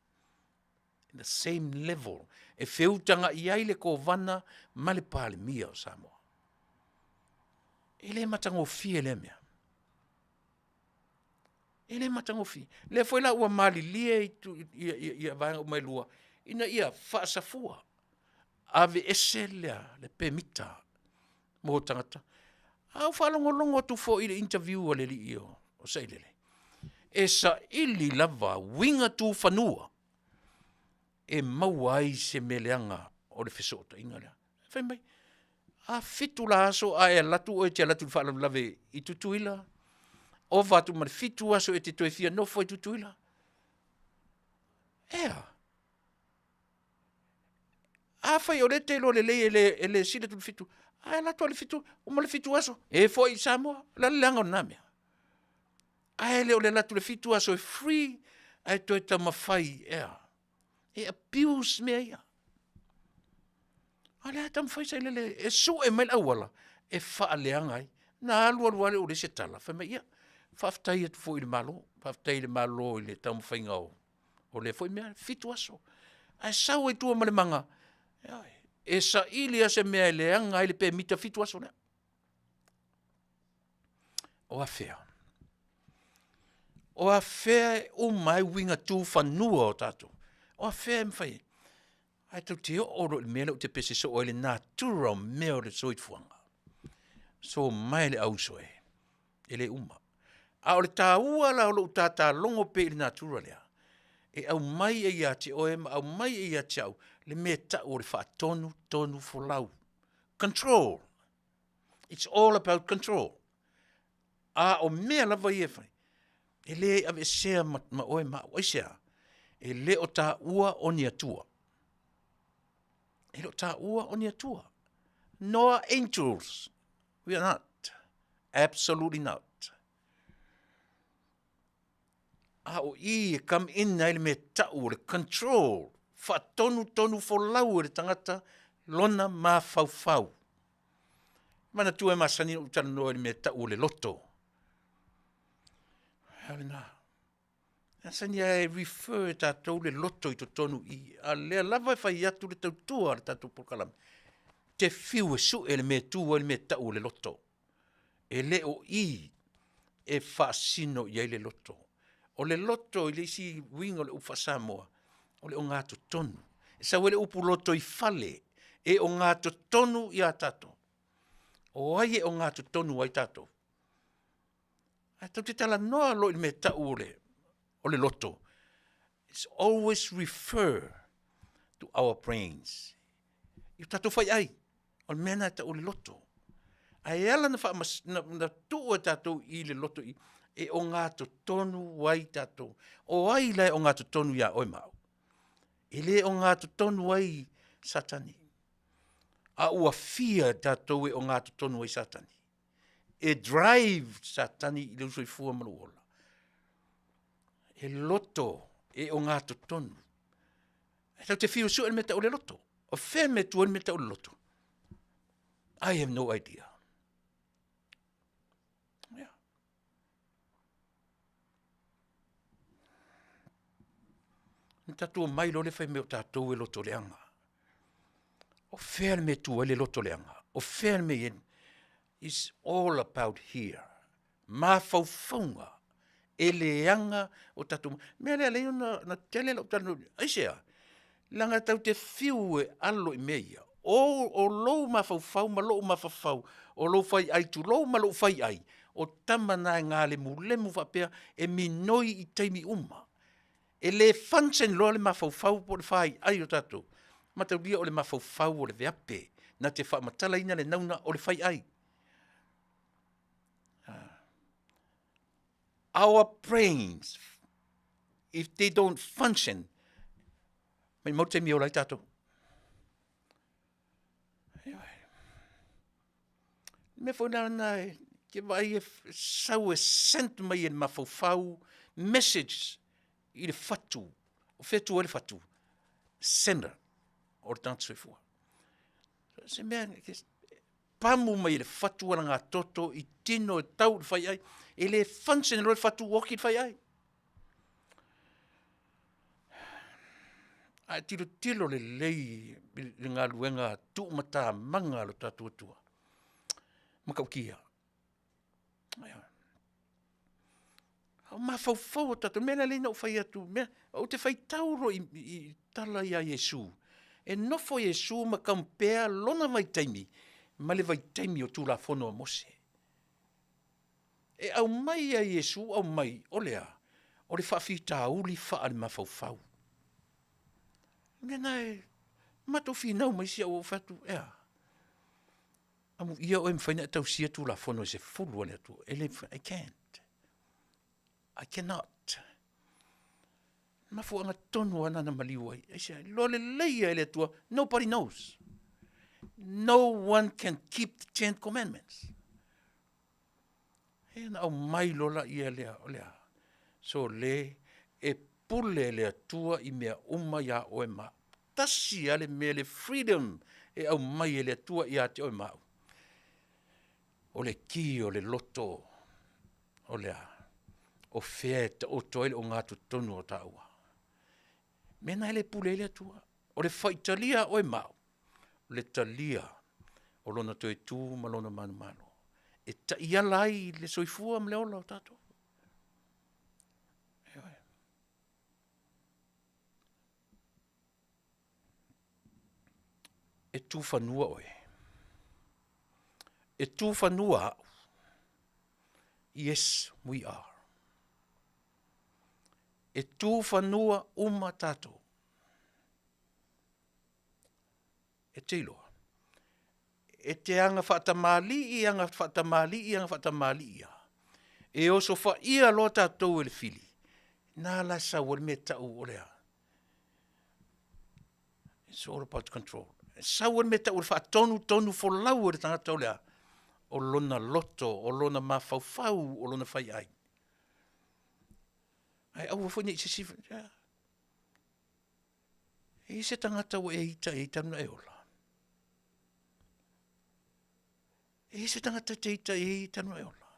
the same level e feutagai ai le Kovana ma le Palemia o Samoa. E le matagofie lea mea. E le matagofie. O lea foi la ua malilie vaega uma e lua ina ia faasafua, aveese le pemita mo tagata. A ou faalogologo atu foi i le interview a le alii o Sailele, e saili lava uiga tufanua e maua ai se mea leaga o le fesootaiga lea. Fai mai, a 7 la aso ae alu atu oe e te alu atu i le faalavelave i Tutuila, ova atu ma le 7 aso e te toe fia nofo ai i Tutuila. E a? Afai o lea e te iloa lelei e le sili atu i le 7, ae alu atu lava i le 7, uma le 7 aso, e foi i Samoa. O le a le leaga o lena mea? Ae le o le alu atu i le 7 aso e free ae toe taumafai e a? E abuse mea ia. A o lea e taumafai Sailele e sue mai le auala e faaleaga ai. Na alu alu lava lea ua leai se tala, fai mai, ia, faafetai atu foi i le Malo, faafetai i le Malo i le taumafaiga o lea foi mea, 7 aso. Ae sau ai i tua ma le maga, ioe, e saili lava se mea e leaga ai le pemita 7 aso lea. O afea? O afea e uma ai uiga tufanua o tatou? O afea e mafai ai? Ae tou te oo loa i le mea lea ou te pese soo ai i le natura o mea o le soifuaga, so mae le auuso e, e le uma. A o le taua la o lou tatalogo pea i le natura lea, e aumai ai ia te oe ma aumai ai ia te au le mea e tau o le faatonutonufolau, control, its all about control. A o mea lava ia e fai, e le aveesea ma oe ma au. Aisea? E le o taua o ni Atua. E le o taua o ni Atua. Nor angels, we are not, absolutely not. A o i e come in ai le mea tau o le control, faatonutonu folau e le tagata lona mafaufau. Manatua e masani ona ou talanoa i le mea tau o le loto. A o lena. E masani lava e refer e tatou le loto i totonu i i, a o lea lava e fai atu le tautua a le tatou polokalame, e te fiu e sue le mea e tu ai le mea e tau o le loto. E le o i e faasino i ai le loto. O le loto i le isi uiga o le upu faa-Samoa, o le ogatotonu. E sau ai le upu lotoifale, e ogatotonu ia tatou. O ai e ogatotonu ai tatou? Ae tou te talanoa loa i le mea e tau o le loto, it's always refer to our brains. I o tatou faiai, o le mea lena e tau o le loto. Ae ala ona tuu e tatou i le loto i i, e ogatotonu ai tatou. O ai la e ogatotonu ia oe ma au? E le ogatotonu ai Satani. A ua fia tatou e ogatotonu ai Satani? E drive Satani i lou soifua ma lou ola. E loto, e ogatotonu. E tatou te fiu e sue le mea e tau o le loto. O fea le mea e tu ai le mea e tau o le loto? I have no idea. Yeah. Na tatou omai loa lea fai mai o tatou e loto leaga. O fea le mea e tu ai le loto leaga? O fea le mea e i ai? It's all about here. Mafaufauga e leaga o tatou mea lea lea na tele lau talanoa aisea? Leaga tatou te fiu e alo i mea ia, o lou mafaufau ma lou mafaufau, o lou faiai tulou ma lou faiai, o tama na e galemulemu faapea e minoi i taimi uma. E le function loa le mafaufau po o le faiai o tatou, mataulia o le mafaufau o le veape na te faamatalaina le nauna o le faiai. Our brains, if they don't function, maumau le taimi e ola ai tatou. Le mea foi lena e te vaai e sau e send mai e le mafaufau message i le fatu. O fea e tu ai le fatu? Center o le tagata soifua. O se mea pamu mai e le fatu alagatoto i tino e tau i le faiai, e le function loa le fatu ua oti le faiai. A e tilotilo lelei i le galuega tuumatamaga a lo tatou Atua, matautia. A o mafaufau o tatou, o le mea lea e ala ai ona ou fai atu, ou te faitau loa i tala ia a Iesu, e nofo Iesu ma compare lona vaitaimi ma le vaitaimi o Tulafono a Mose. E aumai lava e Iesu aumai, o le a? O le faafitauli faalemafaufau. O le mea lena e matou finau ma isi au ou fai atu, e a? Amuia oe e mafai ona e tausia Tulafono e 10 a le Atua. E le mafai, I can't, I cannot. O le mafuaaga tonu lava lena na maliu ai. Aisea? Iloa lelei lava e le Atua, nobody knows. No one can keep the ten commandments. Ia ona aumai loa lea lea, o le a? Sole, e pule le Atua i mea uma ia oe ma au. Tasi lava le mea, le freedom e aumai e le Atua ia te oe ma au, o le ki o le loto, o le a? O fea e taoto ai le ogatotonu o taua? O le mea lena e le pule ai le Atua. O le faitalia a oe ma au, o le talia o Lona toe tu ma Lona manumalo e taiala ai le soifua ma le ola o tatou. Ioe. E tu fanua oe, e tu fanua au. Yes, we are. E tu fanua uma tatou. E te iloa, e te aga faatamalii aga faatamalii aga faatamalii lava, e osofaia loa tatou e le fili, na la e sau ai le mea e tau o le a? It's all about control. E sau ai le mea e tau o le faatonutonufolau e le tagata o le a? O lona loto, o lona mafaufau, o lona faiai. Ae aua foi ne i se isi, E i ai se tagata ua e ita i ai talu ona e ola? E i ai se tagata e te ita i ai talu ona e ola?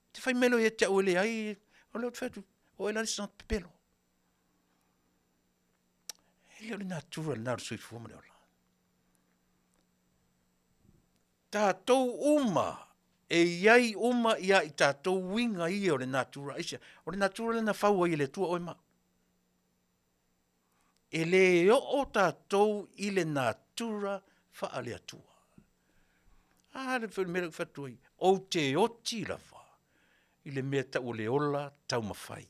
E te fai mai loa ia te au e leai, o lea ou te fai atu, o oe la le isi tagata pepelo. E le o le natura lena o le soifua ma le ola. Tatou uma e i ai uma ia i tatou uiga ia o le natura. Aisea? O le natura lea na fau ai e le Atua oe ma au. E le oo tatou i le natura faale-Atua. A le mea lea ou te fai atu ai, ou te oti lava i le mea e tau o le ola taumafai.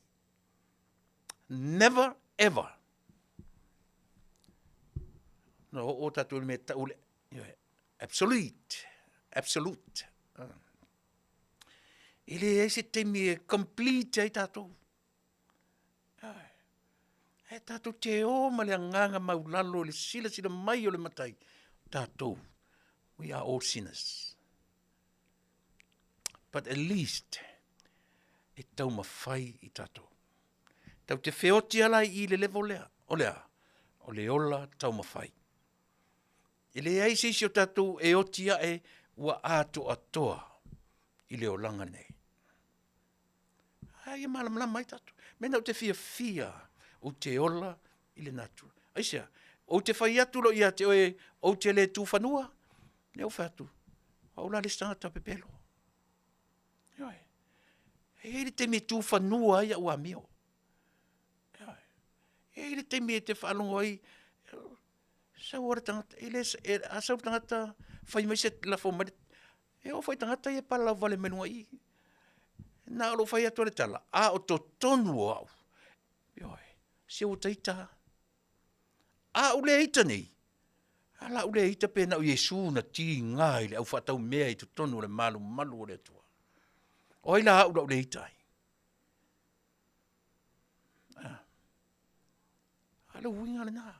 Never ever na oo tatou i le mea e tau o le absolute, absolute. E leai se taimi e complete ai tatou. Ae tatou te o ma le agaga maulalo i le silasila mai o le Matai, o tatou, we are all sinners. But at least, e taumafai i tatou. Tatou te feoti lava la i i le level lea. O le a? O le ola taumafai. E leai se isi o tatou e oti ae ua atoatoa i le olaga lenei. A ia malamalama ai tatou. Mea na ou te fiafia, ou te ola i le natura. Aisea? Ou te fai atu loa ia te oe, ou te le tu fanua, lea ua fai atu, o au la le isi tagata pepelo. Ioe. E i ai le taimi e tu fanua ai au amio. Ioe. E i ai le taimi e te faalogo ai, sau lava le tagata, e le, a sau le tagata fai mai se, lafo mai le, e oo foi i tagata ia e palalauvale mai luga i i. Na o lou fai atu o le tala, a o totonu o au, ioe. Se ua ta ita lava. A ou le ita nei, a la ou le ita pe na o Iesu na tiga i le au faataumea i totonu o le malumalu o le Atua. O ai la au la ou le ita ai? A, a le uiga lena.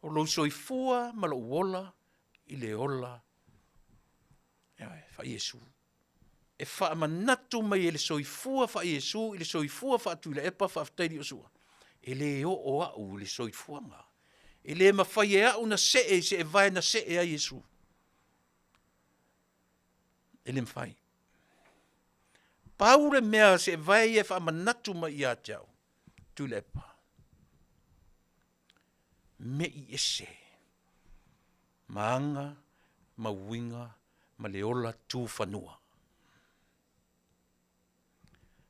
O lou soifua ma lou ola i le ola faa-Iesu. E faamanatu mai e le soifua faa-Iesu i le soifua faa-Tuilaepa faafetai i le Iosua, e le oo au i le soifuaga. E le mafai e au ona see i seevae na see ai Iesu. E le mafai. Pau le mea seevae ia e faamanatu mai ia te au, Tuilaepa, mei ese ma aga ma uiga ma le ola tufanua.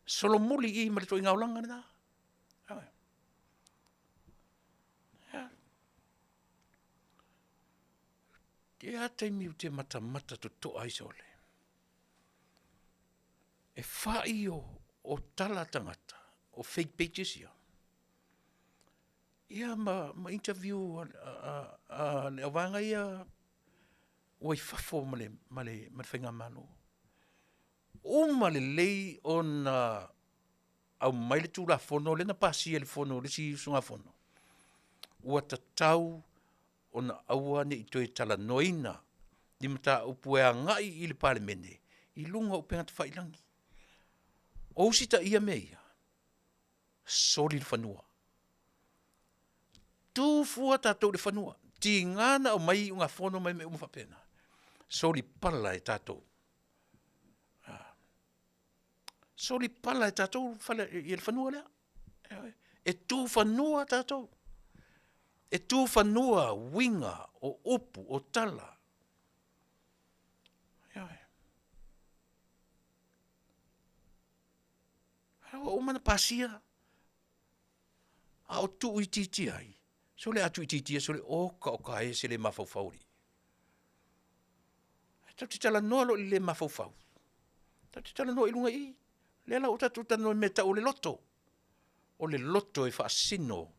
Solomuli i i ma le ituaiga olaga lena, ioe. E i ai lava taimi ou te matamata totoa ai sole, e fai o tala a tagata, o fake pages ia, ia ma interview a le auvaega ia ua i fafo ma le faigamalo. Uma lelei ona aumai le Tulafono lea na pasia e le Fono e le isi usugafono, ua tatau ona aua ne i toe talanoaina ni mataupu e agai i le Palemene i luga o upega tafailagi. O usitaia mea ia? Soli le fanua. Tu fua tatou i le fanua, tiga ona aumai iugafono ma mea uma faapena, solipala e tatou. Solipala e tatou le fanua lea. Ioe, e tu fanua tatou, e tu fanua uiga o upu o tala, ioe. A ua uma ona pasia, a o tuuitiitia ai? Sole a tuuitiitia, sole oka oka e se le mafaufau alii. Ae tatou te talanoa loa i le le mafaufau, tatou te talanoa i luga i i. O lea la ua tatou talanoa i le mea e tau o le loto. O le loto e faasino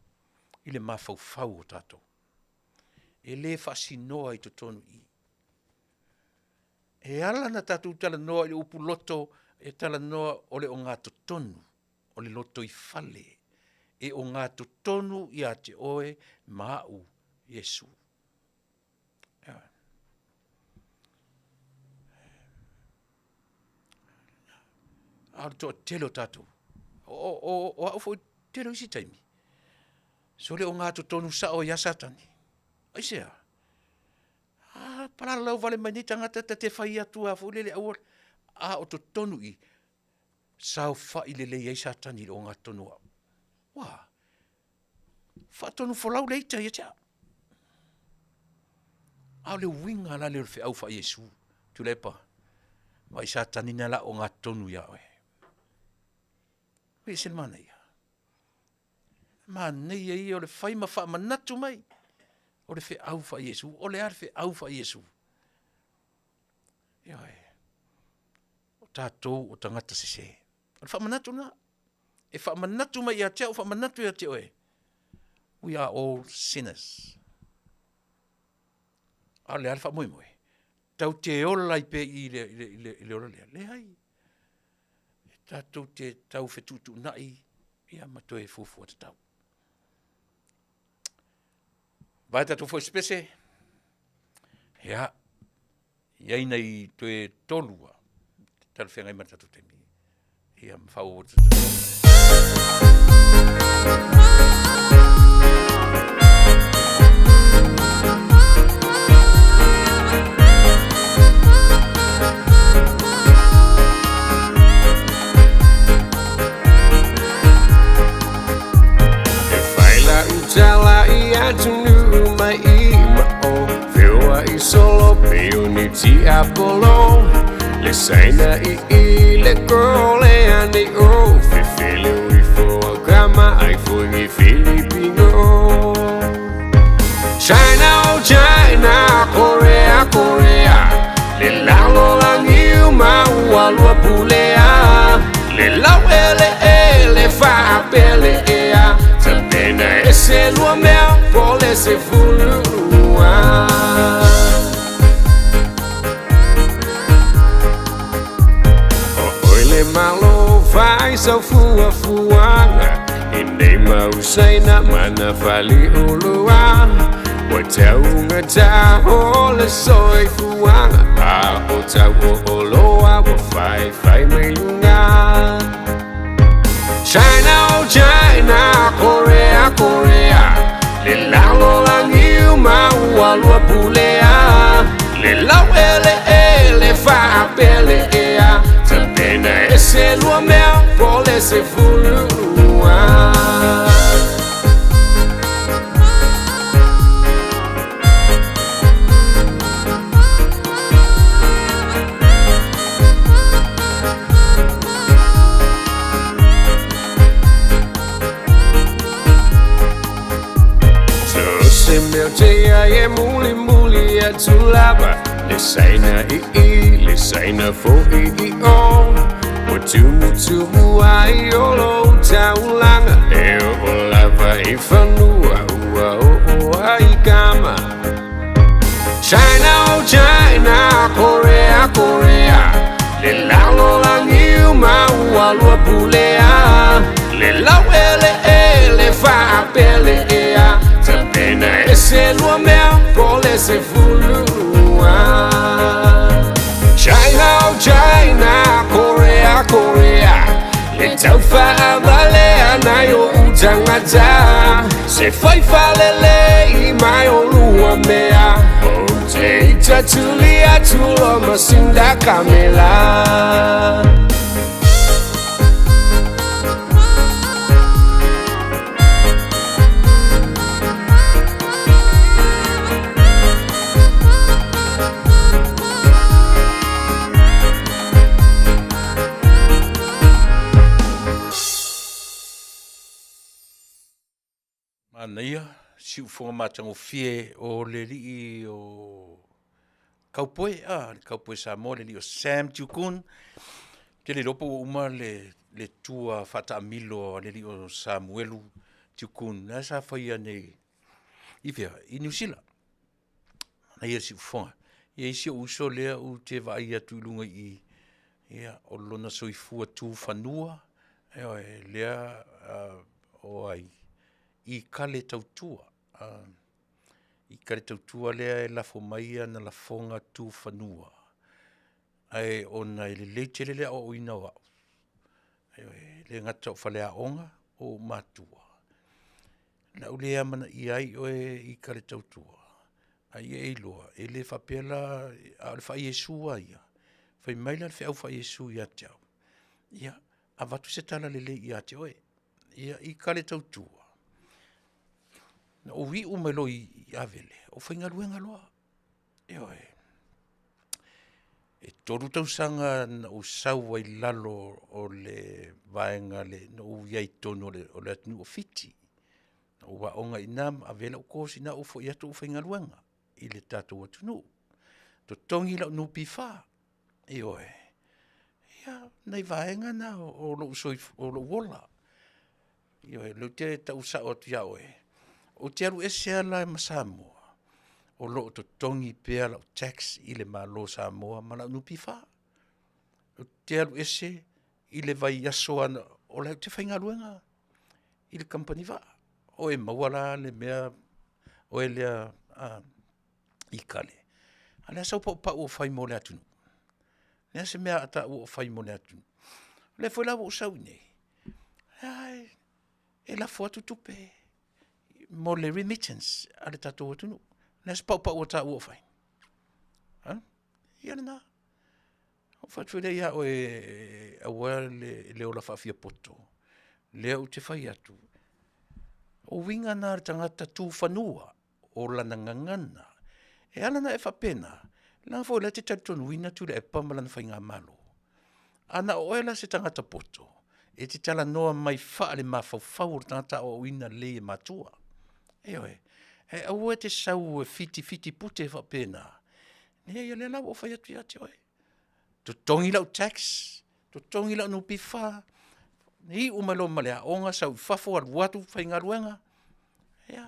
i le mafaufau o tatou. E le faasinoa i totonu i i. E ala ona tatou talanoa i le upu loto, e talanoa o le ogatotonu, o le lotoifale, e ogatotonu ia te oe ma au Iesu. Ioe. A o le toatele o tatou, o au foi i le tele o isi taimi, sole ogatotonu sao ai lava Satani. Aisea? A palalau vale mai nei tagata ta te fai atu lava foi lele aua le… a o totonu i i, saofai lelei ai Satani i le ogatotonu o au. Ua a? Faatonufolau le ita ia te au. A o le uiga la lea o le feau faa-Iesu, Tuilaepa, vaai Satani lena o le a ogatotonu ia oe. E ese le manaia. Manaia ia o le fai ma faamanatu mai o le feau faa-Iesu. O le a le feau faa-Iesu? Ioe, o tatou o tagata sese. O le faamanatu lena, e faamanatu mai ia te au faamanatu ia te oe, we are all sinners. A o le a le faamoemoe? Tatou te ola ai pea i i i le ola lea? Leai, e tatou te tau fetuutuunai ia ma toe fuafua tatau. Vae tatou fosiepese, ia, e i ai nai toe 3 lava, talafeagai ma le tatou taimi, ia ma faaauau atu. E fai lau tala i atunuu mai i mao Feoai solo pei o ni tiapolo Le Saina i i le Kolea nei o Fefele o ifo au kama ai foi ngi Filipino China oh China Korea Korea Le lalolagi uma ua lua pulea Le lau eleele faapele ea. ese lua mea po o le 12. O oe le Malo fai sau fuafuaga i nei mau Saina ma na faleoloa. Ua taugata o le soifuaga, a o tau o oloa ua faifai mai luga. China, oh China, Korea, Korea, le lalolagi uma ua lua pulea, le laueleele faapele ea, tapena ese lua mea po o le 12. So se mea ou te ai e mulimuli atu lava, le Saina i i, le Saina foi i o, ua tumutumu ai o lou taulaga, e oo lava i fanua ua oo ai kama. China, oh China, Korea, Korea, le lalolagi uma ua lua pulea, le laueleele faapele ea, tapena ese lua mea po o le 12. China, oh China, Korea, Korea, le taufaavalea nai ou tagata, se fai faalelei mai o lua mea, ou te ita tuli atu loa ma sinda kamela. Manaia, siufofoga matagofie o le alii o Kaupoe, a, le Kaupoe Samoa, le alii o Sam Tiukun. Ou te le iloa po ua uma le, le tua faataamilo a le alii o Samuelu Tiukun, lea sa faia nei i fea? I Niu Sila. Manaia le siufofoga. E i ai si ou uso lea ou te vaai atu i luga i i, ia, o lona soifua tu fanua, ioe, lea o ai, i kale tautua. I kale tautua lea e lafo mai ana lafoga tu fanua, ae ona e lelei tele le aoaoina o au, ioe, e le gata o faleaoga, o ou matua, o le a ou le amanaia ai oe i ka le tautua, a ia e iloa, e le faapea la, a o le faa-Iesu lava ia, fai mai la le feau faa-Iesu ia te au, ia, avatu se tala lelei ia te oe. Ia, i ka le tautua, na ou iu mai loa i Avele, ou faigaluega loa. Ioe. E 3 tausaga na ou sau ai i lalo o le vaega na ou i ai i totonu o le atunuu o Fiti. Na ou aoga i ina ma ave ai lau course i ina, ou foi atu ou faigaluega i le tatou atunuu. Totogi lau NPF, ioe. Ia, nai vaega na o lou o lou ola. Ioe, o lea ou te tau sao atu ia oe, ou te alu ese lava la ma Samoa, o lo o totogi pea lau tax i le Malo o Samoa ma lau NPF. Ou te alu ese i le vaiaso lava o la ou te faigaluega i le kamupani vaa. O e maua la le mea oe lea i Kale, a o le a sau paupau o fai mo le atunuu? O le a se mea a taua o fai mo le atunuu? O lea foi la ua ou sau i inei, e lafo atu tupe mo le remittance a le tatou atunuu. O le a se paupau a taua o fai? A? Ia lena. Ou fai atu foi lea ia oe, aua le ola faafiapoto, lea ou te fai atu, o uiga na o le tagata tu fanua, o lana gagana. E ala ona e faapena, leaga foi o lea e te talitonuina Tuilaepa ma lana faigamalo. A na o oe la se tagata poto, e te talanoa mai faalemafaufau o le tagata aoaoina lelei e matua. Ioe. Ae aua e te sau e fitifiti pute faapena. Leai o lea la ua ou fai atu ia te oe, totogi lau tax, totogi lau NPF, iu mai loa ma le aoga, sau i fafo, alu atu faigaluega. Ia,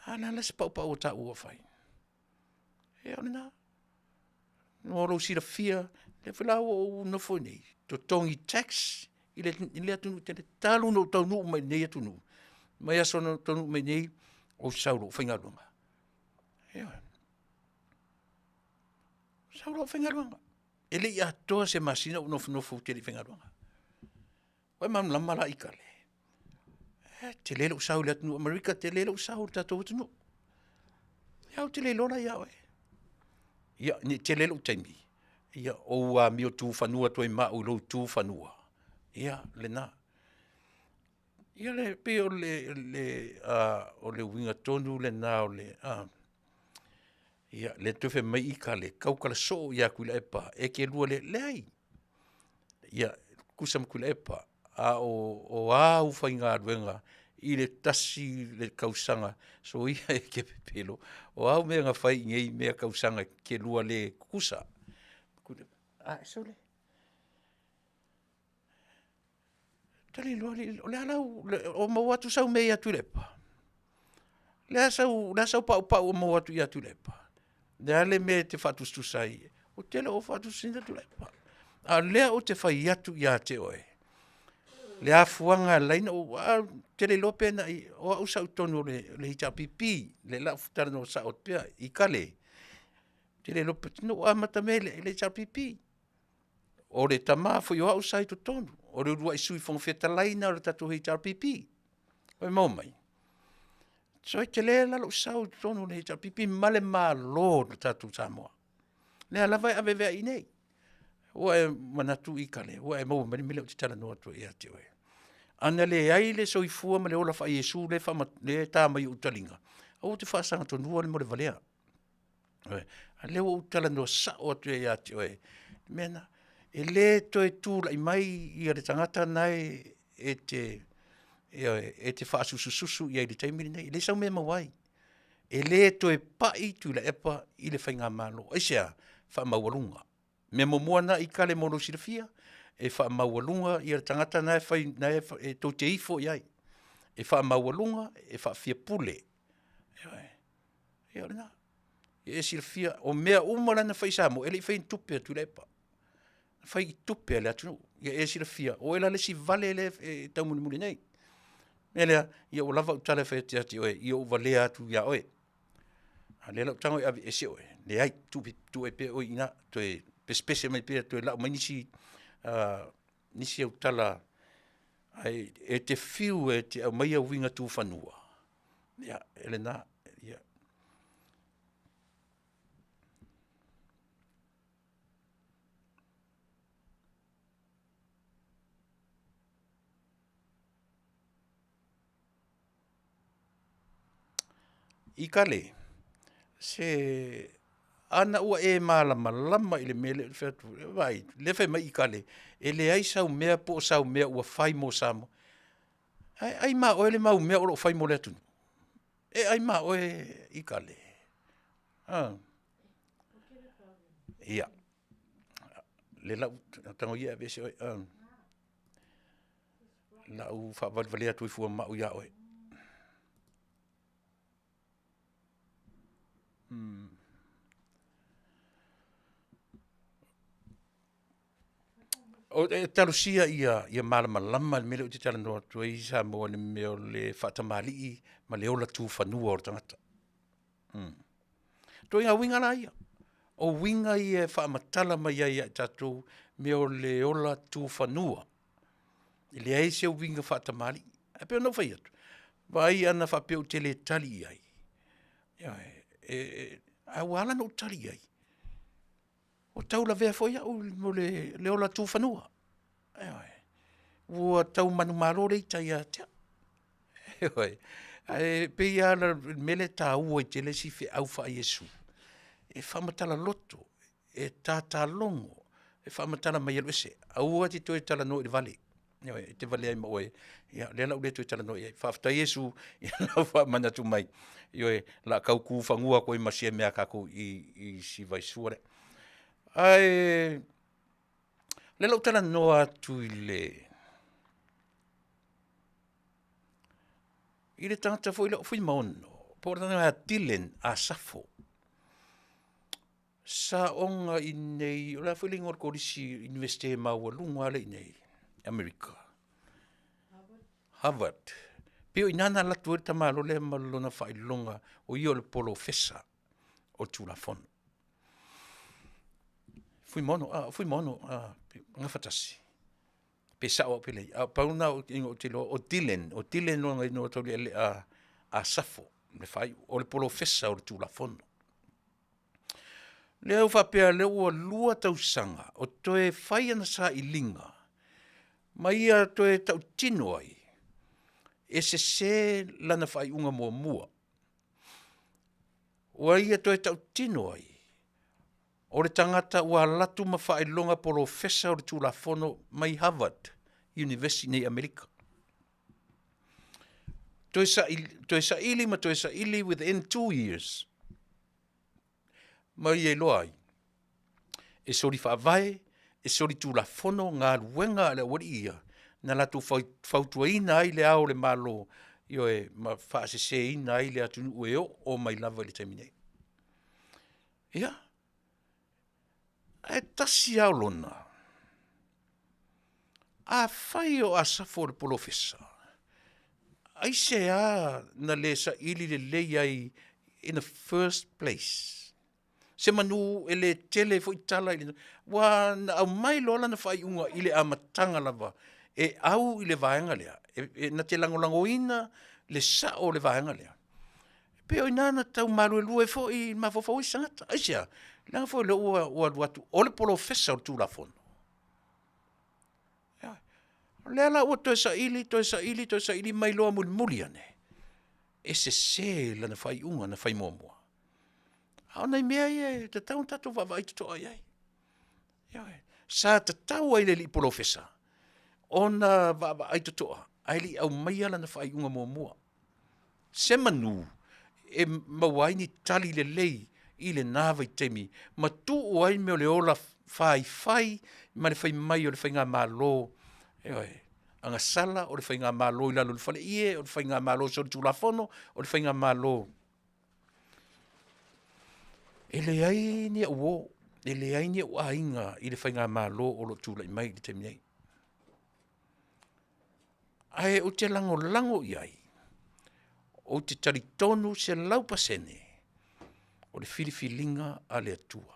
a o le a la se paupau o taua ua fai? Ia o lena. Mo lou silafia, lea foi la ua ou nofo i inei, totogi tax i le atunuu tele talu ona ou taunuu mai i lenei atunuu, mai aso na ou taunuu mai ai nei, ou te sau loa ou faigaluega. Ioe. Sau loa ou faigaluega. E le i atoa se masina o ou nofonofo ou te le i faigaluega. Ua e malamalama la i tala? E tele lou sao i le atunuu o Amerika, tele lou sao i le tatou atunuu. Ia ou te le iloa la ia oe. Ia ne i tele lou taimi, ia ou amio tu fanua atu ai ma au i lou tu fanua, ia lena. Ia e pei o le uiga tonu lena o le Ia lea toe fai mai Ika le tautala soo ia Tuilaepa e te lua le… Leai, ia tutusa ma Tuilaepa, a o a au faigaluega i le 1 tausaga, soia e te pepelo, o a au mea na fai i nei mea tausaga e te lua le tutusa. Sole, tali loa alii, o le a lau… o maua atu sau mea ia Tuilaepa? O le a sau paupau o maua atu ia Tuilaepa? O le a le mea e te faatusatusa ai? Ou te le o faatusatusaina Tuilaepa, a o lea ou te fai atu ia te oe, le afuaga e ala ai ona ou… ou te le iloa pe na i… o au sa ou i totonu o le HRPP, o lea o le a ou talanoa sao atu pea. I kale, ou te le iloa na ou amatamea i le HRPP. O le tama foi o au sa i totonu, o le uluai Sui Fofoga Fetalai lena o le tatou HRPP. Ua e maua mai? So e tele la lou sao i totonu o le HRPP ma le Malo o le tatou Samoa, lea lava e aveaveai nei. Ua e manatu i tale ua e maua mai le mea lea ou te talanoa atu ai ia te oe? A na leai le soifua ma le ola faa-Iesu lea e ta mai i ou taliga, aua ou te faasaga tonuina le mea o le valea. Ioe, a o lea ua ou talanoa sao atu ai ia te oe, le mea lena. E le toe tulai mai le tagata lena e te, ioe, e te faasusususu i ai i le taimi lenei, e leai sau mea e maua ai. E le toe pai Tuilaepa i le faigamalo. Aisea? Faamaualuga. O le mea muamua lena Ikale mo lou silafia, e faamaualuga le tagata lena e fai e tou te ifo i ai. E faamaualuga, e faafiapule, ioe, ia o lena. Ia e silafia, o mea uma la na fai i Samoa, e le i faia i ni tupe a Tuilaepa, na fai i tupe a le atunuu. Ia e silafia, o oe la le isi vale lea e taumulimuli nei. O le mea lea, ia ua lava au tala e fai atu ia te oe, ia ou valea atu ia oe. A o lea o le a ou tago e aveese oe, leai, tuu ai pea oe i ina, toe pesepese mai pea toe lau mai nisi au tala, ae e te fiu e te aumaia uiga tufanua, ia e lena. I kale, se ana ua e malamalama i le mea lea ou te fai atu ai, vaai o lea e fai mai i kale, e leai sau mea po o sau mea ua fai mo Samoa. Ae ai ma oe le mau mea o lo o fai mo le atunuu? E ai ma oe Ikale? Ia, o lea o le a ou tago ia e aveese oe. O le a ou faavalevalea atu ai fua ma au ia oe. E talosia ia malamalama le mea lea ou te talanoa atu ai Samoa i le mea o le faatamalii ma le ola tufanua o le tagata. Ituaiga uiga la ia, o uiga ia e faamatala mai ai ia i tatou mea o le ola tufanua. E leai se uiga faatamalii. Ae pei ona ou fai atu, vaai ana faapea ou te le tali i ai, ioe, ae ua ala ona ou tali i ai, ua taulavea foi au i le ola tufanua. Ioe, ua tau manumalo le ita ia te au, ioe. Ae pei lava o le mea lea e taua ai tele si feau faa-Iesu, e faamatala loto, e tatalogo, e faamatala mai e alu ese. Aua e te toe talanoa i le vale, ioe, e te valea ai ma oe, ia o lea o le a ou le toe talanoa i ai. Faafetai Iesu i lou faamanatu mai, ioe, o le a tau tu fanua atu ai ma sia mea a tatou i si vaisua lea. Ae o lea o le a ou talanoa atu i le I le tagata foi lea o Fuimaono, po o le tagata ia Dylan Asafo, sa aoga i inei, o le a foi le igoa o le kolisi Iunivesite maualuga lava lea i inei i Amerika? Harvard. Pei o i ina na alu atu ai le tamaloa lea ma lona faailoga o ia o le Polofesa o le Tulafono. Fuimaono, Fuimaono Gafatasi, pe sao au pe leai, ae pau lena o igoa ou te iloa, o Dylan, o Dylan lona igoa taulealea Asafo le faaiu, o le Polofesa o le Tulafono. Lea ua faapea o lea ua 2 tausaga o toe fai ana sailiga ma ia toe tautino ai, e sese lana faaiuga muamua. Ua ia toe tautino ai, o le tagata ua alu atu ma faailoga polofesa o le Tulafono mai Harvard University i inei i Amerika. Toe saili ma toe saili within 2 years, ma ia iloa ai, e soli faavae, e soli tulafono galuega a le aualii ia na latou fautuaina ai Le Ao o le Malo, ioe, ma faaseseina ai le atunuu e oo mai lava i le taimi nei. Ia, ae tasi lava au lona, afai o Asafo o le Polofesa, aisea na le saili lelei ai in the first place? Semanu e le tele foi tala aua na aumai loa lana faaiuga i le amataga lava e au i le vaega lea, na te lagolagoina le sao o le vaega lea, pei o i ina na tau maluelue ai foi mafaufau o isi tagata. Aisea? Leaga foi o lea ua alu atu o le Polofesa o le Tulafono. O lea la ua toe saili, toe saili, toe saili ma iloa mulimuli ane, e sese lana faaiuga na fai muamua. A o nai mea ia e tatau ona tatou vaavaai totoa i ai. Ioe. Sa tatau lava i le alii polofesa ona vaavaai totoa ae le i aumaia lana faaiuga muamua, semanu e maua ai ni tali lelei i lena vaitaimi ma tuu ai le mea o le ola faifai ma le fai mai o le faigamalo, ioe, agasala o le faigamalo i lalo o le faleie, o le faigamalo solitulafono, o le faigamalo. E leai ni au uo, e leai ni ou aiga i le faigamalo o lo o tulai mai i le taimi nei. Ae ou te lagolago i ai, ou te talitonu 100% o le filifiliga a le Atua.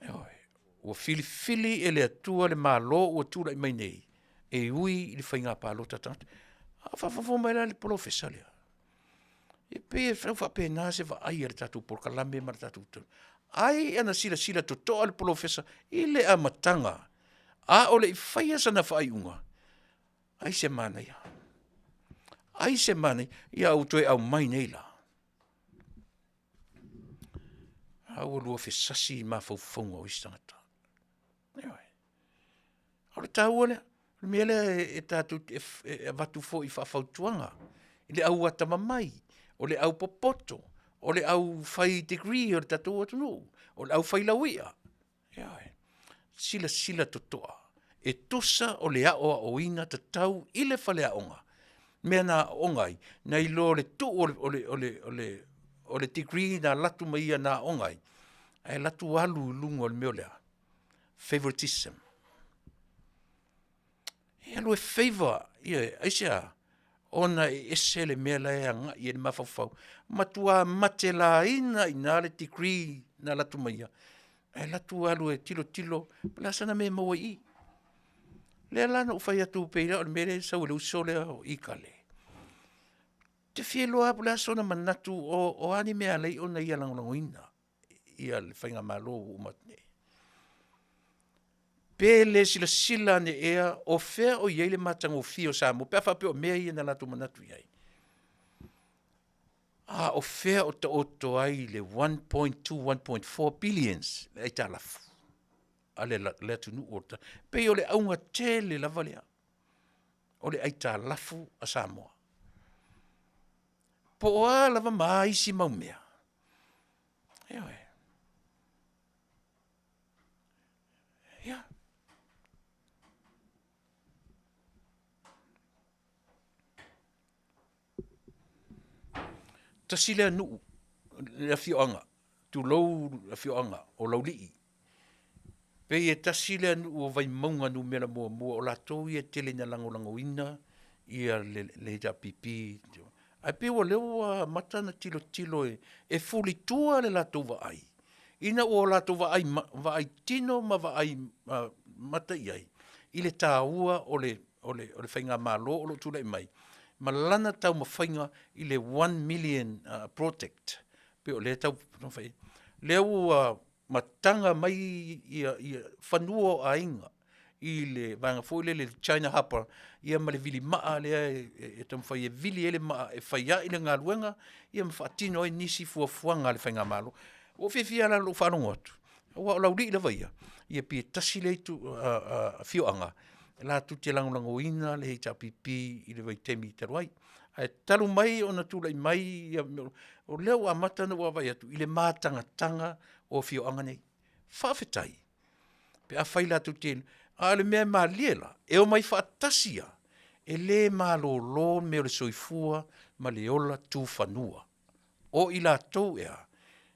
Ioe, ua filifili e le Atua le Malo ua tulai mai nei e ui i le faiga palota a tagata. A o faafogafoga mai la le polofesa lea, e pei e tau faapena se vaai a le tatou polokalame ma le tatou… Ai ana silasila totoa le polofesa i le amataga a o le i faia sana faaiuga, ai se manaia, ai se manaia. Ia ua toe aumai nei la, a ua lua fesasi i mafaufauga o isi tagata. Ioe. O le taua lea, o le mea lea e tatou te avatu foi faafautuaga i le au atamamai, o le aupopoto, o le au fai degree o le tatou atunuu, o le aufai lauia, ioe, silasila totoa, e tusa o le aoaoina tatau i le faleaoga mea na aooga ai, nai lo le tuu o le degree na alu atu ma ia na aooga ai, ae alu atu alu i luga o le mea o le a? Favoritism. E alu e favor, ioe, aisea? Ona e ese le mea la e agai i ai le mafaufau, matua matelaina ai i ina le degree na alu atu ma ia, ae alu atu alu e tilotilo po o le a sana mea e maua i i. O lea la na ou fai atu pei lava o le mea lea e sau e le uso lea o Ikale, ou te fia iloa lava po o le a sona manatu o a ni mea e ala ai ona ia lagolagoina le faigamalo ua uma atu nei. Pe le silasila ane ea o fea o i ai le matagofie o Samoa pe a faapea o mea ia na latou manatu i ai. A o fea o taoto ai le 1.2, 1.4 billions le aitalafu a le atunuu. Pei o le auga tele lava lea, o le aitalafu a Samoa. Po o a lava ma a isi mau mea, ioe. Ia. Tasi lea nuu, le afioaga, tulou le afioaga o Laulii, pei e tasi lea nuu o Vaimauga numera muamua o latou ia e tele ina lagolagoina ia le HRPP. Ae pei o lea ua amata ona tilotilo e fulitua le latou vaai, ina ua latou vaai tino ma vaai mata i ai i le taua o le faigamalo o lo o tulai mai ma lana taumafaiga i le one million project. Pei o lea e taumafai i ai. Lea ua mataga mai fanua o aiga i le vaega foi lele i le China Harbour ia ma le vilimaa lea e taumafai e vili ai le maa e fai ai le galuega ma faatino ai nisi fuafuaga a le faigamalo. Ua ou fiafia la i lou faalogo atu, aua o Laulii lava ia, ia pei e tasi lea afioaga latou te lagolagoina le HRPP i le vaitaimi talu ai. Ae talu mai ona tulai mai o lea ua amata ona ou vaavaai atu i le matagataga o afioaga nei. Faafetai pe afai latou te, a o le mea malie la, e omai faatasi lava, e le malolo mea o le soifua ma le ola tufanua. O i latou ea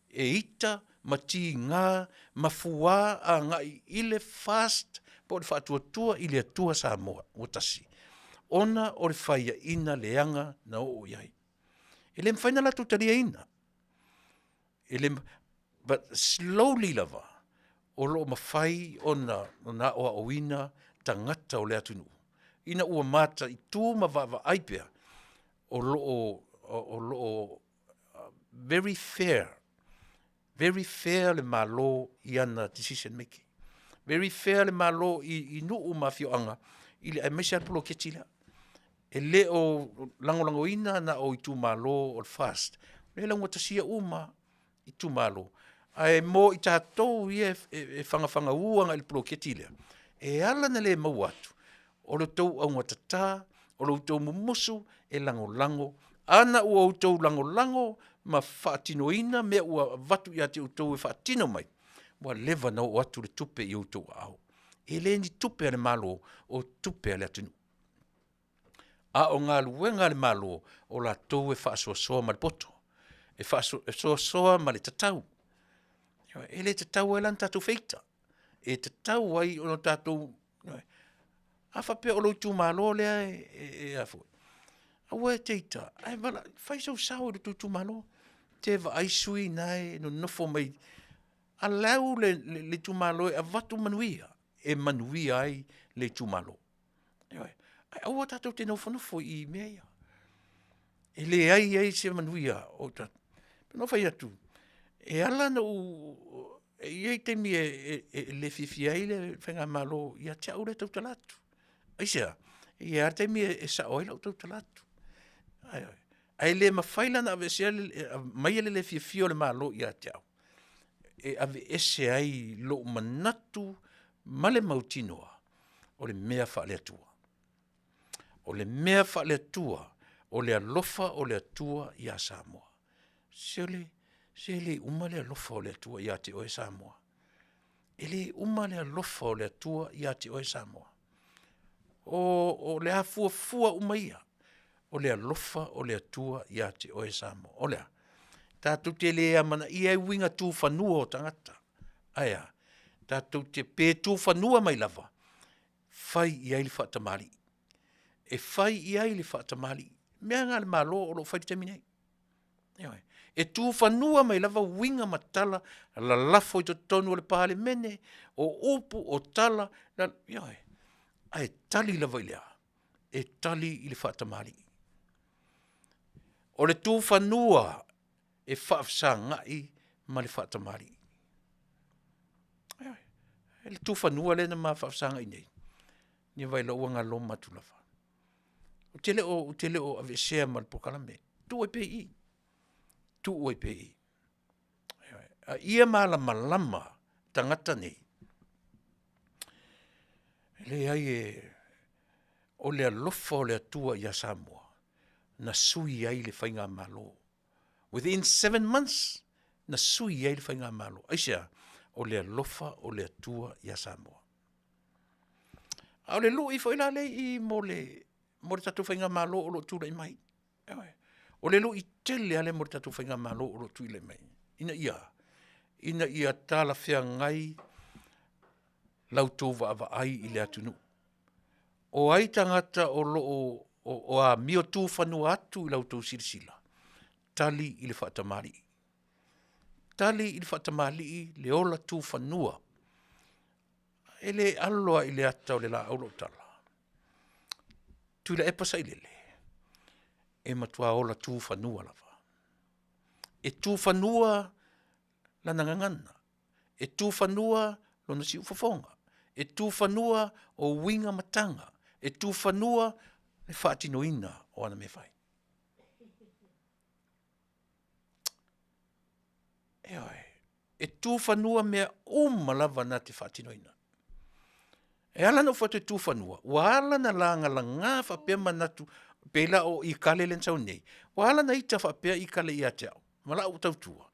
e ita ma tiga ma fua agai i le FAST po o le Faatuatua i le Atua Samoa ua Tasi, ona o le faiaina leaga na oo i ai. E le mafai ona latou taliaina, e le but slowly lava o lo o mafai ona aoaoina tagata o le atunuu ina ua mataitu ma vaavaai pea o lo o very fair, very fair le Malo i ana decision making. Very fair le Malo i nuu ma afioaga aemaise lava le poloketi lea. E le o lagolagoina na o itumalo o le FAST, o lea e laugatasia uma lava itumalo. Ae mo i tatou ia e fagafagaū agai i le poloketi lea, e ala ona le maua atu, o le tou augatata, o lo outou mumusu e lagolago. Ana ua outou lagolago ma faatinoina mea ua avatu ia te outou e faatino mai, ua leva ona oo atu le tupe i outou aao. E le ni tupe a le Malo, o tupe a le atunuu. A o galuega a le Malo, o latou e faasoasoa ma le poto, e faasoasoa ma le tatau. Ioe, e le tatau ai la ona tatou feita, e tatau ai ona tatou, ioe. A faapea o lou itumalo lea e a foi, aua e te ita, ae fai sou sao i lo outou itumalo. Se vaai sui usufono na e nonofo mai, allow le itumalo e avatu manuia, e manuia ai le itumalo. Ioe, ae aua tatou te nofonofo i mea ia e leai ai se manuia o tatou. Na ou fai atu, e ala ona ou… e i ai taimi e le fiafia ai le faigamalo ia te au lea e tautala atu. Aisea? E i ai lava le taimi e sao ai lau tautala atu. Ioe, ae le mafai la ona aumaia le le fiafia o le Malo ia te au e aveese ai lou manatu ma le mautinoa o le mea faale-Atua. O le mea faale-Atua, o le alofa o le Atua ia Samoa. Sole, se le uma le alofa o le Atua ia te oe Samoa. E le uma le alofa o le Atua ia te oe Samoa. O le afuafua uma ia, o le alofa o le Atua ia te oe Samoa. O le a? Tatou te le amanaia ai uiga tufanua o tagata. Ae a? Tatou te, pe tufanua mai lava, fai i ai le faatamalii, e fai i ai le faatamalii. O mea na a le Malo o lo o fai i le taimi nei. Ioe, e tufanua mai lava uiga ma tala lalafo i totonu o le Palemene, o upu o tala, ioe, ae tali lava i le a? E tali i le faatamalii. O le tufanua e faafesagai ma le faatamalii. Ioe, e le tufanua lea na ma faafesagai nei, ia vaai loa ua galoma atu lava. Ou te le o aveesea ma le polokalame, tuu ai pea i i, tuu ai pea i i. Ioe, a ia malamalama tagata nei, e leai o le alofa o le Atua ia Samoa, na sui ai le faigamalo. Within 7 months na sui ai le faigamalo. Aisea? O le alofa o le Atua ia Samoa. A o le lui foi la lea i i mo le tatou faigamalo o lo o tulai mai. Ioe. O le luʻi tele lava lea mo le tatou faigamalo o lo o tuilai mai, ina ia, ina ia talafeagai la outou vaavaai i le atunuu. O ai tagata o lo o amio tufanua atu i la outou silasila? Tali i le faatamalii, tali i le faatamalii le ola tufanua. E le alo lava i le ata o le laau lau tala. Tuilaepa Sailele, e matua ola tufanua lava. E tufanua lana gagana, e tufanua lona siufofoga, e tufanua o uiga ma taga, e tufanua le faatinoina o ana mea e fai. Ioe, e tufanua mea uma lava na te faatinoina. E ala ona ou fai atu e tufanua, ua ala ona lagalaga faapea manatu, pei la o i kale lea na sau nei, ua ala ona ita faapea Ikale ia te au ma lau tautua,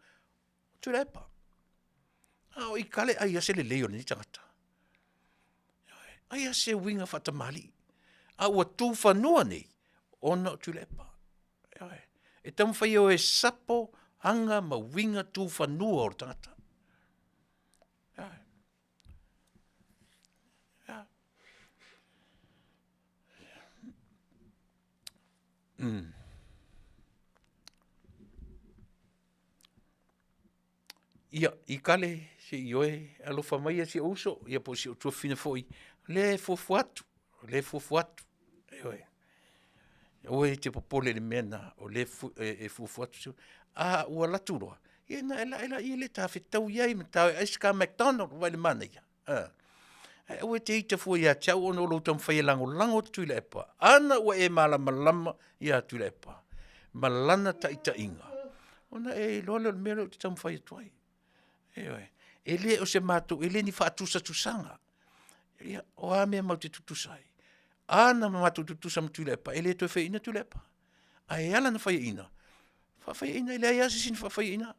Tuilaepa. A o Ikale ai lava se lelei o lenei tagata. Ai lava se uiga faatamalii, a ua tufanua nei ona o Tuilaepa. Ioe, e taumafai e o e sapo aga ma uiga tufanua o le tagata. Ia, Ikale, se ioe, alofa maia si ou uso ia po o si ou tuafafine foi, o lea e fuafua atu, o lea e fuafua atu, ioe. Aua e te popole i le mea lena, o lea e fuafua atu. A ua alu atu loa, ia ona e lae lea e ta fetaui ai ma ta o e ai se ta McDonald, vaai i le manaia? Ae aua e te ita fua ia te au ona o lou taumafai e lagolago Tuilaepa. Ana ua e malamalama ia Tuilaepa ma lana taitaiga, ona e iloa lea o le mea lea ou te taumafai atu ai. Ioe, e le o se matou, e le o ni faatusatusaga. Ia, o a mea matou te tutusa ai? A na matou tutusa ma Tuilaepa, e le toe faiaina Tuilaepa. Ae ala ona faiaina, faafaiaina e leai lava se isi na faafaiaina.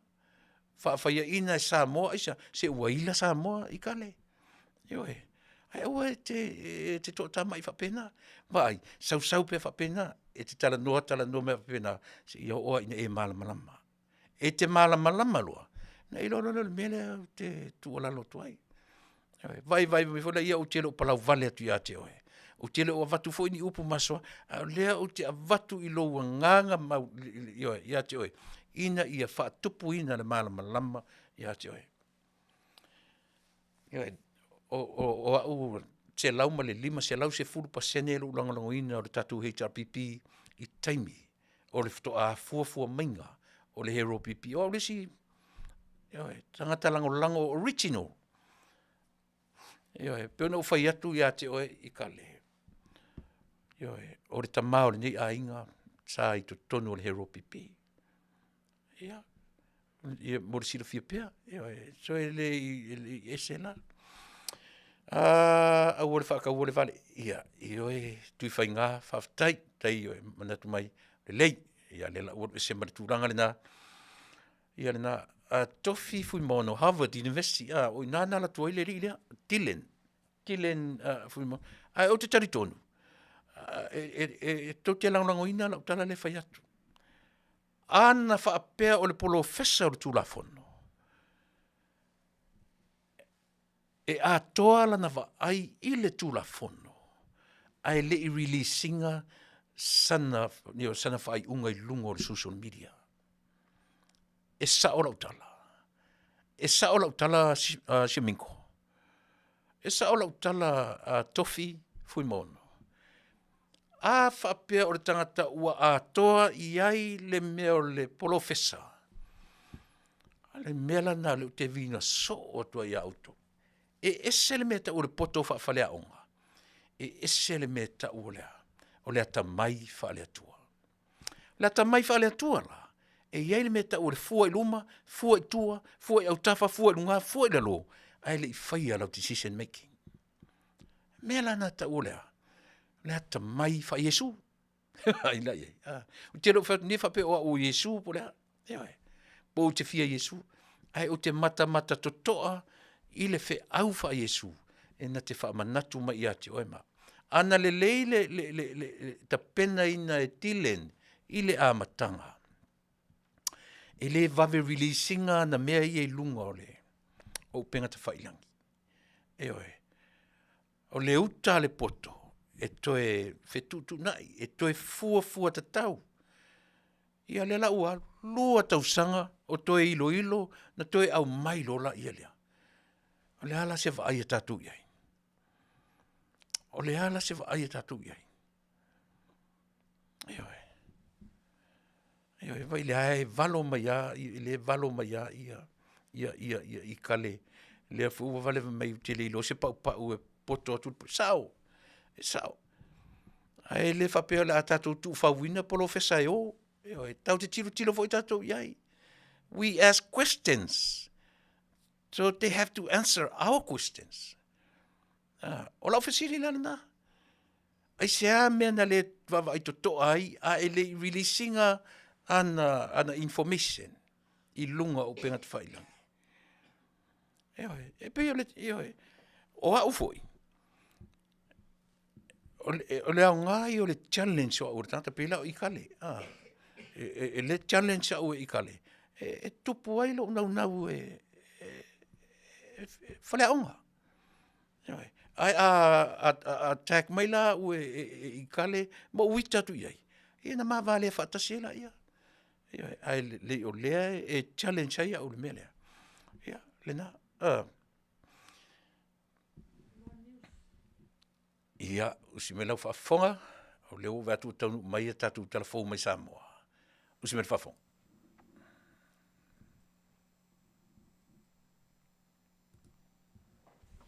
Faafaiaina e Samoa, aisea? Se ua ila Samoa i kale, ioe. Ae aua e te toatamai faapena, vaai, sausau pea faapena, e te talanoa talanoa mea faapena, seia oo lava ina e malamalama. E te malamalama loa, ona e iloa loa lea o le mea lea ou te tuualalo atu ai. Ioe, vaivai foi laia ou te le o palauvale atu ia te oe, ou te le o avatu foi ni upu masoa, a o lea ou te avatu i lou agaga ia te oe, ina ia faatupuina le malamalama ia te oe. Ioe, o au e 150% lou lagolagoina o le tatou HRPP i taimi o le faatoa fuafua maiga o le HRPP. O au le isi tagata lagolago original. Ioe, e pei ona ou fai atu ia te oe i kale, ioe, o le tama o lenei aiga sa i totonu o le HRPP. Ia, ia mo le silafia pea, ioe, so e le i ese la. Aua le faataua le vale, ia, ioe Tuifaiga, faafetai, faafetai i le manatu mai, lelei. Ia o lea o le a ou alu ese ma le tulaga lena. Ia lena. Tofi Fuimaono Harvard University, o i ina na alu atu ai le alii lea, Dylan, Dylan Fuimaono. Ae ou te talitonu, e tou te lagolagoina lau tala lea e fai atu. A na faapea o le polofesa o le Tulafono, e atoa lana vaai i le Tulafono ae le i release ina sana, sana faaiuga i luga o le social media. E sao lau tala? E sao lau tala Siomingo? E sao lau tala Tofi Fuimaono? A faapea o le tagata ua atoa i ai le mea o le polofesa, o le mea la lena o lea ou te viga soo atu ai ia outou. E ese le mea e tau o le poto faafaleaoga, e ese le mea e tau o le a? O le atamai faale-Atua. O le atamai faale-Atua la, e i ai le mea e tau o le fua i luma, fua i tua, fua i autafa, fua i luga, fua i lalo, ae le i faia lau decision making. O le mea la lena e tau o le a? O le atamai faa-Iesu. Vaai la i ai? Ou te le o fai atu nei faapea o au o Iesu po o le a, ioe, po ou te fia Iesu, ae ou te matamata totoa i le feau faa-Iesu e na te faamanatu mai ia te oe ma au. Ana lelei le tapenaina e Dylan i le amataga. E le vave release ina ana mea ia i luga o le o upega tafailagi. Ioe. O le uta a le poto e toe fetuutuunai, e toe fuafua tatau. Ia lea la ua alu, 2 tausaga o toe iloilo na toe aumai loa laia lea. O le a la se vaai a tatou i ai? O le a la se vaai a tatou i ai? Ioe. Ioe, vaai o lea e valo mai lava, lea e valo mai lava ia ia ia ia i kale, lea foi ua valea fai mai ou te le iloa se paupau e poto atu, e sao, e sao. Ae le faapea o le a tatou tuufauina polofesa e o, ioe, tatou te tilotilo foi tatou i ai. We ask questions, so they have to answer our questions. Ah, o lau fesili la lena. Aisea mea na le vaavaai totoa ai a e le i release ina ana, ana information i luga o upega tafailagi. Ioe, e pei o le, ioe, o au foi, o le aoga ia o le challenge o au o le tagata, pei la o Ikale, a, e le challenge au e Ikale, e tupu ai lou naunau e faleaoga. Ioe. Ae a attack mai la au e Ikale ma ou ita atu i ai, ia ona ma valea faatasi ai laia. Ioe, ae le o lea e challenge ai au i le mea lea. Ia, lena. Ia, usi mai lau faafofoga, o lea ua ou vaai atu ua taunuu mai a tatou tala fou mai Samoa. Usi mai le faafofoga.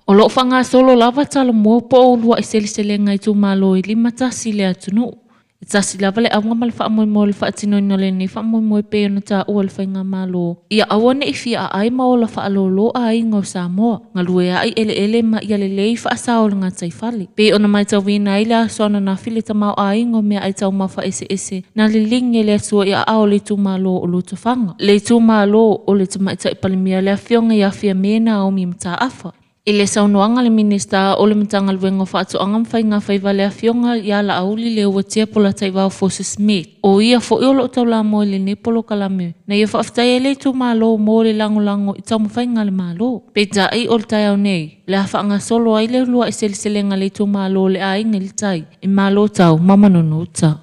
O lo o faagasolo lava Talomua po o uluai seleselega itumalo e 51 i le atunuu. E tasi lava le auga ma le faamoemoe o le faatinoina o lenei faamoemoe e pei ona taua e le Faigamalo, ia aua ne i fia aai ma ola faalolo aiga o Samoa, galuea'i eleele ma ia lelei faasao o le gataifale. Pei ona matauina ai le aso ananafi le tamaoaiga o meaai taumafa eseese na liligi e le Atua i aao o le itumalo o Lotofaga, le itumalo o le Tamaitai Palemia le Afioga ia Fiame Naomi Mataafa. I le saunoaga a le Minisita o le Matagaluega o Faatoaga ma Faiga Faiva le Afioga ia Laauli Leuatea Polataivao Fosi Smith, o ia foi o lo o taulamua i lenei polokalame, na ia faafetai ai le itumalo mo le lagolago i taumafaiga a le Malo. Peitai, o le taeao nei, o le a faagasolo ai le uluai seleselega a le itumalo o le Aiga i le Tai, i Malotau ma Manono-uta.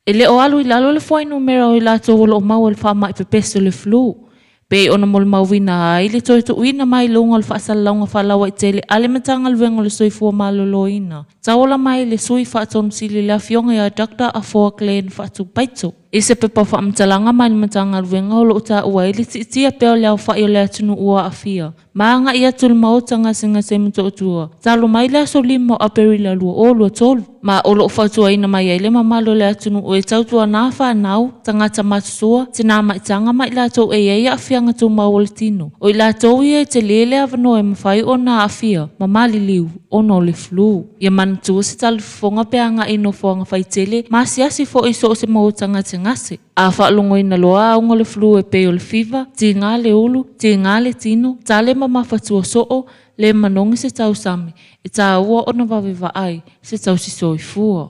E le o alu i lalo le fuainumera o i latou o lo o maua i le faamai pepesi o le flu, pei ona molimauina ai le toe tuuina mai i luga o le faasalalauga faalauaitele a le Matagaluega o le Soifua Maloloina, tauala mai i le Sui Faatonu Sili le Afioga ia Doctor Afoa Glenn Faatupaito. I se pepa faamatalaga mai le Matagaluega o lo o taua ai le siitia pea o le aofai o le atunuu ua aafia Ma agai atu le Maota Gasegase i Motootua, talu mai le aso 5 o Aperila 2023, ma o lo o fautuaina mai ai le mamalu o le atunuu e tautuana fanau, tagata matutua, tinā maitaga ma i latou e i ai aafiaga tumau o le tino. O i latou ia e tele le avanoa e mafai ona aafia ma maliliu ona o le flu. Ia manatua se talifofoga pe agai i nofoaga faitele ma asiasi foi i so o se maota gasegase. A faalogoina loa auga o le flu e pei o le fiva, tiga le ulu, tiga le tino, tale ma mafatua soo, le manogi se tausami, e taua ona vave vaai se tausi soifua.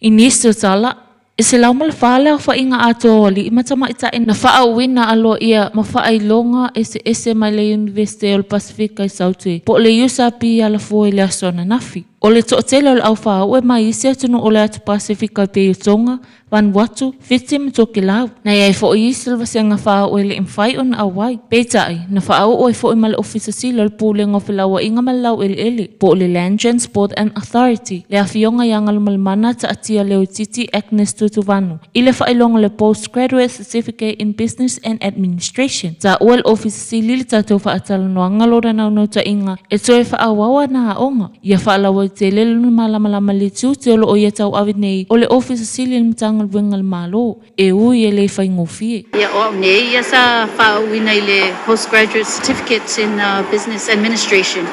I nisi o tala, e 104 le aofaiga atoa o alii ma tamaitai na faaauina aloaia ma faailoga eseese mai le Iunivesite o le Pasefika i Saute po o le USP i Alafua i le aso ananafi. O le toatele o le aufāuʻe mai isi atunuu o le Atu Pasefika e pei o Tonga, Vanuatu, Fiti ma Tokelau. Na i ai foi isi o le vasega fāuʻe e le i mafai ona auai. Peitai, na faaoo ai foi ma le Ofisa Sili o le Pulega o Felauaiga ma le Laueleele, po o le Land Transport and Authority, le Afioga ia Galumalemana Taatia Leoititi Agnes Tutuvanu, i le faailoga o le Post Graduate Certificate in Business and Administration. Taua e le Ofisa Sili le tatou faatalanoaga lona naunautaiga e toe faaauau ana aoga. Ia faalauaitele lona malamalama i le tiute o lo o ia tauave nei o le Ofisa Sili o le Matagaluega a le Malo, e ui e le faigofie. Ia, o au nei ia sa faaauuina i le Post Graduate Certificate in Business Administration.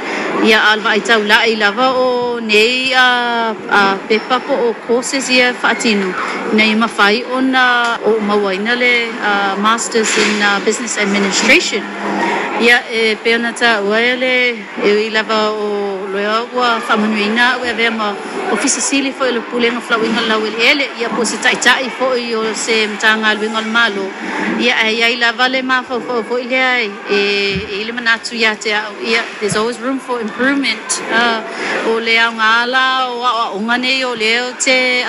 Ia, a o le vaai taula'i lava o nei pepa po o courses ia e faatino ina ia mafai ona ou mauaina le Masters in Business Administration. Ia, e pei ona taua e le, e ui lava o lea ua faamanuiaina au e avea ma Ofisa Sili foi o le Pulega o Felauaiga o le Laueleele, ia po o se Taitai foi o se Matagaluega o le Malo, ia ae i ai lava le mafaufau foi lea e i ai le manatu ia te au, ia there's always room for improvement. O le aoga la o aoaoga nei o lea ou te,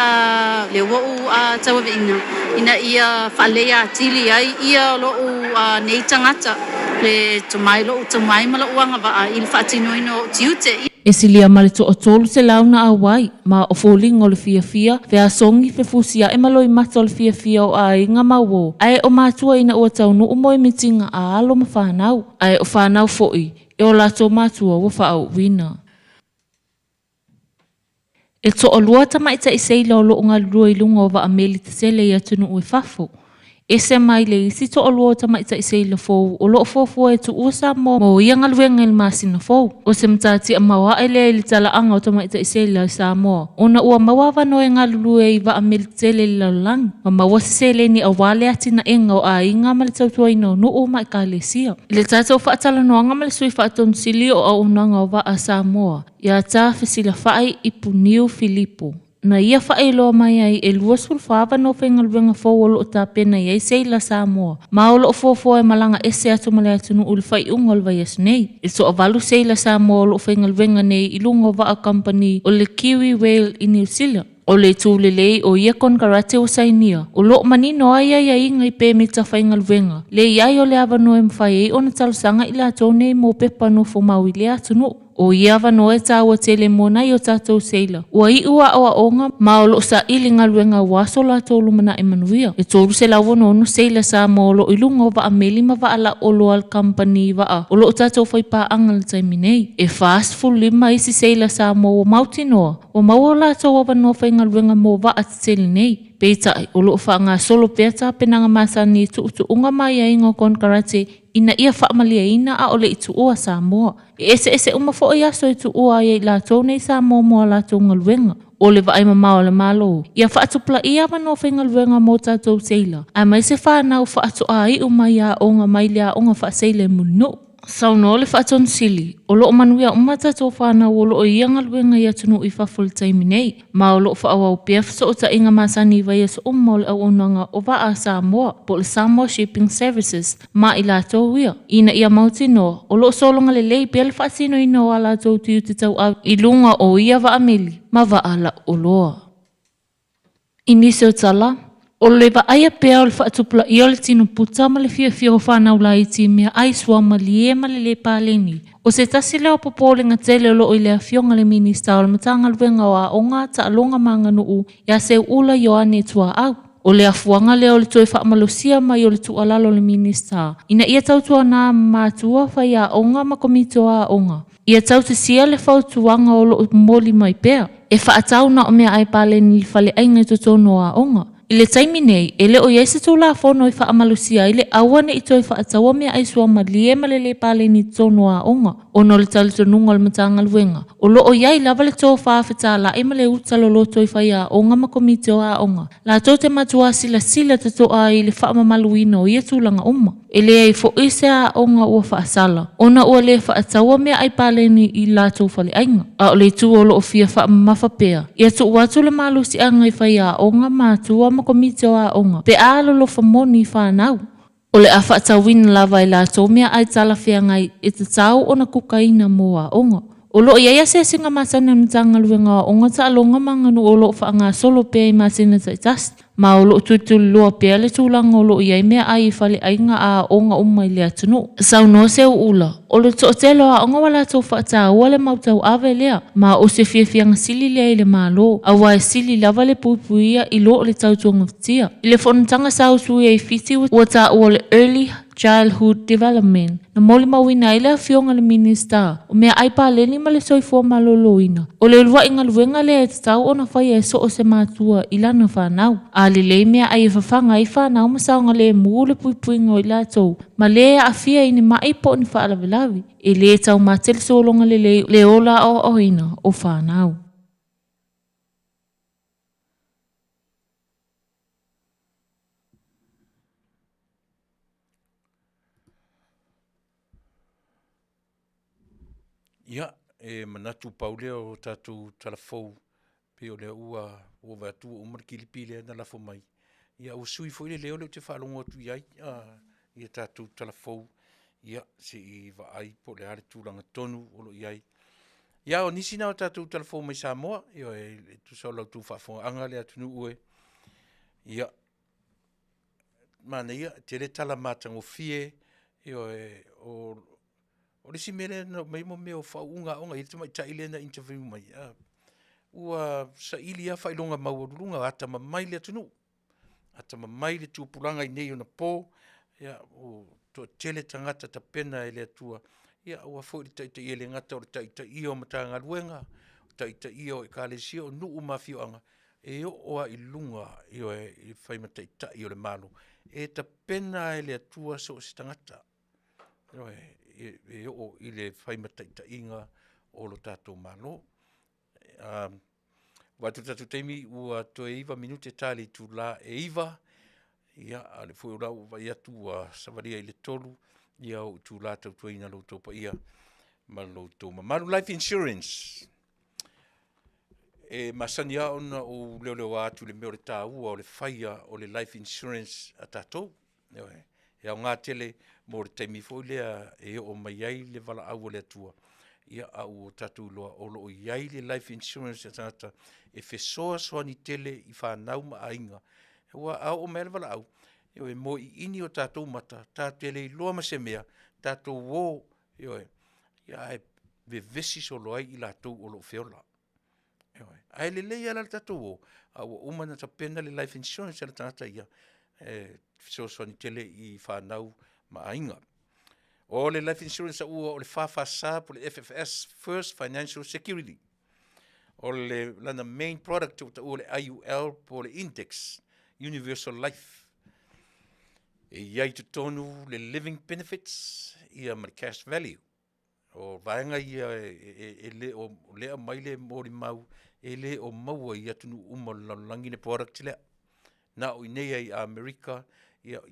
lea ua ou tauaveina ina ia faaleleia atili ai ia lou nei tagata, le tomai, lou tomai ma lou agavaa i le faatinoina o ou tiute. E silia ma le toatolu selau na auai, ma o foliga o le fiafia, feasogi, fefusia'i ma loimata o le fiafia o aiga ma uō, ae o matua ina ua taunuu moemitiga a alo ma fanau, ae o fanau foi e o latou matua ua faauuina. E toalua tamaitai seila o loo galulue i luga o vaa meli tetele i atunuu i fafo, ese mai le isi toalua o tamaitai seila fou o loo fuafua e tuua Samoa mo ia galuega i le masina fou. O se matatia maoae lea i le talaaga o tamaitai seila i Samoa, ona ua maua avanoa e galulue i vaa meli tetele i le lalolagi, ma maua se seleni aua le atinaega o aiga ma le tautuaina o nuu ma ekalesia. I le tatou faatalanoaga ma le Sui Faatonusili o Auaunaga o Vaa a Samoa, ia Ta Fesilafai Ipuniu Filipo, na ia faailoa mai ai e 24 avanoa faigaluega fou o loo tapena i ai seila Samoa, ma o loo fuafua e malaga ese atu ma le atunuu i le faaiuga o le vaiaso nei. E toavalu seila Samoa o loo faigaluega nei i luga o vaa kamupani o le Kiwi Whale i Niu Sila. O le itu lelei o ia konekarate ua sainia, o loo manino ai aiaiga i pemita faigaluega, le i ai o le avanoa e mafai ai ona talosaga i latou nei mo pepa nofomau i lea atunuu. O ia avanoa e taua tele mo nai o tatou seila ua iu aoaoga ma o loo saili galuega aua so latou lumanai manuia. E 366 seila Samoa o loo i luga o vaa meli ma vaa lauoloa a le kamupani vaa o loo tatou faipaaga i le taimi nei. E 45 isi seila Samoa ua mautinoa ua maua o latou avanoa faigaluega mo vaa tetele nei. Peitai, o loo faagasolo pea tapenaga masani i tuutuuga ma aiaiga o konekarate ina ia faamalieina a o le i tuua Samoa. E eseese uma foi aso e tuua ai e i latou nei Samoa mo a latou galuega. O le vaai mamao a le Malo, ia faatupulaia avanoa faigaluega mo tatou seila, aemaise fanau faatoa iu mai aoga mai le aoga faaseila i Mulinuu. Saunoa le Faatonusili, o loo manuia uma tatou fanau o loo i ia galuega i atunuu i fafo i le taimi nei, ma o loo faaauau pea fesootaiga masani i vaiaso uma o le auaunaga o vaa a Samoa, po o le Samoa Shipping Services, ma i latou ia, ina ia mautinoa o loo sologa lelei pea le faatinoina o a latou tiute tauave i luga o ia vaa meli ma vaa lauoloa. I nisi o tala, o le vaaia pea o le faatupulaia o le tino puta ma le fiafia o fanau laiti i meaai suamalie ma le lē paleni, o se tasi lea o popolega tele o loo i le Afioga i le Minista o le Matagaluega o Aoga, Taaloga ma Aganuu ia Seuula Ioane Tuaau. O le afuaga lea o le toe faamalosia mai o le tuualalo a le Minista ina ia tautuana matua faiaoga ma komiti o aoga ia tautisia le fautuaga o loo momoli mai pea e faatau na o meaai paleni i le faleaiga i totonu o aoga. I le taimi nei, e le o i ai se Tulafono e faamalosia ai le aua ne i toe faataua meaai suamalie ma le lē paleni i totonu o aoga, ona o le talitonuga o le Matagaluega, o lo o i ai lava le tofa fetalai ma le uta loloto i faiaoga ma komiti o aoga, latou te matua silasila totoa ai i le faamamaluina o ia tulaga uma. E leai foi se aoga ua faasala ona ua lē faataua meaai paleni i latou faleaiga. A o le itu o loo fia faamamafa pea, ia tuu atu le malosiaga i faiaoga, matua ma komiti o aoga pe a alolofa moni i fanau. O le a faatauina lava e latou meaai talafeagai e tatau ona kukaina mo aoga. O loo i ai asiasiga masani a le Matagaluega o Aoga, Taaloga ma Aganuu o loo faagasolo pea i masina taitasi, ma o loo tulituliloa pea le tulaga o loo i ai meaai i faleaiga a aoga uma i le atunuu. Saunoa Seuula, o le toatele o aoga ua latou faataua le mau tauave lea, ma o se fiafiaga sili lea i le Malo, aua e sili lava le puipuia i lo le tautuagafatia. I le fonotaga sa usuia i Fiti ua taua o le Early Childhood Development, na molimauina ai le Afioga i le Minisita o Meaai Paleni ma le Soifua Maloloina, o le uluai galuega lea e tatau ona faia e so o se matua i lana fanau. A lelei meaai e fafaga ai fanau ma saogalemu le puipuiga o i latou ma lē aafia i ni maʻi po o ni faalavelave, e lē taumate le sologa lelei le ola aoaoina o fanau. Ia, e. e manatu pau lea o tatou tala fou, pei o lea ua ou vaai atu ua uma le kilipi lea na lafo mai, ia ua sui foi le leo lea ou te faalogo atu i ai i a tatou tala fou, ia se i vaai po o le a le tulaga tonu o lo o i ai. Ia o nisi na o tatou tala fou mai Samoa, ioe, e tusa o la outou faafofogaaga le atunuu e, ia manaia, tele tala matagofie, ioe, o le isi mea lea na aumai o mea o faauuga aoga. E i ai le tamaitai lea na interview mai, ua saili lava faailoga maualuluga, atamamai le atunuu, atamamai le tupulaga i nei ona po, ia ua toatele tagata tapena e le Atua aua foi le taitaiga, e le gata o le taitaia o Matagaluega, taitaia o Ekalesia, o nuu ma afioaga, e oo lava i luga, ioe, i le fai ma taitai o le Malo. E tapena lava e le Atua so o se tagata, ioe, e oo i le faimataitaiga o le tatou Malo. Vaai atu i le tatou taimi ua toe 9 minute ta i le itula e 9:00, ia a o lea foi la ua ou vaai atu ua savalia i le 3 ou itula tautuaina lo outou paia ma lo outou mamalu. Life Insurance, e masani lava ona ou leoleoa atu i le mea o le taua o le faia o le life insurance a tatou. Ioe. E aoga tele mo le taimi foi lea e oo mai ai le valaau a le Atua, ia a ua tatou iloa o lo o i ai le life insurance a tagata e fesoasoani tele i fanau ma aiga. Aua a oo mai lava le valaau, ioe, e moiini o tatou mata, tatou te le iloa ma se mea, tatou o, ioe, ae vevesi solo ai i latou o lo o feola. Ioe. Ae lelei lava la le tatou o a ua uma ona tapena le life insurance a le tagata ia, e fesoasoani tele i fanau ma aiga. O le life insurance taua o le FFS po o le FFS, First Financial Security. O le lana main product ua taua o le IUL po o le Index Universal Life. E i ai i totonu le living benefits ia ma le cash value. O vaega ia e le o, lea e aumai le molimau, e le o maua i atunuu uma o le lalolagi le product lea. Na o i inei lava i Amerika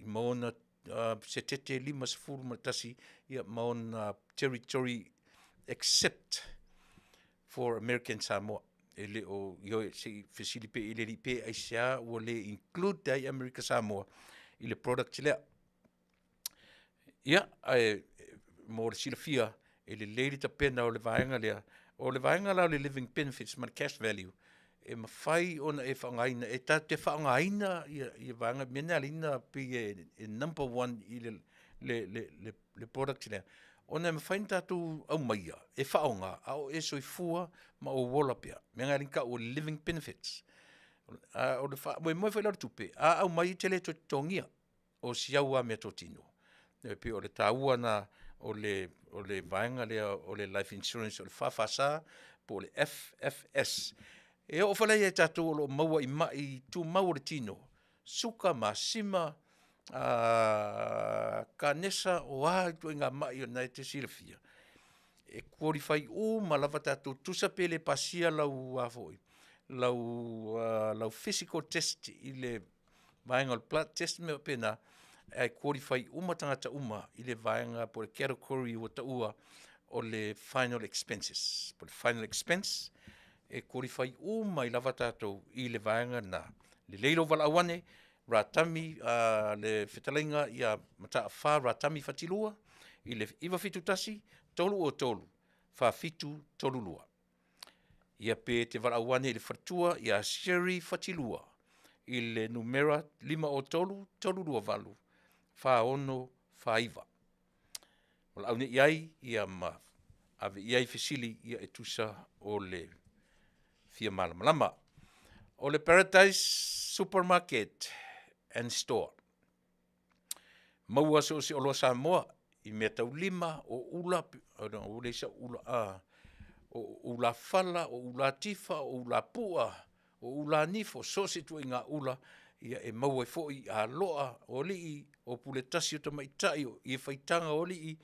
ma ona setete 51 ma ona territory except for American Samoa. E le o, ioe, se i fesili pea i le Alii pe aisea ua le include ai Amerika Samoa i le product lea. Ia, ae mo le silafia, e lelei le tapena o le vaega lea. O le vaega la o le living benefits ma le cash value, e mafai ona e faaaogaina, e tatou te faaaogaina ia vaega, mea na e ala ai ona pei e number one i le product lea, ona e mafai ona tatou aumaia e faaaoga a o e soifua ma ou ola pea. O le mea lena e ala ai ona tau o le living benefits. A o le faamoemoe foi la o le tupe, a aumai e te le toe totogia, o si au lava meatotino. E pei o le taua lena o le vaega lea o le life insurance o le FFS po o le FFS. E oo foi la ia i tatou o lo o maua i mai tumau o le tino, suka, masima, kanesa, o a ituaiga mai o lena e te silafia, e qualify uma lava tatou, tusa pe le pasia lau a foi, lau physical test i le vaega o le blood test ma mea faapena, ae qualify uma tagata uma i le vaega po o le category ua taua o le final expenses. Po o le final expense, e qualify uma ai lava tatou i le vaega lena. Lelei lou valaau ane, Ratami le fetalaiga ia Mataafa Ratami Fatilua i le 971 303 4732. Ia pe te valaau ane i le faletua ia Sherry Fatilua i le numera 503 328 4649. Valaau nei i ai ia ma ave i ai fesili ia e tusa o le fia malamalama. O le Paradise Supermarket and Store. Maua so o se oloa Samoa i mea taulima, o ula, ua leai sau ula, o ula fala, o ula tifa, o ula pu'a, o ula nifo, so o se ituaiga ula, ia e maua ai foi aloa o alii, o puletasi o tamaitai, o ie faitaga o alii,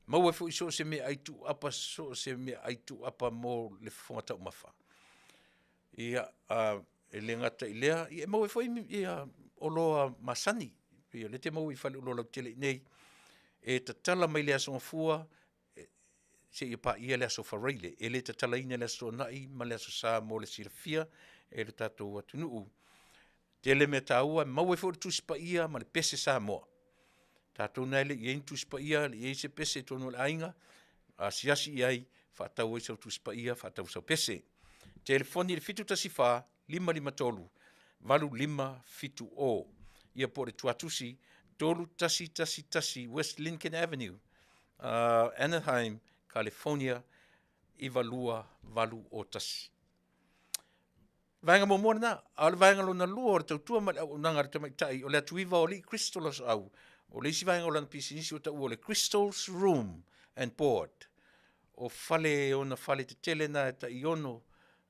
maua ai foi so o se meaai tuuapa, so o se meaai tuuapa mo le fofoga taumafa. Ia, e le gata i lea, ia e maua ai foi oloa masani, pei o lea e te maua i faleoloa lautele i inei, e tatala mai le Aso Gafua, seia paia le Aso Faraile. E le tatalaina i le Aso Toonai ma le Aso Sa mo le silafia e lo tatou atunuu. Tele mea taua, e maua ai foi le Tusi Paia ma le Pese Samoa. Tatou na e le i i ai ni Tusi Paia, e le i i ai se pese i totonu o le aiga, asiasi i ai, faatau ai sau Tusi Paia, faatau sau pese. Telefoni i le 714 553 8570 ia po o le tuatusi 3111 West Lincoln Avenue, Anaheim, California 92801. Vaega muamua lena, a o le vaega lona lua o le tautua ma le auaunaga a le tamaitai o le atuiva o Alii Crystal Losoau, o le isi vaega o lana pisinisi ua taua o le Crystal's Room and Board. O fale, ona fale tetele na e tai ono,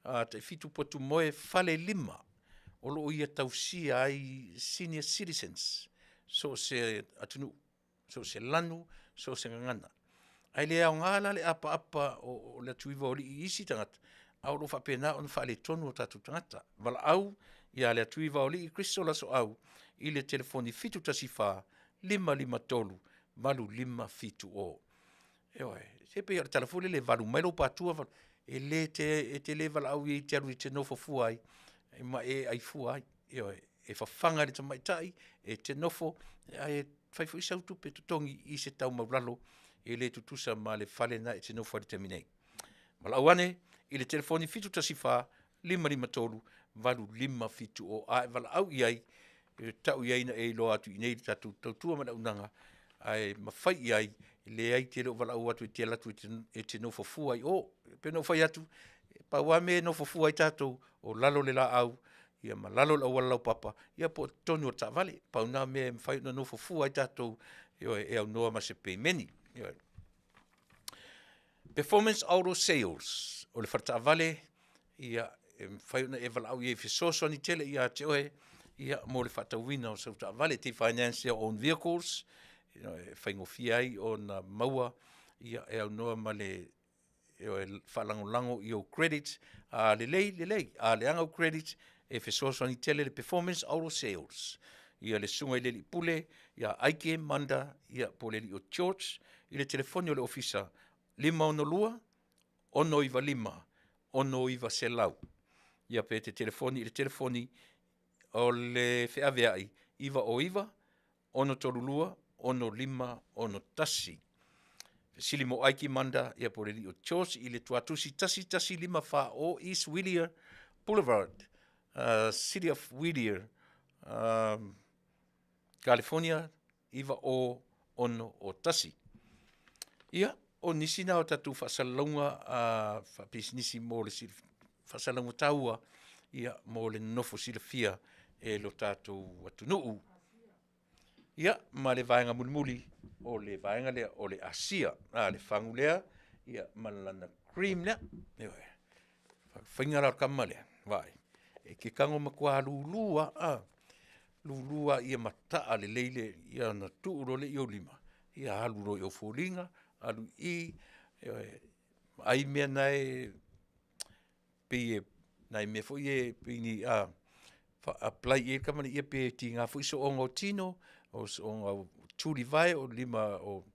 a, tai fitu potu moe, fale lima, o lo o ia tausia ai senior citizens, so o se atunuu, so o se lanu, so o se gagana. Ae le aoga la le apaapa o le atuiva o alii i isi tagata, a o lo o faapena ona faaletonu o tatou tagata. Valaau ia Leatuivaoalii Crystal Asoau i le telefoni 714 553 8570. Ioe, se pei o le tala foi lele e valu mai lou patua, valu, e le te, e te le valaau i ai e te alu e te nofo fua ai, ma e ai fua ai. Ioe, e fafaga i le tamaitai, e te nofo, ae fai foi sau tupe totogi i se tau maualalo e le tutusa ma le fale lena e te nofo ai i le taimi nei. Valaau ane i le telefoni 714 553 8570 a e valaau i ai, e tau i ai na e iloa atu i inei i le tatou tautua ma le auaunaga, ae mafai i ai, leai e te le o valaau atu e te alu atu e te nofo fua i o. E pei ona ou fai atu, e pau lava mea e nofo fua ai tatou, o lalo o le laau, ia ma lalo o le auala laupapa, ia po o totonu o le taavale. Pau na o mea e mafai ona nofo fua ai tatou, ioe, e aunoa ma se pemeni. Ioe. Performance Auto Sales, o le faletaavale, ia, e mafai ona e valaau i ai e fesoasoani tele ia te oe ia, mo le faatauina o sau taavale. They finance their own vehicles, e faigofie ai ona maua ia, e aunoa ma le e faalagolago i ou credit, a lelei, lelei, a leaga ou credit, e fesoasoani tele le Performance Auto Sales. Ia le susuga i le alii pule ia Aike Manda ia po o le alii o George i le telefoni o le ofisa 562 695 6900. Ia pe te telefoni i le telefoni o le feaveai 909 632 6561. Fesili mo Aiki Manda ia po o le alii o George i le tuatusi 1154 o East Whittier Boulevard, City of Whittier, California 90601. Ia, o nisi na o tatou faasalalauga faapisinisi mo le faasalalauga taua ia, mo le nonofo silafia e lo tatou atunuu. Ia, ma le vaega mulimuli, o le vaega lea o le Asia. A, le fagu lea, ia, ma lana cream lea. Ioe. Faiga la o le tama lea, vaai, e te tago matua lulu lava, a, lulu lava ia mataa lelei le, ia ona tuu loa lea i ou lima, ia alu loa i ou foliga, alu i i, ioe, vaai mea na e pei e nai mea foi ia e pei ni apply i ai le tama ia pe tiga foi sooga o tino, o sooga o tulivae, o lima o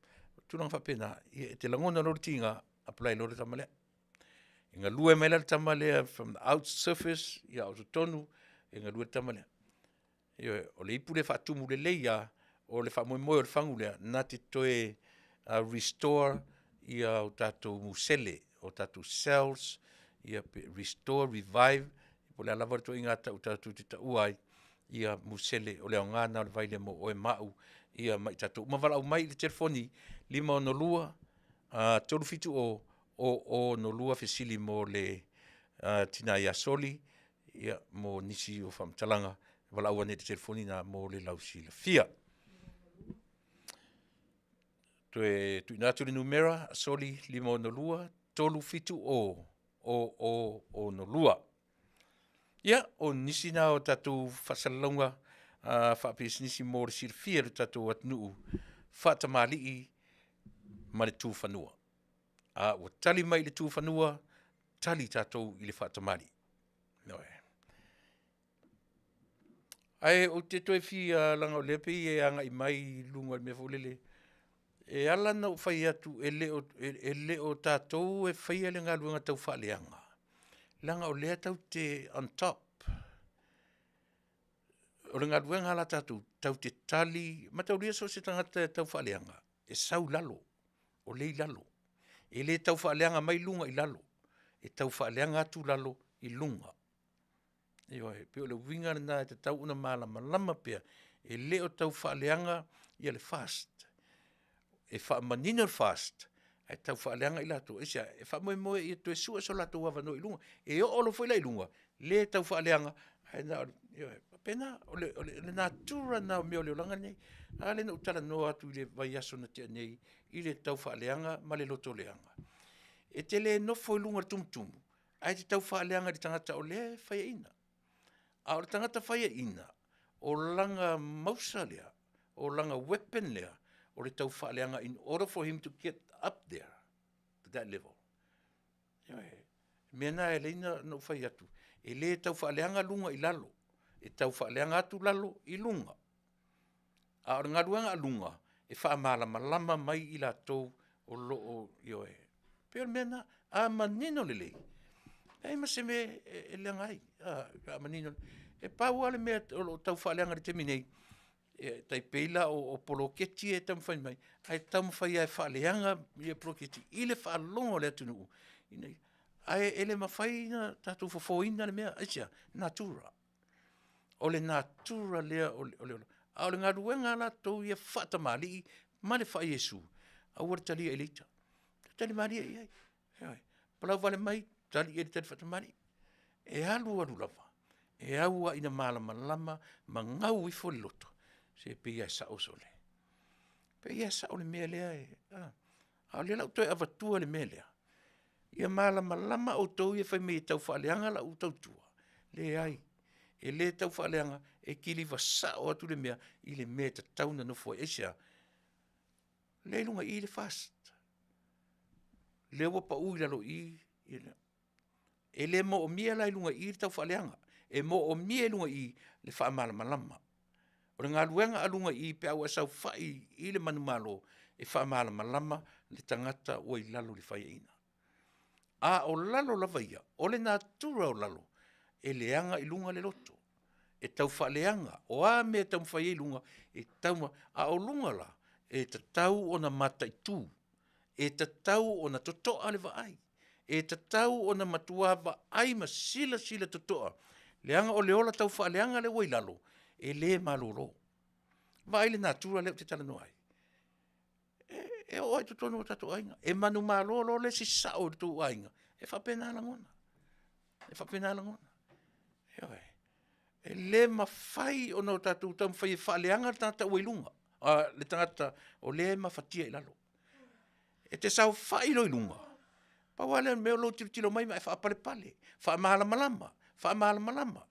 tulaga faapena, ia e te lagona loa le tiga, apply loa le tama lea. E galue mai la le tama lea from the out surface ia a o totonu, e galue le tama lea. Ioe, o le ipu lea e faatumu lelei lava, o le faamoemoe o le fagu lea, na te toe restore ia o tatou musele, o tatou cells, ia pe restore, revive, po o le a lava le ituaiga tau tatou te taua ai, ia musele, o le aoga lena o le vai lea mo oe ma au, ia ma i tatou uma. Valaau mai i le telefoni 562 370 0062 fesili mo le tina ia Soli, ia, mo nisi o faamatalaga, valaau ane i le telefoni lena mo le lausilafia. Toe tuuina atu le numera, soli 562 370 0062. Ia, o nisi na o tatou faasalalauga faapisinisi mo le silafia e le tatou atunuu faatamalii ma le tufanua. A ua tali mai i le tufanua, tali tatou i le faatamalii. Ioe. Ae ou te toe fia, leaga o lea e pei e agai mai i luga i le mea foi lele. E ala ona ou fai atu e le o, e le o tatou e faia le galuega tau faaleaga, leaga o lea tatou te on top. O le galuega la a tatou, tatou te tali, mataulia so o se tagata e tau faaleaga, e sau i lalo, o lea e i lalo. E le tau faaleaga mai luga i lalo, e tau faaleaga atu lalo i luga. Ioe, e pei o le uiga lena e tatau ona malamalama pea, e le o tau faaleaga ia le FAST. E faamanino le FAST, ae tau faaleaga i latou, aisea? E faamoemoe ia toe sue so latou avanoa i luga. E oo loa foi la i luga, le tau faaleaga, ae na o le, ioe, e faapena. O le natura lena o mea o le olaga lenei. A lea na ou talanoa atu i le vaiaso na tea nei i le tau faaleaga ma le lotoleaga. E te le nofo i luga o le tumutumu ae e te tau faaleaga i le tagata o lea e faiaina. A o le tagata faiaina, o lana mausa lea, o lana weapon lea, o le taufaaleaga in order for him to get up there to that level. Ioe, o le mea lena e ala ai ona ou fai atu, e le tau faaleaga luga i lalo, e tau faaleaga atu lalo i luga. A o le galuega a luga, e faamalamalama mai i latou o lo o, ioe, e pei o le mea lena. A manino lelei, e leai ma se mea e leaga ai, pe a manino. E pau lava le mea o lo o tau faaleaga i le taimi nei, e tai pei la o poloketi ia e taumafai mai, ae taumafai lava e faaleaga ia poloketi i le faalogo a le atunuu, ae e le mafai ona tatou fofoina le mea, aisea? Natura. O le natura lea o le olaga, a o le galuega a latou ia faatamalii ma le faa-Iesu, aua le talia i le ita, tali malie i ai, ioe. Palauvale mai, tali i ai i le tali faatamalii. E alu alu lava, e au lava ina malamalama ma gau ifo le loto, se pei lava e sao sole. E pei lava e sao le mea lea e a? A o lea o le a ou toe avatua le mea lea, ia malamalama outou ia e fai mai e taufaaleaga lau tautua, leai, e le taufaaleaga, e kiliva sao atu le mea i le mea e tatau ona nofo ai. Aisea? O lea e i luga i i le FAST, lea ua pau i lalo i i, e le moomia la i luga i i le taufaaleaga, e moomia i luga i i le faamalamalama. O le galuega a luga i i pe a ua e saofai i le manumalo, e faamalamalama le tagata ua i lalo o le faiaina. A o lalo lava ia, o le natura o lalo, e leaga i luga le loto, e taufaaleaga. O a mea e taumafai ai luga, e tatau a o luga la, e tatau ona mataitu, e tatau ona totoa le vaai, e tatau ona matua vaai ma silasila totoa, leaga o le ola taufaaleaga lea ua i lalo, e le malolo. Vaai i le natura lea ou te talanoa ai. E oo lava i totonu o tatou aiga, e manumalo loa le isi sao i le tou aiga, e faapena lagona, e faapena lagona, ioe. E le mafai ona tatou taumafai e faaleaga le tagata ua i luga, le tagata o lea e mafatia i lalo. E te saofai loa i luga, pau lava lea o le mea o lou tilotilo mai ma e faapalepale, faamalamalama, faamalamalama,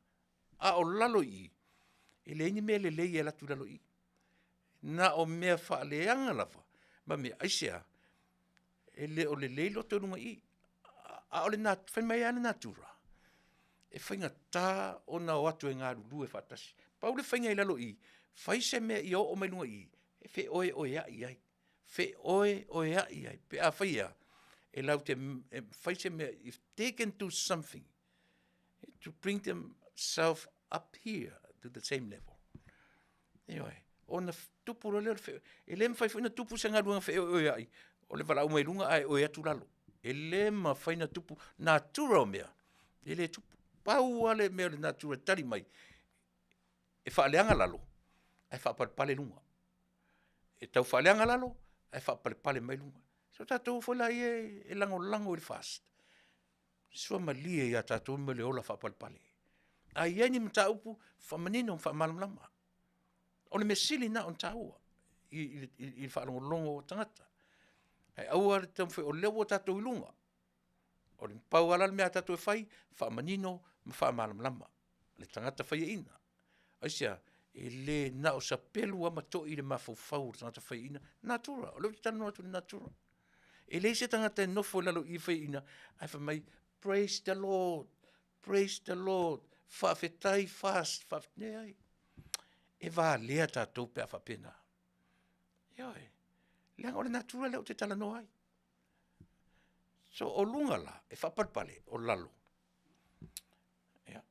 a o lalo i i, e leai ni mea lelei e alu atu i lalo i i, na o mea faaleaga lava ma mea. Aisea? E le o lelei loto i luga i i, a o le fai mai lava le natura, e faigata ona o atu e galulue faatasi. Pau le faiga i lalo i i, fai se mea ia oo mai luga i i, e feoeoeai ai, feoeoeai ai pe afai e a? E latou te fai se mea, if they can do something to bring them self up here to the same level. Ioe, ona tupu loa lea o le feoeoeai. E le mafai foi ona tupu se galuega feoeoeai o le valaau mai luga ae oe atu lalo. E le mafai ona tupu, natura o mea, e le tupu. Pau lava le mea o le natura e tali mai, e faaleaga lalo ae faapalepale luga. E tau faaleaga lalo ae faapalepale mai luga. Se o tatou foi laia e lagolago i le FAST, suamalie ia tatou le mea o le ola faapalepale. A i ai ni mataupu, faamanino ma faamalamalama. O le mea sili lena ona taua i le faalogologo a tagata. Ae aua le taumafai, o lea ua tatou i luga, o le pau lava la le mea a tatou e fai, faamanino ma faamalamalama le tagata faiaina. Aisea? E le na o sapelu lava ma toi le mafaufau o le tagata faiaina, natura, o lea ou te talanoa atu i le natura. E leai se tagata e nofo i lalo i i e faiaina ae fai mai, praise the Lord, praise the Lord, faafetai FAST, leai. E valea tatou pe a faapena. Ioe. Leaga o le natura lea ou te talanoa ai. So o luga la, e faapalepale, o lalo. Ia.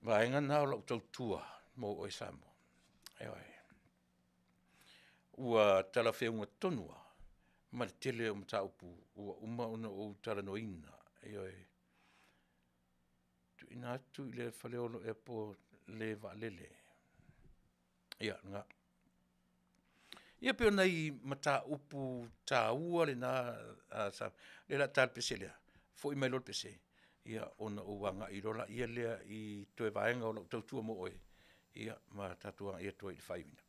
Vaega na o lau tautua mo oe Samoa. Ioe. Ua talafeuga tonu lava ma le tele o mataupu ua uma ona ou talanoaina. Ioe. Tuuina atu i le Faleolo Airport le vaalele. Ia, lena. Ia pei o nai mataupu taua lena sa, lea o le a ta le pese lea, foi mai loa le pese, ia ona ou agai loa lea i toe vaega o lau tautua mo oe, ia ma tatou agai atu ai i le faaiuina.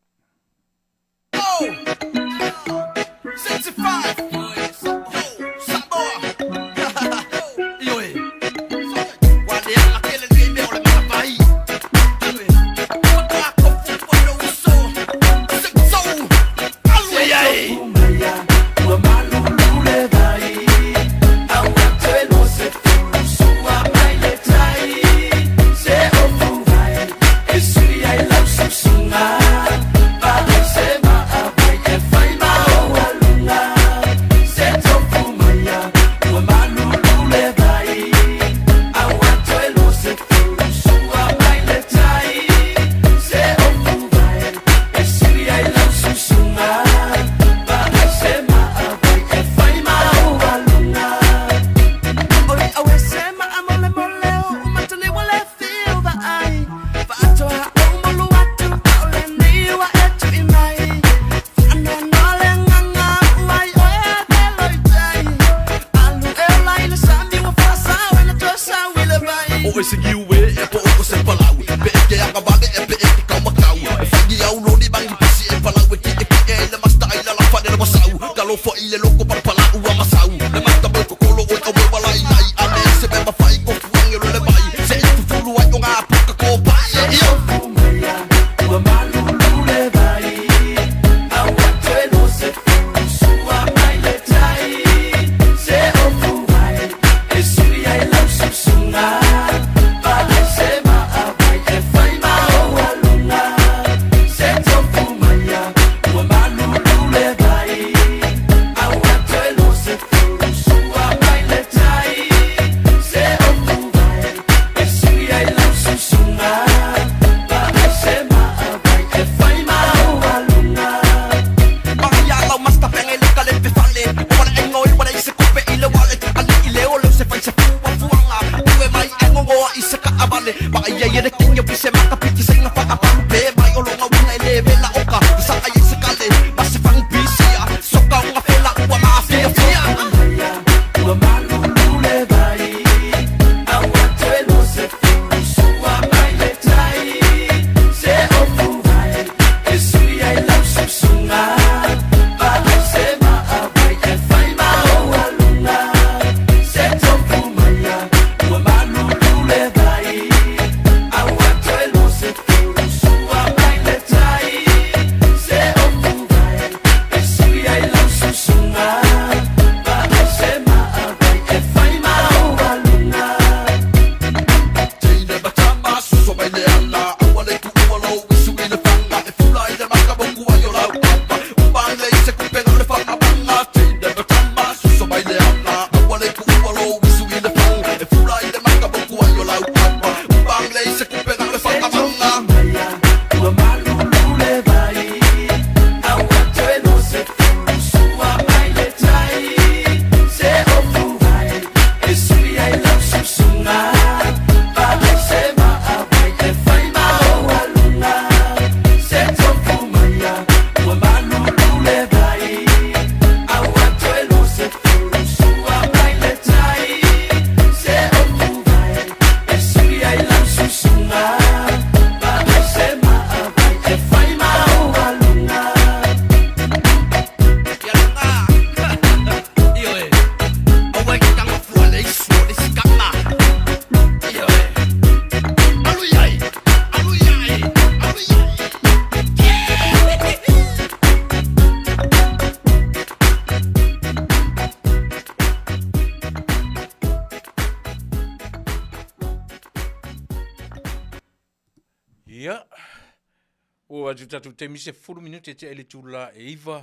Ua atu tatou taimi 10 minute e tea i le itula e 9.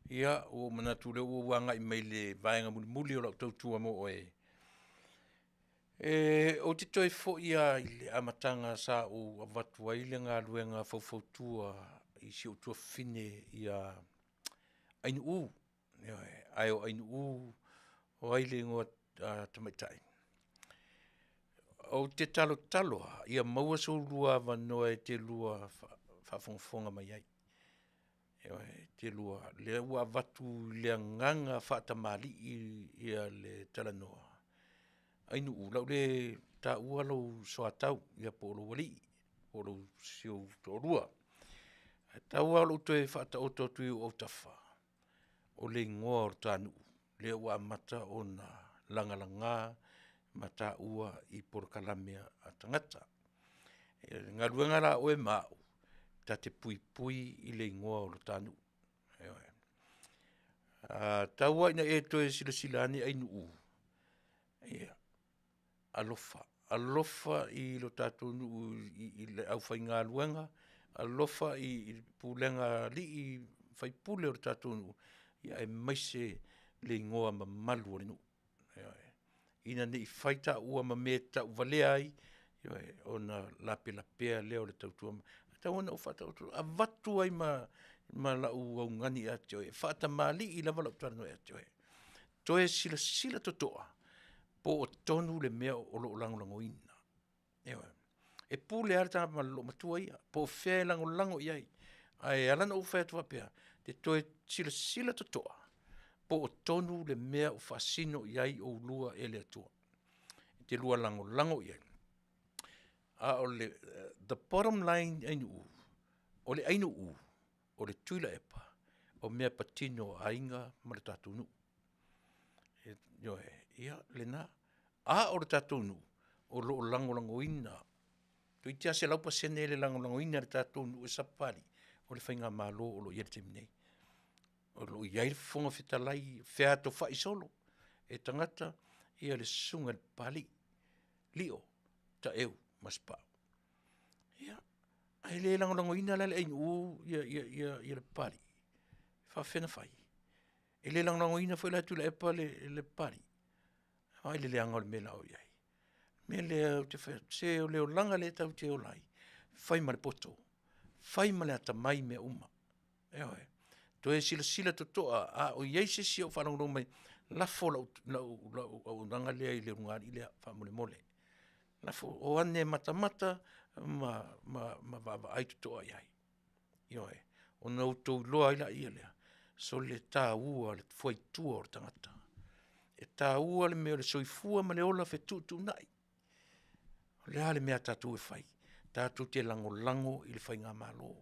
Ia, ua ou manatu o lea ua ou agai mai i le vaega mulimuli o lau tautua mo oe. E, ou te toe foi lava i le amataga sa ou avatu ai le galuega faufautua i si ou tuafafine ia Ainuu. Ioe, ae o Ainuu o ai le igoa tamaitai? Ou te talotalo lava ia maua so oulua avanoa e te lua faafogafoga mai ai. Ioe, e te lua, lea ua avatu i le agaga faatamalii ia le talanoa, Ainuu, o le a ou le taua lou soatau ia po o lou alii, po o si ou toalua. Ae tau lava o lou toe faataoto atu i ou autafa, o le igoa o le ta nuu lea ua amata ona lagalaga ma taua i polokalame a tagata. O le galuega la a oe ma au, ta te puipui i le igoa o le ta nuu, ioe. A tau lava ina e toe silasila ane Ainuu, ia alofa, alofa i lo tatou nuu i le aufaigaluega, alofa i le pulega a alii ma faipule o le tatou nuu, ia aemaise le igoa mamalu o le nuu. Ioe, ina ne i fai taua ma mea e tauvalea ai, ioe, ona lapelapea lea o le tautua. E tatau ona ou faataoto, avatu ai ma lau augani ia te oe, e faatamalii lava lau talanoa ia te oe, toe silasila totoa po o tonu le mea o lo o lagolagoina. Ioe, e pule lava le tagata ma le loomatua ia, po o fea e lagolago i ai. Ae ala ona ou fai atu faapea, e toe silasila totoa po o tonu le mea o faasino i ai oulua e le Atua. E te lua lagolago i ai, a o le the bottom line Ainuu, o le Ainuu, o le Tuilaepa, o mea patino a aiga ma le tatou nuu. Ioe, ia lena. A o le tatou nuu, o lo o lagolagoina, toeitiiti lava 100% le lagolagoina e le tatou nuu e Sapapalii, o le faigamalo o lo o i ai i le taimi nei. O lo o i ai le Fofoga Fetalai featofai solo e tagata ia le susuga i le Papalii, Lio Taeu Masepau. Ia, ae le lagolagoina la e le Ainuu ia le Papalii, e faapefea ona fai? E le lagolagoina foi la e Tuilaepa le Papalii? Vaai i le leaga o le mea o le a oo i ai. O le mea lea ou te fai atu, se o le olaga lea e tatou te ola ai, fai ma le poto, fai ma le atamai i mea uma. Ioe, toe silasila totoa, a o i ai se isi o faalogologo mai, lafo lau auaunaga lea i le ulugalii lea faamolemole. Lafo, o ane e matamata ma vaavaai totoa i ai. Ioe, ona outou iloa ai laia lea, sole e taua le fuaitua o le tagata. E taua le mea o le soifua ma le ola fetuutuunai. O le a le mea a tatou e fai? Tatou te lagolago i le faigamalo.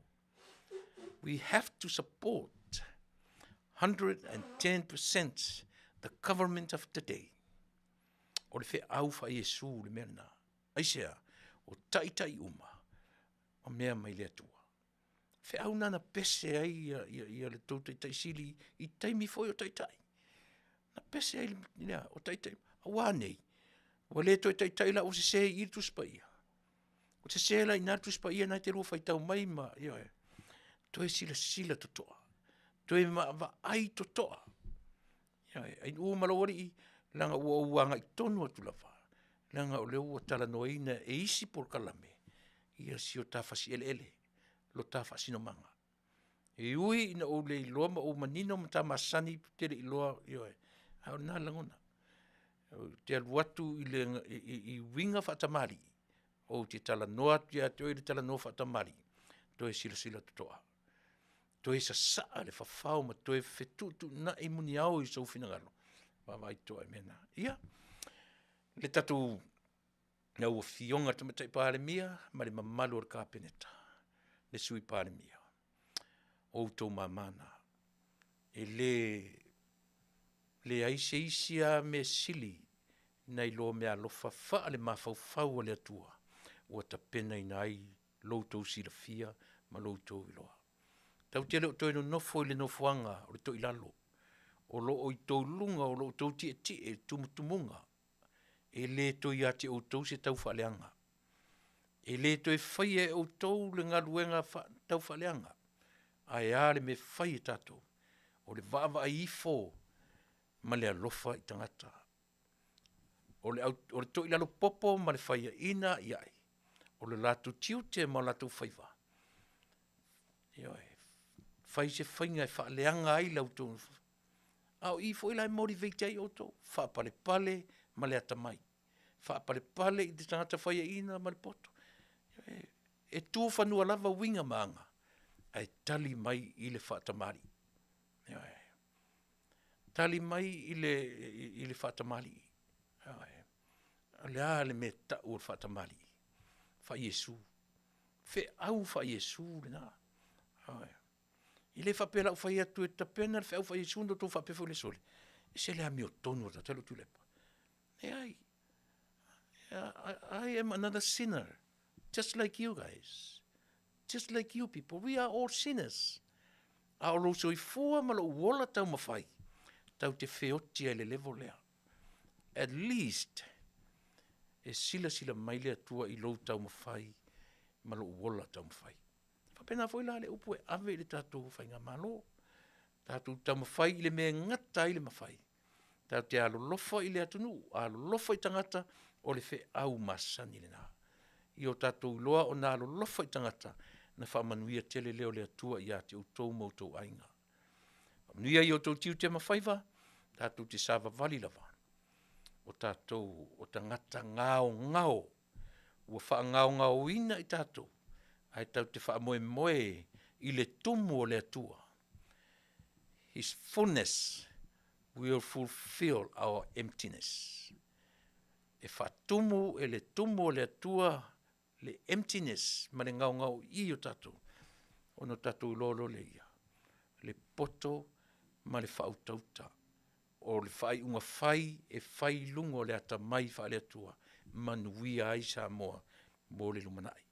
We have to support 110% the government of today. O le feau faa-Iesu le mea lena. Aisea? O taitai uma, o mea mai le Atua. Feau na na pese ai ia, ia, ia le tou taitai sili i taimi foi o taitai. Na pese ai le, o taitai, aua nei, ua le toe taitai la ua sese i i le Tusi Paia. Ua sese la i ina le Tusi Paia na e te lua faitau mai ma, ioe. Toe silasila totoa, toe vaavaai totoa. Ioe, ai uma lou alii, leaga ua ou agai tonu atu lava, leaga o lea ua talanoaina e isi polokalame ia si o ta fasi eleele, lo ta faasinomaga. E ui ina ou le iloa ma ou manino ma ta masani ou te le i iloa, ioe, a o lena le lagona. Ou te alu atu i le i uiga faatamalii, ou te talanoa atu ia te oe i le talanoa faatamalii, toe silasila totoa, toe sasaa le fafao ma toe fetuutuunai muniao i sou finagalo, vaavaai totoa i mea na. Ia, le tatou lau Afioga i le Tamaitai Palemia ma le mamalu o le Kapeneta, le Sui Palemia, o outou mama na. E le leai se isi lava mea sili nai lo meaalofa faalemafaufau a le Atua ua tapenaina ai lo outou silafia ma lo outou iloa. Tatou te le o toe nonofo i le nofoaga o le toilalo, o lo o i tou luga o lo outou tietie i tumutumuga, e le toe ia te outou se taufaaleaga. E le toe faia e outou le galuega taufaaleaga, ae a le mea e fai e tatou, o le vaavaai ifo ma le alofa i tagata. O le, au, o le toilalo popo ma le faiaina a'ia'i, o le latou tiute ma o latou faiva, ioe, fai se faiga e faaleaga ai la outou, a o i foi la e motivate ai outou, faapalepale ma le atamai, faapalepale i le tagata faiaina ma le poto. E tu fanua lava uiga ma aga, ae tali mai i le faatamalii. Ioe. Tali mai i le, i le faatamalii. Ioe. O le a le mea e tau o le faatamalii? Faa-Iesu. Feau faa-Iesu lena. Ioe. E le faapea o le a ou fai atu e tapena le feau faa-Iesu ona outou faapea foi lea, sole, e ese le amiotonu o le tagata lea o Tuilaepa. Leai. I am another sinner, just like you guys. Just like you people. We are all sinners. A o lou soifua ma lou ola taumafai, tau te feoti ai le level lea. At least, e silasila mai le Atua i lou taumafai ma lou ola taumafai. Faapena foi la le upu e ave i le tatou faigamalo. Tatou taumafai i le mea e gata ai le mafai. Tatou te alolofa i le atunuu, alolofa i tagata, o le feau masani lena. Ia o tatou iloa ona alolofa i tagata, na faamanuia tele lea o le Atua ia te outou ma outou aiga. Faamanuia i outou tiute ma faiva, tatou te savavali lava. O tatou o tagata gaogao, ua faagaogaoina i tatou, ae tatou te faamoemoe i le tumu o le Atua. His fullness will fulfill our emptiness. E faatumu e le tumu o le Atua le emptiness ma le gaogaoii o tatou, ona o tatou iloa loa lea ia, le poto ma le faautauta o le faaiuga fai e fai i luga o le atamai faale-Atua, manuia ai Samoa mo le lumanai.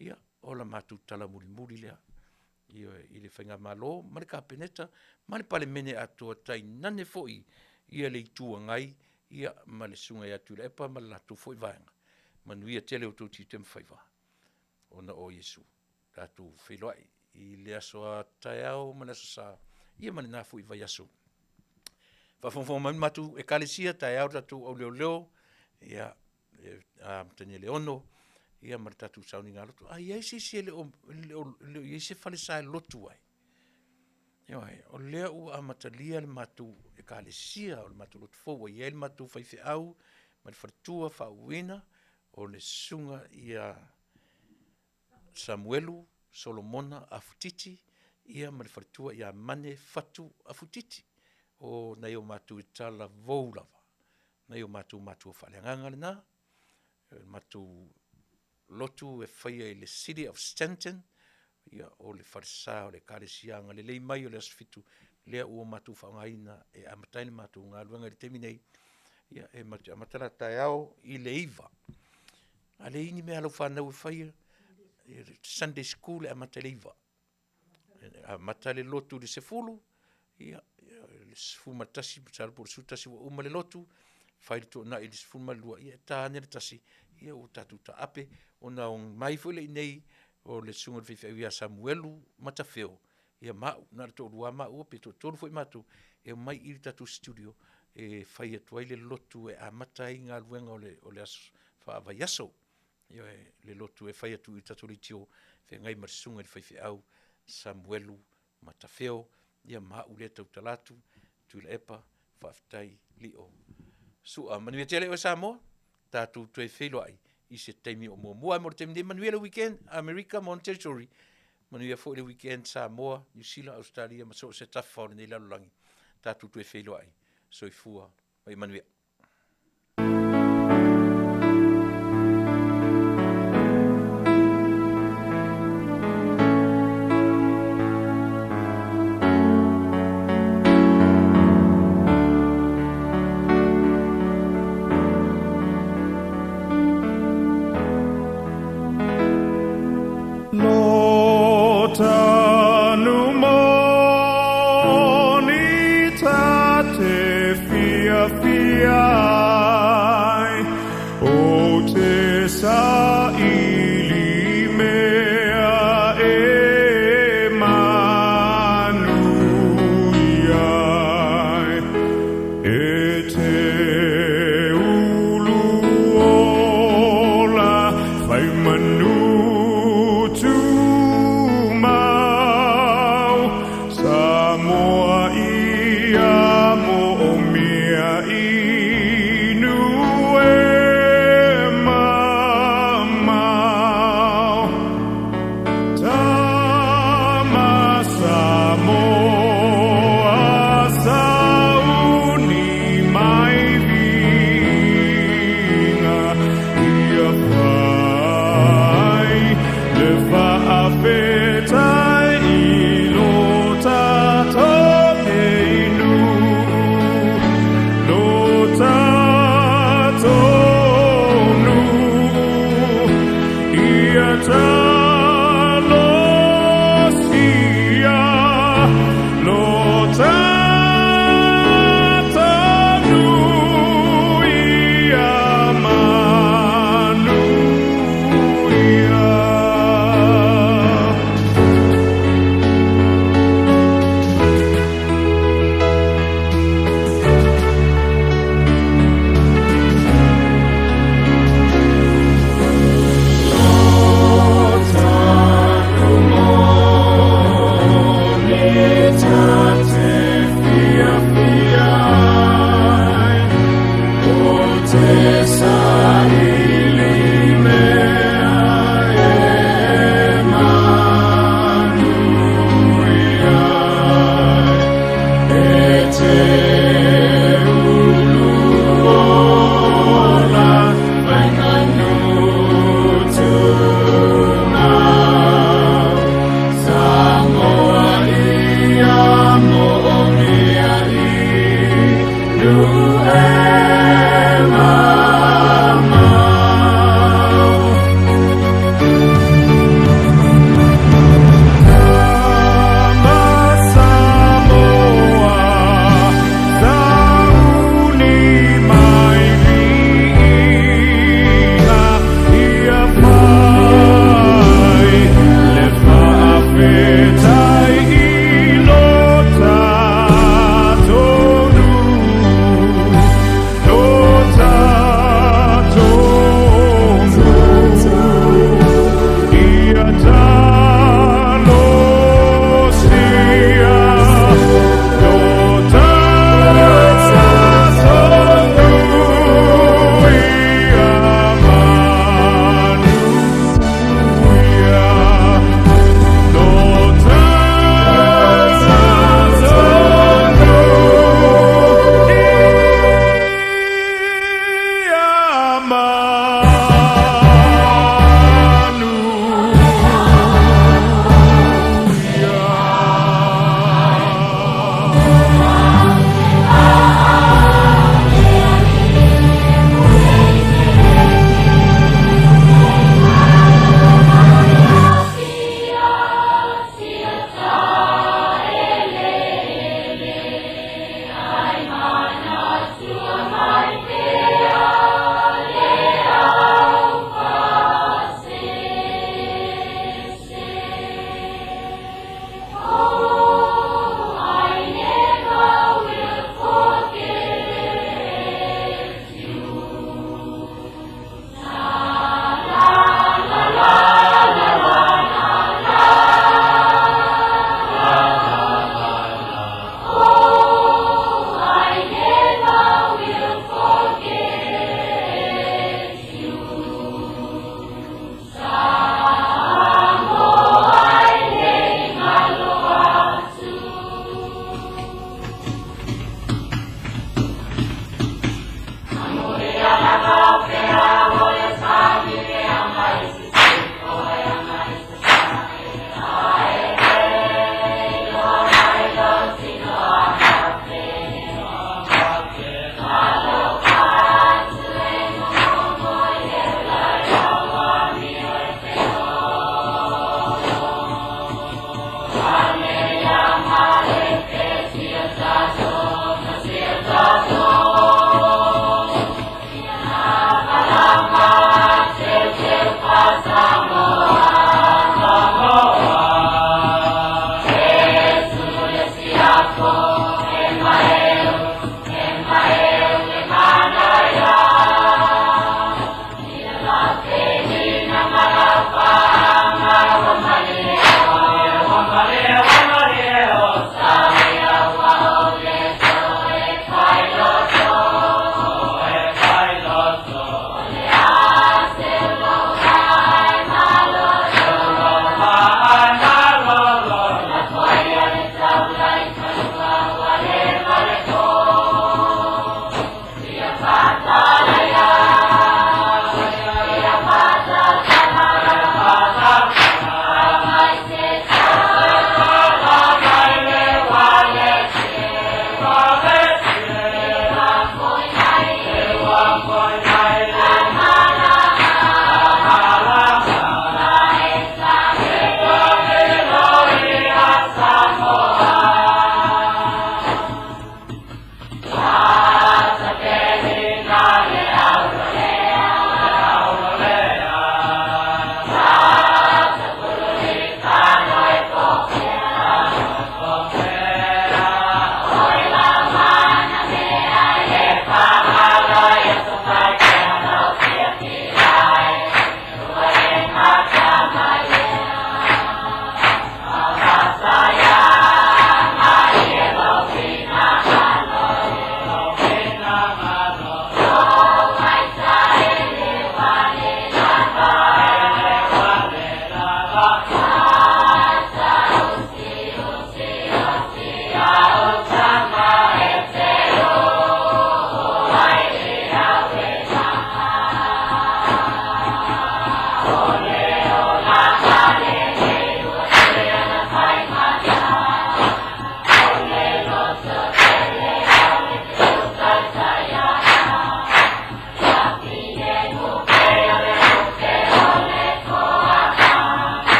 Ia, o la matou tala mulimuli lea, ioe, i le Faigamalo ma le Kapeneta ma le Palemene atoa, tainane foi ia le Itu Agai ia ma le Susuga ia Tuilaepa ma le latou foi vaega. Manuia tele outou tiute ma faiva ona o Iesu. Tatou feiloai i le aso a taeao ma le aso Sa, ia ma lena foi vaiaso. Faafogafoga mai le matou Ekalesia, taeao le tatou auleoleo, ia, e amatalia i le 6, ia ma le tatou sauniga lotu. A i ai se isi e le o i ai se falesa e lotu ai, ioe, o lea ua amatalia le matou Ekalesia, o le matou lotu fou ua i ai le matou faifeau ma le faletua faauuina, o le susuga ia Samuelu Solomona Afutiti, ia ma le faletua ia Mane Fatu Afutiti. O nai o matou talavou lava, nai o matou matua faaleagaga lena, o le matou lotu e faia i le City of Stanton, ia, o le falesa o le Ekalesia Agalelei Mai o le Aso Fitu, lea ua matou faaaogaina e amata ai le matou galuega i le taimi nei, ia, e matou te amata la taeao i le 9. A leai ni mea a lau fanau e faia, Sunday School e amata i le 9. Amata le lotu i le 10, ia, le 11, masalo po o le 11 ua uma le lotu, fai le tuanai i le 12, ia e ta ane le 1, ia ua tatou taape, ona omai foi lea i inei o le susuga i le faifeau ia Samuelu Matafeo, ia ma au, na o le toalua lava maua pe toatolu foi matou, e omai i le tatou studio e fai atu ai le lotu e amata ai galuega o le, o le aso faavaiaso. Ioe, le lotu e fai atu i le tatou leitio, feagai ma le susuga i le faifeau Samuelu Matafeo, ia ma au lea e tautala atu, Tuilaepa, faafetai Lio Sua. Manuia tele oe Samoa, tatou toe feiloai i se taimi o muamua. Ae mo le taimi nei, manuia le weekend Amerika ma ona territory, manuia foi le weekend Samoa, Niu Sila, Ausetalia ma so o se tafa o lenei lalolagi. Tatou toe feiloai. Soifua ma ia manuia.